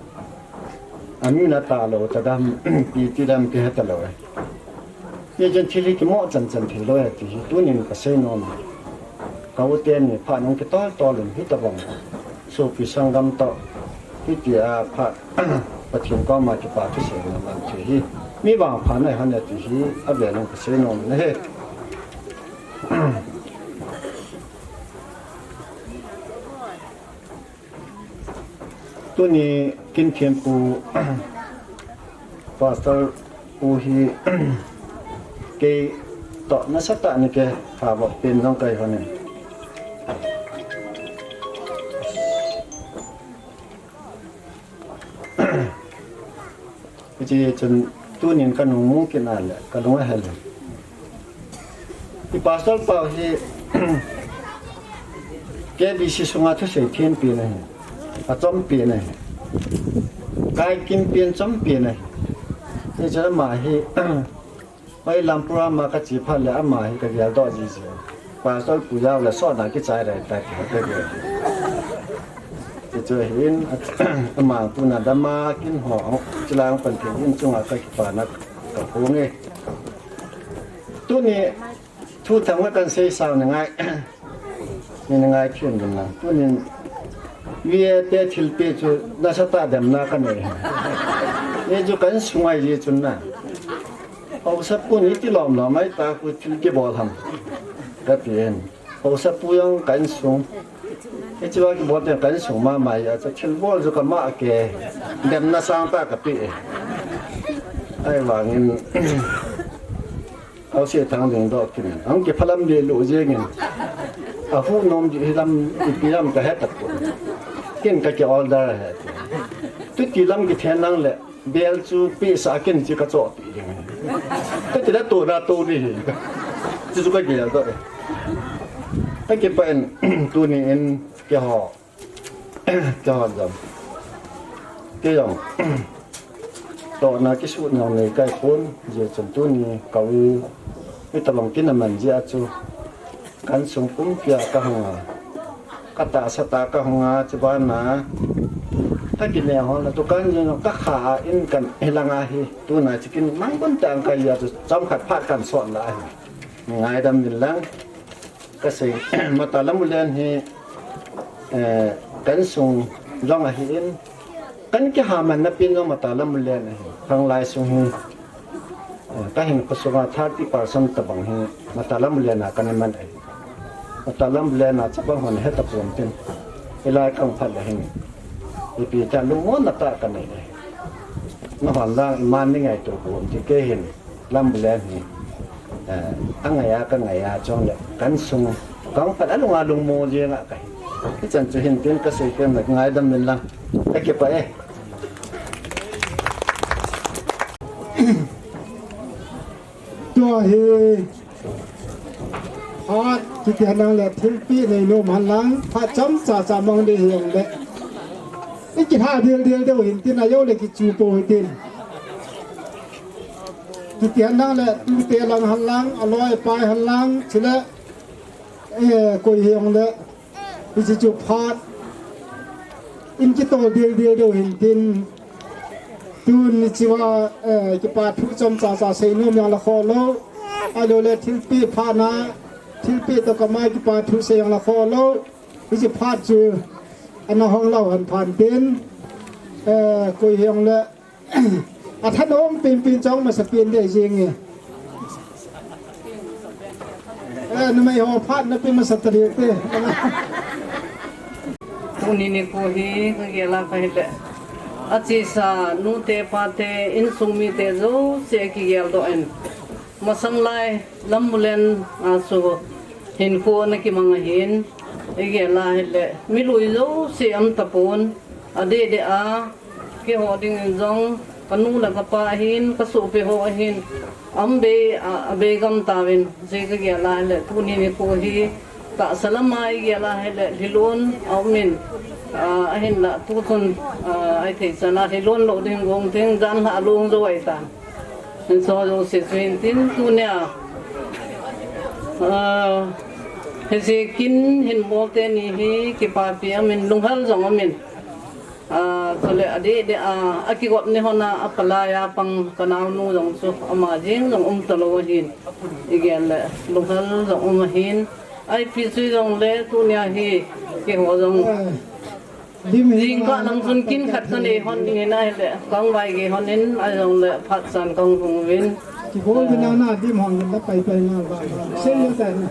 Amin ata lou ta dam, ipi ti dam kihe ta lou e. Hijeh chun thil hi kimo chan chan thei lou e ti hi tunin ka sei nom. Ka u teni phat nung kitol tol in hitabang. Sopi sanggam toh, hitia phat, Pathen koma kipa thuseina man thei hi. Mi vangpha nei hon e ti hi, avel in ka sei nom na e. Tuni kin thempu, Pastor pu hi, kei toh nasatah ni kei, ha va pen jong kai hon e. Hijeh chun tunin ka nung mu kit na le, ka lung ahel e. I Pastor Pau hi K B C sunga thusei thempen ahi. Achompen ahi. Kaikim pen chompen ahi. Hichun ama hi Hoi lam program a ka che phat le ama hi ka geldoh jiji. Pastor pu jao le sot na kichai rai ta ki ka gel. Ti chu hin ama tuna dama kin ho chilang pan thei in chunga ka kipana ka phong e. Tuni thu thang kan sei sao ni ngai. Ni ngai phian din lang. Tunin, mi te thil pe chu nasatah demna ka nei. Ni chu kan sung ai ji chun na. Haosapu ni ti lom lom ai ta ku thil kibol ham. Ka ti en. Haosapu jong kan sung. Hiche va kibol te kan sung mama a chu thil bol chu ka ma ke. Demna sangtah ka pe. Ahivangin. Haosa thang ding doh kin. Ang kiphalam le lo jeng in. Ahu nom di hilam ipi lam ka het tapon. Kin ka ki order het. Tuti lam kithen nang le bel chu pisa kin chi ka cho pi ding. Ka ti da to da to di hi. Chu chu ka geldoh. Ka kipa in tuni in keiho. Kihon jam. Kei jong. Tohna kisuh nong nei kai pon, jeh chun tuni kau i, i tobang kin aman jeh a chu. Kan sung pumpia ka hung a. Ka tahsa tah ka hung a, chubana. Ka kine hon a tu kan jong ka kha a in kan hilang a hi. Tuna chikin mang bun tang ka ya chu chomkhat phat kan sot la hi. Ngaidam din lang. Ka sei, Mata Lamlen hi, eh, kan sung jong ahi in, kan kihaman na pin jong Mata Lamlen ahi. Khanglai sung hi, eh, ka hinkho sunga thirty percent tabang hi Mata Lamlen a kan man ahi. Mata Lamlen a chabang hon heta pon tin. Hilai kang phat le hin. Ipi ta lungmonna tah ka nei ahi. Nahon lang iman ni ngaito pon ti kei hin. Lamlen hi, eh, angai a ka ngai a chong le, kan sung, kang phat a lunga lungmo jeng a ka hi. Hichan chu hin tin ka sei pen le ngaidam min lang. Ka kipah e. Tua hi, phat, kiti hanang le thilpi nei nom hanlang, phat chomcha cha mang ding hi jong le. I kitha dildil deu hin tin a jo le kichu po hin tin. Kiti hanang le tute lang hanlang, aloi apai hanlang, chule, eh, koi hi jong le, hiche chu phat, in kitol dildil deu hin tin, tuni chua, eh, kipa thu chomcha cha sei nom jong le kho lou, ahilou le thilpi phat na, thilpi toh kama kipa thu sei jong le kho lou, hiche phat chu ana hong lou han phan tin, eh, koi hi jong le, athanom penpen chong masa pen ding jeng e. Eh, numei ho phat na pe masa ta ding te. Tuni nikho hi ka gel a ka hile, achesa nute pate insung mite jouse kigel doh in, masang lai Lamlen a chu hinkho ana kimang ahin, i gel a hile, mi lui jouse um tapon, adeh deh a, keiho dingin jong, ka nu le ka pa ahin, ka sopi ho ahin, um bei, a, abei gam tauvin, jeh ka gel a hile, tuni nikho hi, tahsa lama i gel a hile, lhilon aum in, a, ahinla, tuchun, a, i thei chan a, lhilon lou ding gong ding, jan lha long jou ahitan. Insung jouse chu hin tin tunia, ah, hiche kin hin bol teni hi kipapi aum in lunghel jong aum in. Ah, chule adeh deh a, akigop ni hon a, apalai a pang ka naonu jong chu ama jeng jong um talou ahin. I gel le lunghel jong um ahin. Ipi chu jong le tunia hi keiho jong Lim hi jingkah lang chun kin khat ka nei hon ding in ahile, kang vai gei hon in, ahijongle phat chan kang hung uvin. Kibol ding na, na lim hong ding na pai pai na ba. Sen le ta na.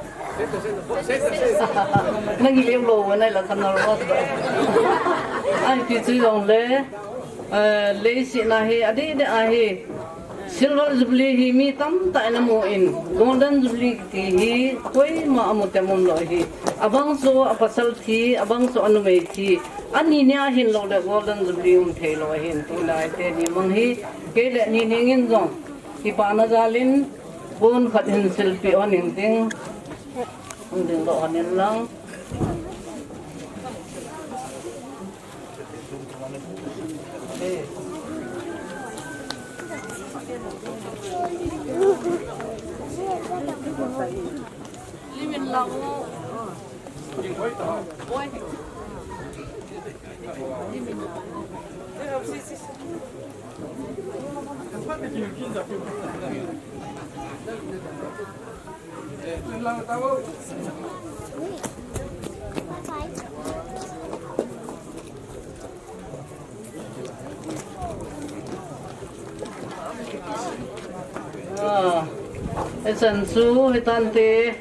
Nang hi lem lou, nai la kan na lo. Ai, ti chu jongle, eh, leiset na hi, adeh deh ahi. Silver Jubilee hi mi tamtah in amu in, Golden Jubilee kiti hi koima amu tem umlou ahi. Abang chu apasal thi, abang chu anumei thi. Ani nia hinlou le Golden Jubilee um theilou ahin, tulai teni mang hi, kei le Nining in jong kipana jal in, pon khat hin silpeh hon in ting, hung ding doh hon in lang. Ah, ichan chu hitante.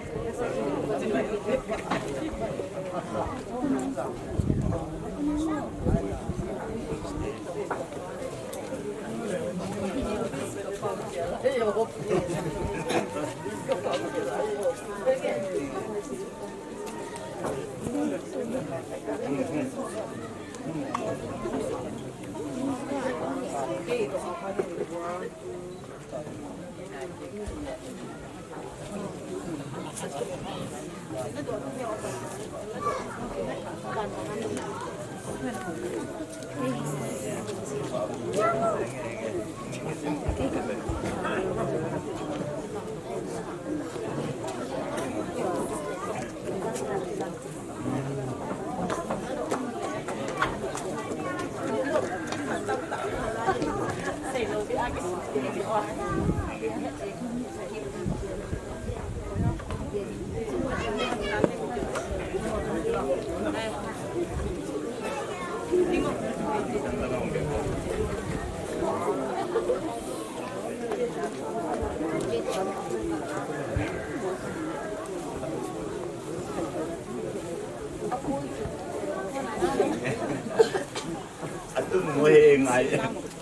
Atun mo he ngai,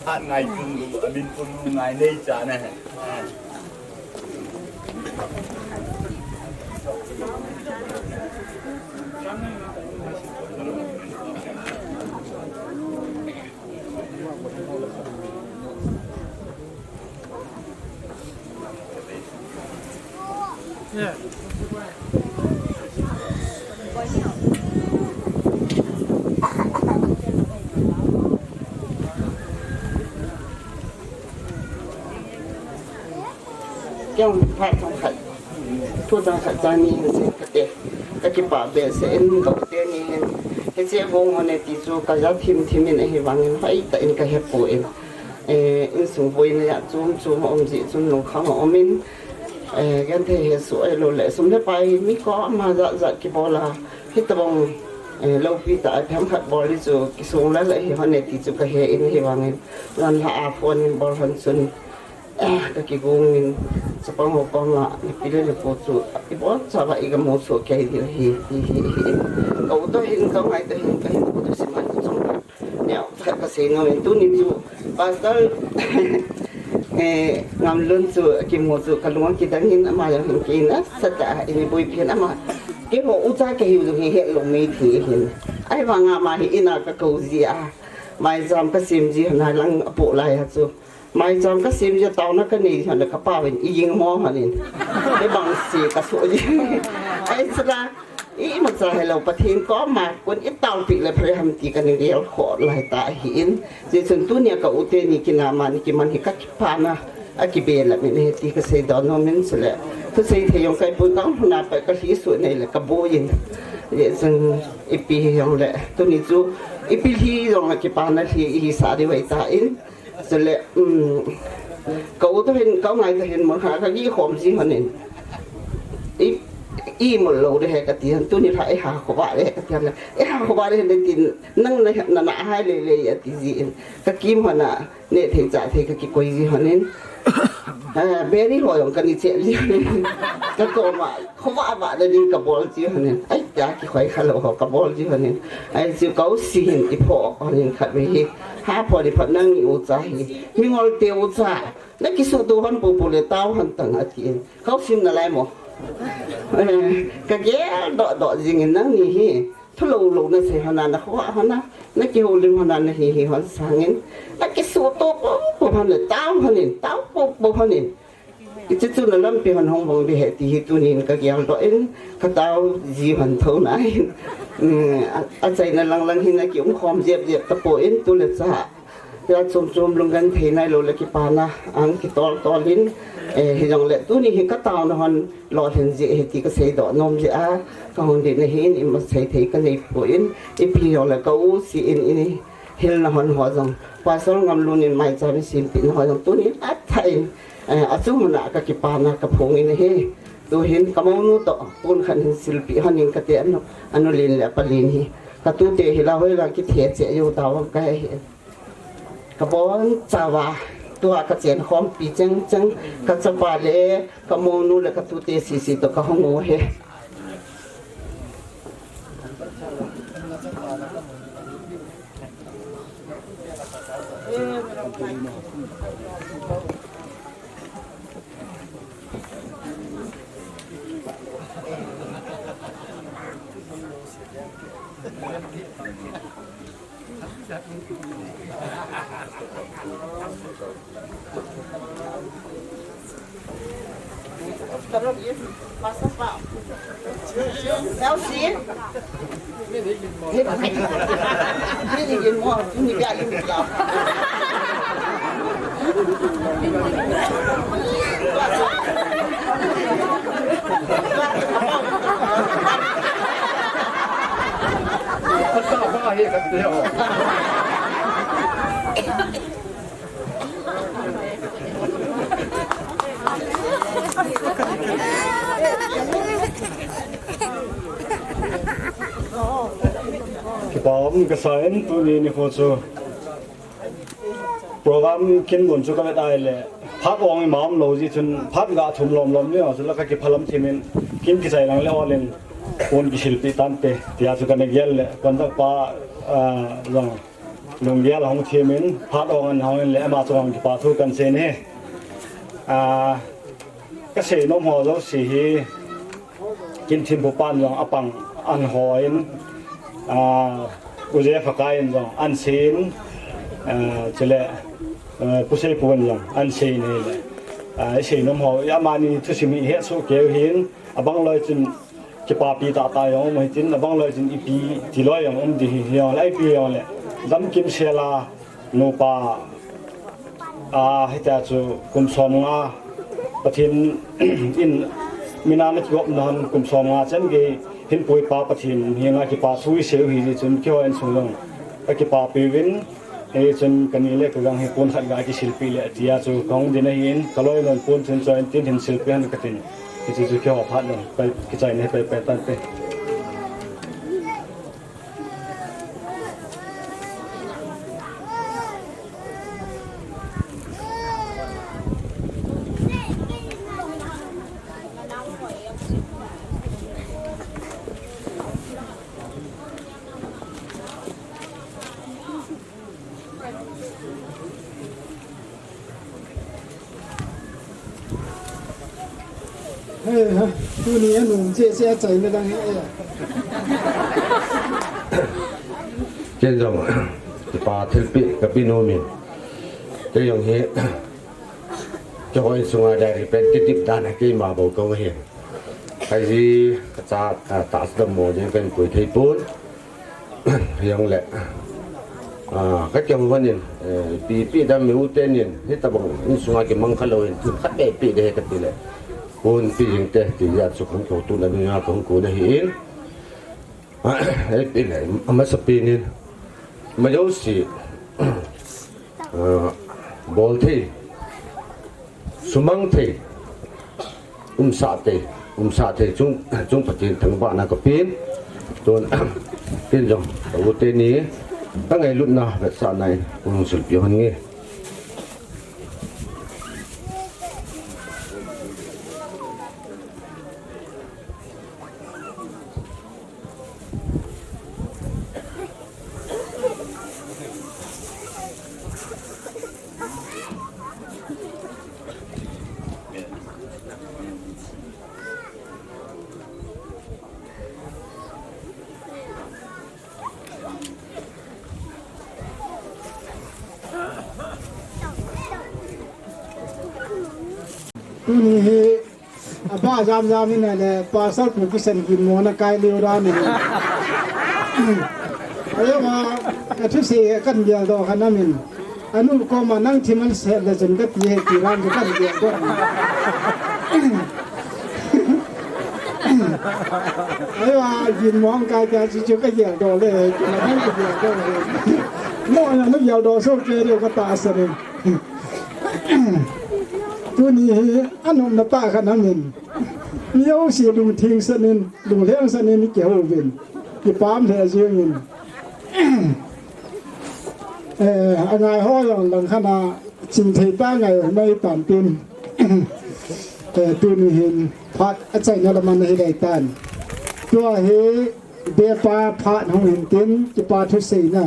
hat ngai tung, amin pun ngai nei cha na he. Kei phat thong khat, thu thong khat tani hin se kate, ka kipah behseh in ka u teni hin, hiche gong hone ti chu ka ja thim thim in ahivangin hoitah in ka hepon, eh, insung boina a chom chom a um jeh chun lungkham a um in, eh, genthei hesoh ahilou le sum le pai mi koma jat jat kibol a, hitobang, eh, loupi tah a phem khat bol hi chu kisung lal ahi hone ti chu ka he in ahivangin, jan la a phone in bol hon chun, eh, ka kigong in, chapang ho koma, na pi le na pu chu, i bol chauva i ga mu soh kei diu ahi, hi, hi, hi. Ka u toh hin, ka u ngai toh hin, ka hin u toh sima chung khat. Neo khat ka sei nom in, tuni chu, Pastor, eh, Ngamlun chu, kimu chu, ka lung kidang in, ama jong hin kei nasatah in, i boipi in ama. Keiho ucha ka hiu jong hi het lou mei thei hin. Ahivanga ama hi in a ka kou ji a. Maicham ka sem ji hon a lang apoh lai a chu. Maicham ka sem jia taona ka nei hon le ka pau in i jing mo hon in. Kei bang se ka so jing. Ai sala, imacha helou Pathen koma kon i taopi le phere ham ti ka nei gel kho lai ta hi in. Jeh chun tunia ka u teni kinama ni kiman hi ka kipana a kibe la min he ti ka sei doh nom in sule. Thusei thei jong kai pui kang huna pa ka hi su nei le ka bo in. Jeh chun ipi hi jong le tuni chu ipi hi jong a kipana hi i hi sa di vai ta in. Chule, um, ka u toh hin, ka u ngai toh hin, mun kha ka gi khom ji hon in. I, i mun lou de he ka ti hon, tuni lha i ha khovah de he ka ti hon le. I ha khovah de he de tin, nang na, na, na hai le le a ti ji in. Ka kim hon a, ne thei cha thei ka kikoi ji hon in. Ah, beri ho jong ka ni che ji hon in. Ka koma, khovah vah le ding ka bol ji hon in. Ai, ta kikhoi kha lou ho ka bol ji hon in. Ai, chu ka u si hin i pho hon in khat ve hi. Ha pho di phat nang ni ucha hi. Mi ngol te ucha. Na kisuhto hon popo le tao hon tang a ti in. Ka u sim nalai mo. Eh, ka gel doh doh jing in nang ni hi. Thu lou lou na sei hon a na khovah hon a. Na kihoulim hon a na hi hi hon sang in. Na kisuhto popo hon le tao hon in. Tao popo hon in. Hiche chu na lampi hon hung bang di he ti hi tunin ka gel doh in, ka tao ji hon tho na in. Mm, a, achaina lang lang hin a ki um khom jep jep tapon tu le cha. Tia chom chom lunggenthei nai lou le kipana, ang kitol tol in, eh, hijong le tuni hi ka taona hon lolhin ji he ti ka sei doh nom ji a, ka hung di na hin, ima sei thei ka nei pon, ipi jong le ka u si in, in, Hilna hon ho jong, Pastor Ngamlun in maicham i simpeh na ho jong, tunin athah in, eh, achung hon a ka kipana ka phong in ahi. Tuhin ka mounu toh, pon khat hin silpeh hon in kate anu, anu len le apa len hi. Ka tute hi la hoi la kithe cheh jou tavang kahi. Ka bonchauva, tua ka chen khompi cheng cheng, ka chapa le, ka mounu le ka tute sisi toh ka hung u ahi. Kipa um kasa in tuni nikho chu program kin mun chu ka vet a ahile phat ong ima umlou jeh chun phat ga thum lom lom ni chu la ka kiphalam thim in kin kichai lang le ol in pon kisilpi tante tia chu ka na gel le conductor pa, ah, jong Lunggel ahung thim in, phat ong ana hong in le, ama chunga kipa thu kan sei in ahi. Ah, ka sei nom ho jouse hi, kin thim pu pan jong apang ana hon, ah, U J F a kai in jong ana sei in, ah, chule, ah, Pu Seipun jong ana sei in ahile. Ah, i sei nom ho, amani thusim hi het soh keu hin, abang loi chun, kipapi tah tah jong um hitin, abang loi chun ipi ti loi jong um di hi, hi jong le, ipi jong le, damkim sela, nupa, a, hitia chu kum som nga, Pathen in, mina na kigop na hon kum som nga chan gei, hin pui pa Pathen, hi nga kipa thu i sei u hi jeh chun, kihou in sung jong, ka kipapi uvin, Hichun kani le kagang hi pon khat ga kisilpi le tia chu kahung din ahin, ka loi lon pon chun choi in tin hin silpi hen katin. Hichu chu kihou phat lou, kichai na hi pai pai tante. Hei ha, tuni a nung che che a chai na dang he. Ken jong, pa thilpi ka pi nom in. Kei jong hi, kei hoi sunga diary pen kidip dan a keima bou kong hi. Kaji, ka cha, ka ta sa mo jeng ken pui thei pun. Jong le, ah, ka kihou hon in, eh, pi, pi dam mi u te nin, hitabang, insunga kimang kha lou in, thil khat beh pi de he kati le. Pon pi jing te, ti jat su kong kihou tu na ding a kong ko na hi in. Ah, eh, pi le, amasa pi nin, ma jouse, ah, bol thei, sumang thei, umsah thei, umsah thei chung, chung Pathen thangvahna ka pen, tun, tin jong, ka u te ni, ka ngailutna, vetsahna in, kong silpi hon nge. Tuni hi, aba jam jam in le, Pastor Pu Kisan Ginmo na kai liu dan in. Ayo ma, ka thusei kan gel doh kha na min. Anu koma nang thim an sel le chun ka ti he ti ran chu kan gel doh. Ayo a, Ginmo kai ka chu chu ka gel doh le, ka nang ka gel doh le. Mo na na gel doh so ke le ka ta sa le. Tuni hi, anom na ta kha na min. Mi jouse lungthim sah in, lunglheng sah in kihou vin. Kipah lheh jeng in. Eh, angai ho jong lang khat a ching thei ta ngai mai tan tin. Eh, tuni hin phat achaina lam a na hi lei tan. Tua hi bepa phat hung hin tin kipa thuseina.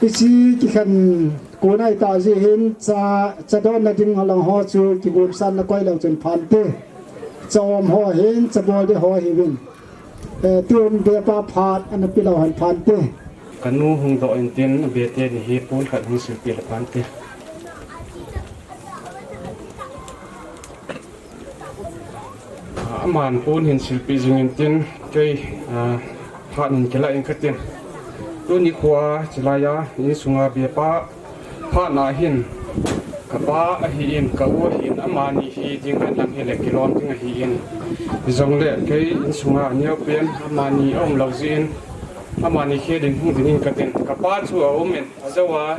Hiche kikhen kon ahi ta jeh hin cha, cha donna ding lang ho chu kigon san na koi lou chun phan te. Cha om ho hin cha bol ding ho hi vin. Eh, tun bepa phat ana pe lou hen phan te. Ka nu hung doh in tin, be te ni hi pon khat hung silpi le phan te. Aman pon hin silpeh jing intin, kei, ah, phat hin kila ing katin. Tuni khoa chilai a insunga bepa phat na hin, kapa ahin, ka u ahin, amani hi ding hen lang hile kilom ding ahin. Hijongle kei insunga aneopen amani aum lou jeh in, amani khel in hung ding in katin. Kapa chu aum in, ajou a,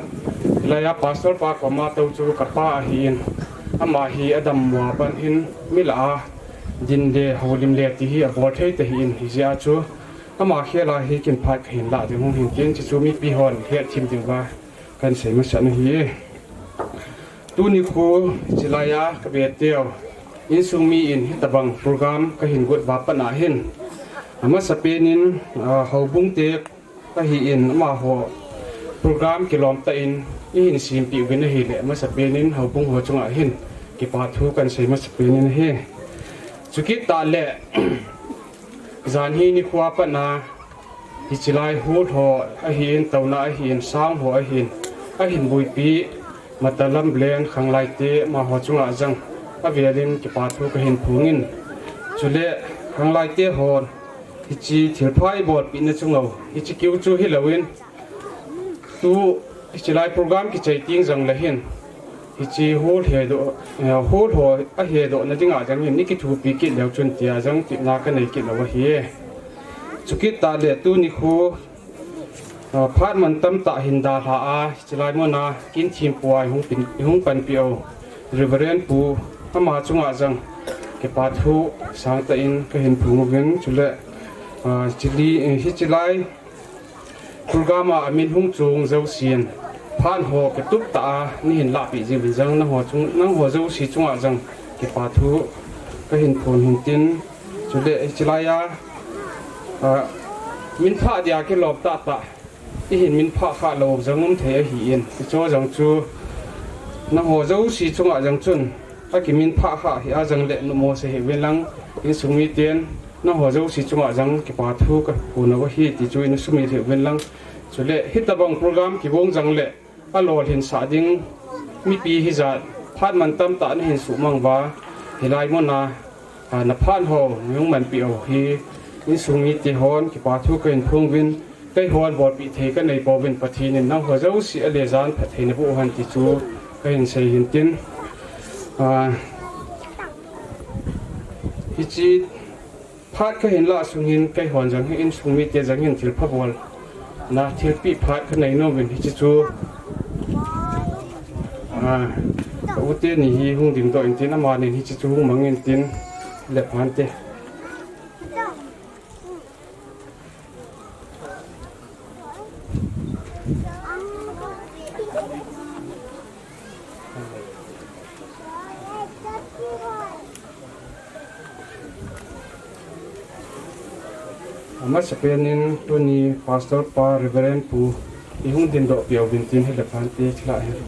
hilai a pastor pa koma tou chu kapa ahin. Ama hi adammo a pat hin mi lah a din le houlim le ti hi abol thei ta ahin, hijeh a chu ama khel a hi kin phat kahin lah ding hung hintin, chuchu mipi hon hethem diuva kahin sei masat ahi. Tuni kho chilai a kabeteu insung mi in hitabang program kahin got uva pat na hin, amasapen in, ah, houbung te ahin, amaho program kilom tah in eihin sempeh uvin ahile, amasapen in houbung ho chunga hin kipa thu kahin sei masapen in ahi. Chukit tah le, jan hi nikho a pat na, hichilai hall ho ahin, touna ahin, sound ho ahin, ahin boipi, Matalam Band, Khanglai te, amaho chunga jong avel in kipa thu kahin phong in. Chule Khanglai te hon hiche thilpha eibolpeh na chung u, hiche keu chu hilou in, tu hichilai program kichai teng jongle hin, hiche hall hedoh, eh, hall ho ahedoh na dinga jong hin nei kithopi kit leu chun tia jong tepna kanei kit lou ahi. Chukit tah le tuni kho, ah, phat mantam tah hin dalha a, chilai muna kin thempu a eihung pen, eihung panpi u Reverend Pu, ama chunga jong kipa thu sangtah in kahin phong uvin, chule, ah, chili, eh, hichilai program a amin hung chong jousen, phat ho kitup tah a neihin lahpeh jiuvin jong nangho chung, nangho jouse chunga jong kipa thu kahin phong hintin, chule hichilai a, ah, minphah dia kilom tahtah, eihin minphah khah lou jong um thei ahin, hicho jong chu nangho jouse chunga jong chun akiminphah khah hih a jongle numo sei hih uvin lang, insung miten nangho jouse chunga jong kipa thu kaphon u ahi ti chu nei sumil hih uvin lang. Chule hitabang program kibol jongle alolhinsah ding mipi hijat phat mantam tah nahin sumang uva, hilai muna, ah, naphat ho neihung manpeh u hi insung mite hon kipa thu kahin phong uvin, keihon bolpeh thei kanei pouvin, Pathen in nangho jouse a le jan phatthei naboh u hen ti chu kahin sei hintin. Ah, hiche phat kahin lah sung hin keihon jong hin insung mite jong hin thilpha bolna thilpeh phat kanei nom uvin hiche chu, ah, ka u teni hi hung dingdoh intin, amanin hiche chu hung mang intin, le phante. Amasapen in tuni Pastor pa Reverend Pu eihung dingdoh peh uvin tin hile phante chula hin.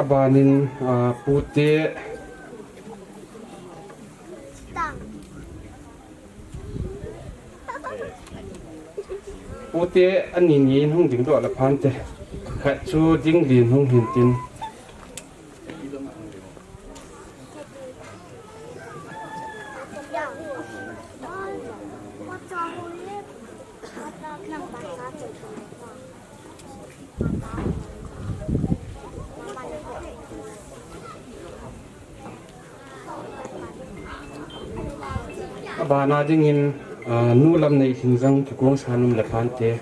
Abanin, ah, pute. Pute ani ni in hung dingdoh le phante. Khat chu Dinglin hung hintin. Abana dingin, ah, nu Lamneilhing jong kikong sa nom le phante.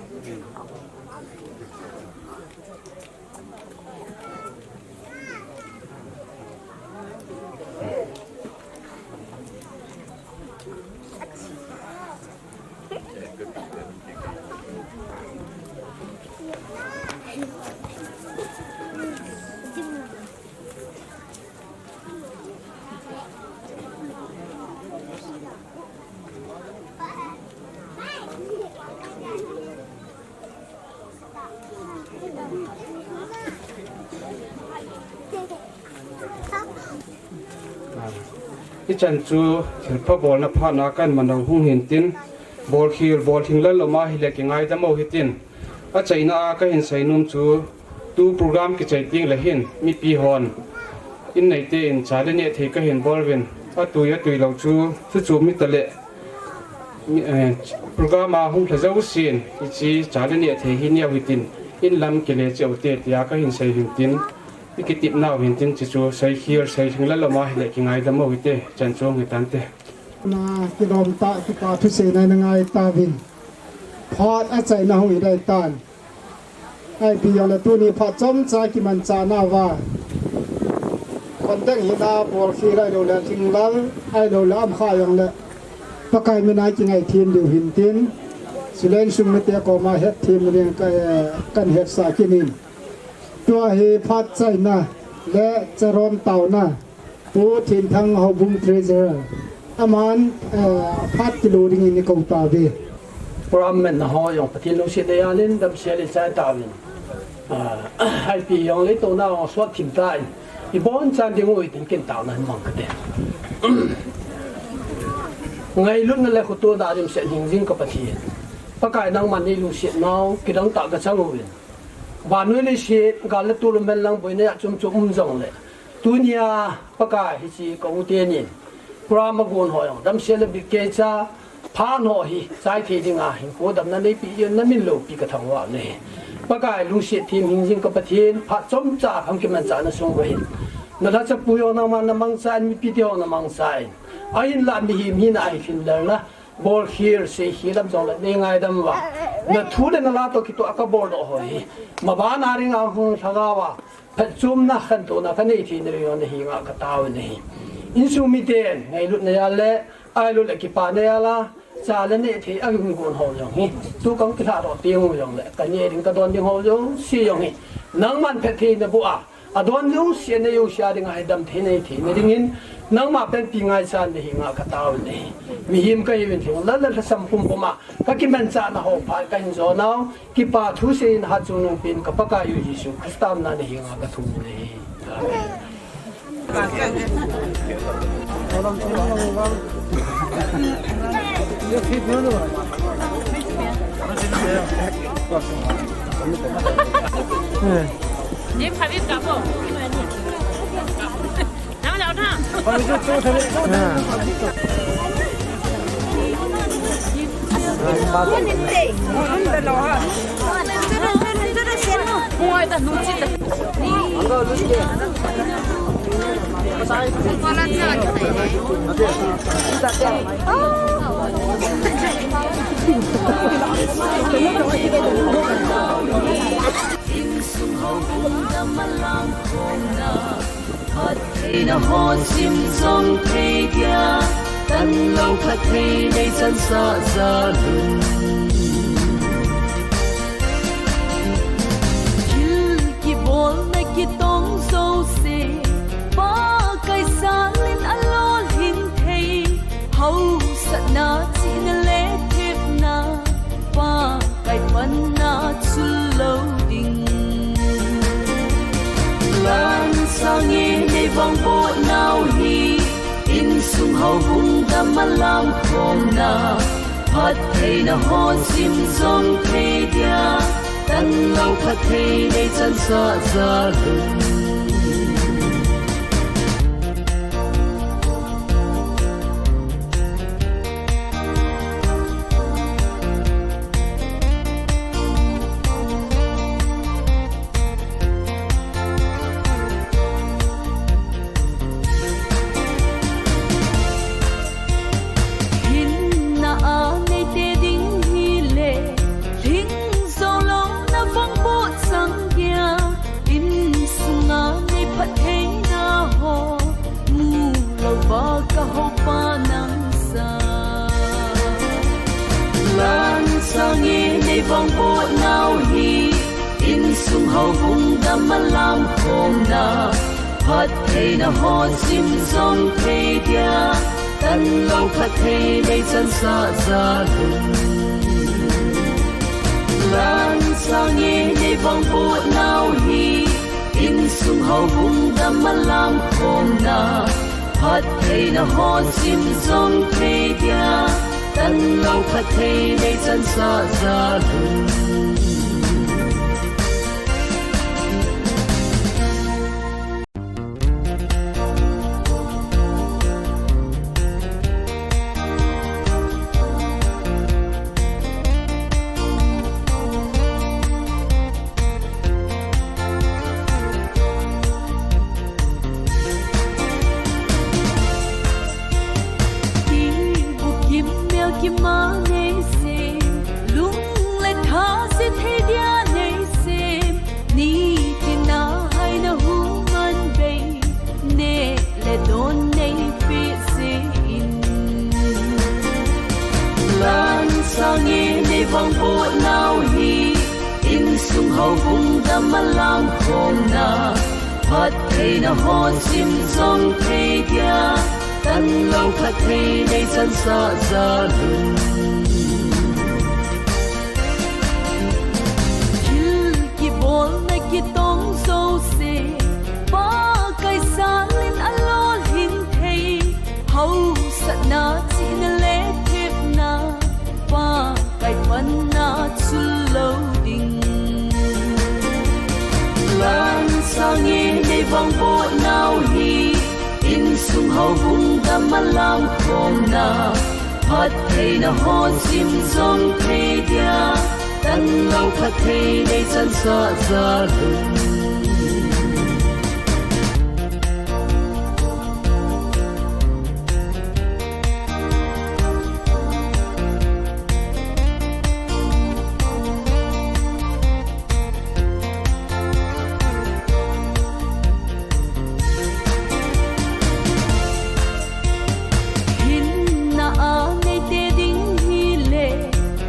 Hichan chu thilpha bolna phatna kahin man'u hung hintin, bolkhel, bolkhel lal loma hile kingaidam u hitin. Achaina a kahin seinom chu, tu program kichai tengle hin, mipi hon in neite in cha le neh thei kahin bol uvin, atui atui lou chu, chu chu mi tale, mi, eh, program a hung lha jousen, hiche cha le neh thei hi neo hitin, in lam kile cheh u te, tia kahin sei hintin, i kitepnau hintin, chu chu seikhel, seilhing lal loma hile kingaidam u hite, chan chu hung hitante. Na kilom tah, kipa thuseina na ngai tauvin. Phat achaina hung hi dai tan. Ipi jongle tuni phat chomcha kimanchah nauva, khondang hina bolkhel ahilou le lhinglal, ahilou le amkha jongle Pakai mina kingaithem diu hintin, chule insung mite koma hetthem ding ka, eh, kahin hetsah kit in. Tua hi phat chaina le charon taona, Pu Thinthang Houbung Treasurer, aman, eh, phat kilo dingin i kou tauve. Program manna ho jong Pathen lungsetna jalin damsel i chai tauvin. Ah, ipi jongle i touna jong suhthim tan, i bonchan ding u hitin kin taona hin mang kate. Ngailutna le khotona dimset hingjing ka Pathen, Pakai nangman nei lungsetnau kidang tah kachang uvin. Vannoi leiset, gal le tol umhen lang boina a chom chom um jongle, tunia Pakai hiche ka u tenin program agon ho jong damsel le bikeicha, phat ho hi chai thei dinga hinkho damna neipeh jeh in na min loupi kathangvah u ahi. Pakai lungset them hingjing ka Pathen, phat chomcha khang kimanchahna sung uva hin, na lhachapu jong nangman na mangchan, mipite jong na mangchan, ahinla mihem hina ahi lhinlelna, bolkhel seikhel lam jongle nei ngaidam uva, na thu le na la toh kitoh a kabol doh ho hi, maban a dinga hung lhagao a phatchomna khantouna kanei theina ding jong na henga katao u ahi. Insung miten ngailutna jal le, ahilou le kipana jal a cha le neh thei ahin gon ho jong hi, tu kang kilhah doh teng u jongle, kaneh ding kadon ding ho jouse jong hi, nangman phatthei naboh a, adon jouse, anei jouse a dinga hi damtheina nei theina dingin, nangma panpi ngaichan na henga katao u ahi. Mihem kahiuvin lhinglel le lhasam pumpum a kakimanchahna ho phat kahin jon nau, kipa thusei in hatchungnung pen ka Pakaiyu Jesu Christa mina na henga kathum u ahi. Amen. Insung houbung dam alam khomna, phattheina ho chim jong thei dia, tanlou phatthei nei chansah jal un. Thil kibolna kitong jouse, Pakai jal in alolhin thei, hausatna, chihna le thepna, Pakai panna chul lou ding. Lan sangin nei vangboh nau hi, insung houbung dam alam khomna, phattheina ho chim jong thei dia, tanlou phatthei nei chansah jal un. Hinna a neite ding hile, lhing jou louna vangboh chang dia, insunga nei phattheina ho, mu louva ka houpa nang jal. Lan sangin nei vangboh nau hi, insung houbung dam alam khomna, phattheina ho chim jong thei dia, tanlou phatthei nei chansah jal un. Lan sangin nei vangboh nau hi, insung houbung dam alam khomna, Phattheina hon sim jong thei dia, tanlou phatthei nei chansah jal un. Kibu kimmel kima nei sem, lung le tha se thei dia nei sem, nitina haina hu man bei, neh le don nei pe se in. Lan sange nei vangboh nau hi, insung houbung dam a lamkhomna, phattheina hon sim jong thei dia, tanlou phatthei nei chansah jal un. Thil kibolna kitong jouse, Pakai jal in alolhin thei, hausatna chihna le thepna, Pakai panna chul lou ding. Lan sange nei vangboh nau hi, insung houbung dam a lamkhomna, phattheina hon sim jong thei dia, tanlou phatthei nei chansah jal un. Hinna a neite ding hile,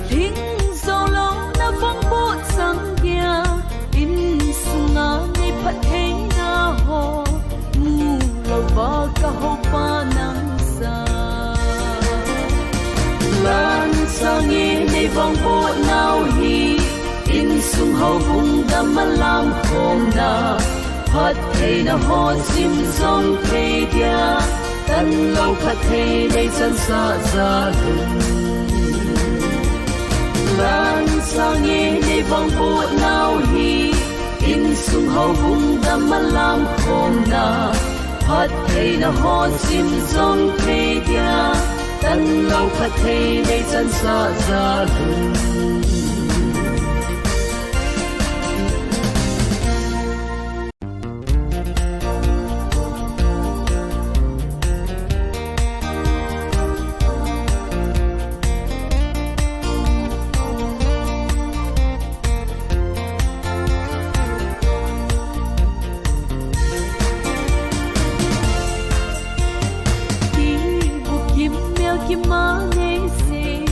lhing jou louna vangboh chang dia, insunga nei phattheina ho, mu louva ka houpa nang sa. Lan sange nei vangboh nau hi, insung houbung dam a lamkhomna, phattheina hon sim jong thei dia, tanlou phatthei nei chansah jal un. Lan sange nei vangboh nau hi, insung houbung dam a lamkhomna, phattheina hon sim jong thei dia, tanlou phatthei nei chansah jal un. Kibu kimmel kima nei sem,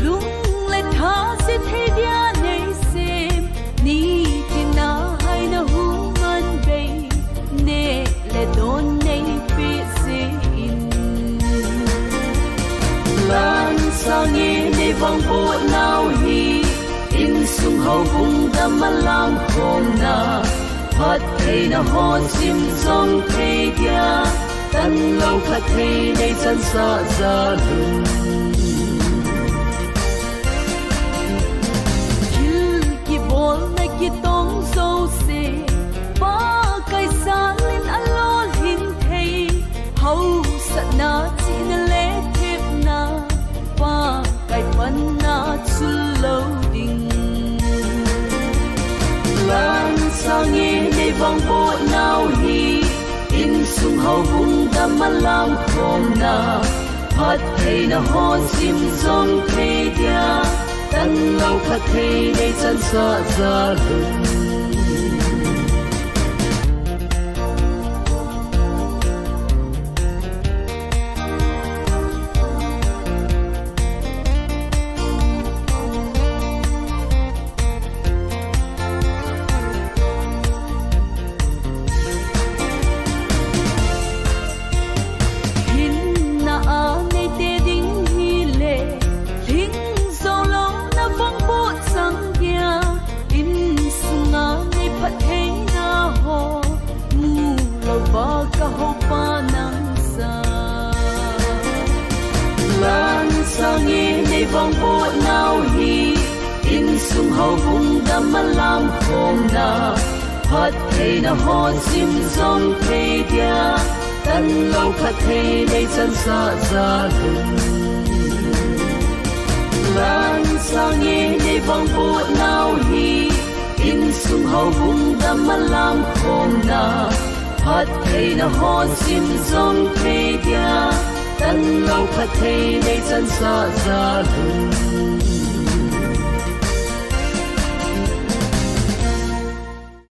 lung le tha se thei dia nei sem, nitina haina hu man bei, neh le don nei pe se in. Lan sange nei vangboh nau hi, insung houbung dam a lamkhomna, phattheina hon sim jong thei dia, tanlou phatthei nei chansah jal un. Thil kibolna kitong jouse, Pakai jal in alolhin thei, hausatna chihna le thepna, Pakai panna chul lou ding. Lan sange nei vangboh nau hi, insung houbung dam a lamkhomna, phattheina hon sim jong thei dia, tanlou phatthei nei chansah jal un. Hinna a neite ding hile, lhing jou louna vangboh chang dia, insunga malam khomna, phattheina ho sim jong thei dia, tanlou phatthei nei chansah jal un. Lansang in nei vangboh nau hi, insung houbung dam malam khomna, phattheina ho sim jong thei dia, tanlou phatthei nei chansah jal un.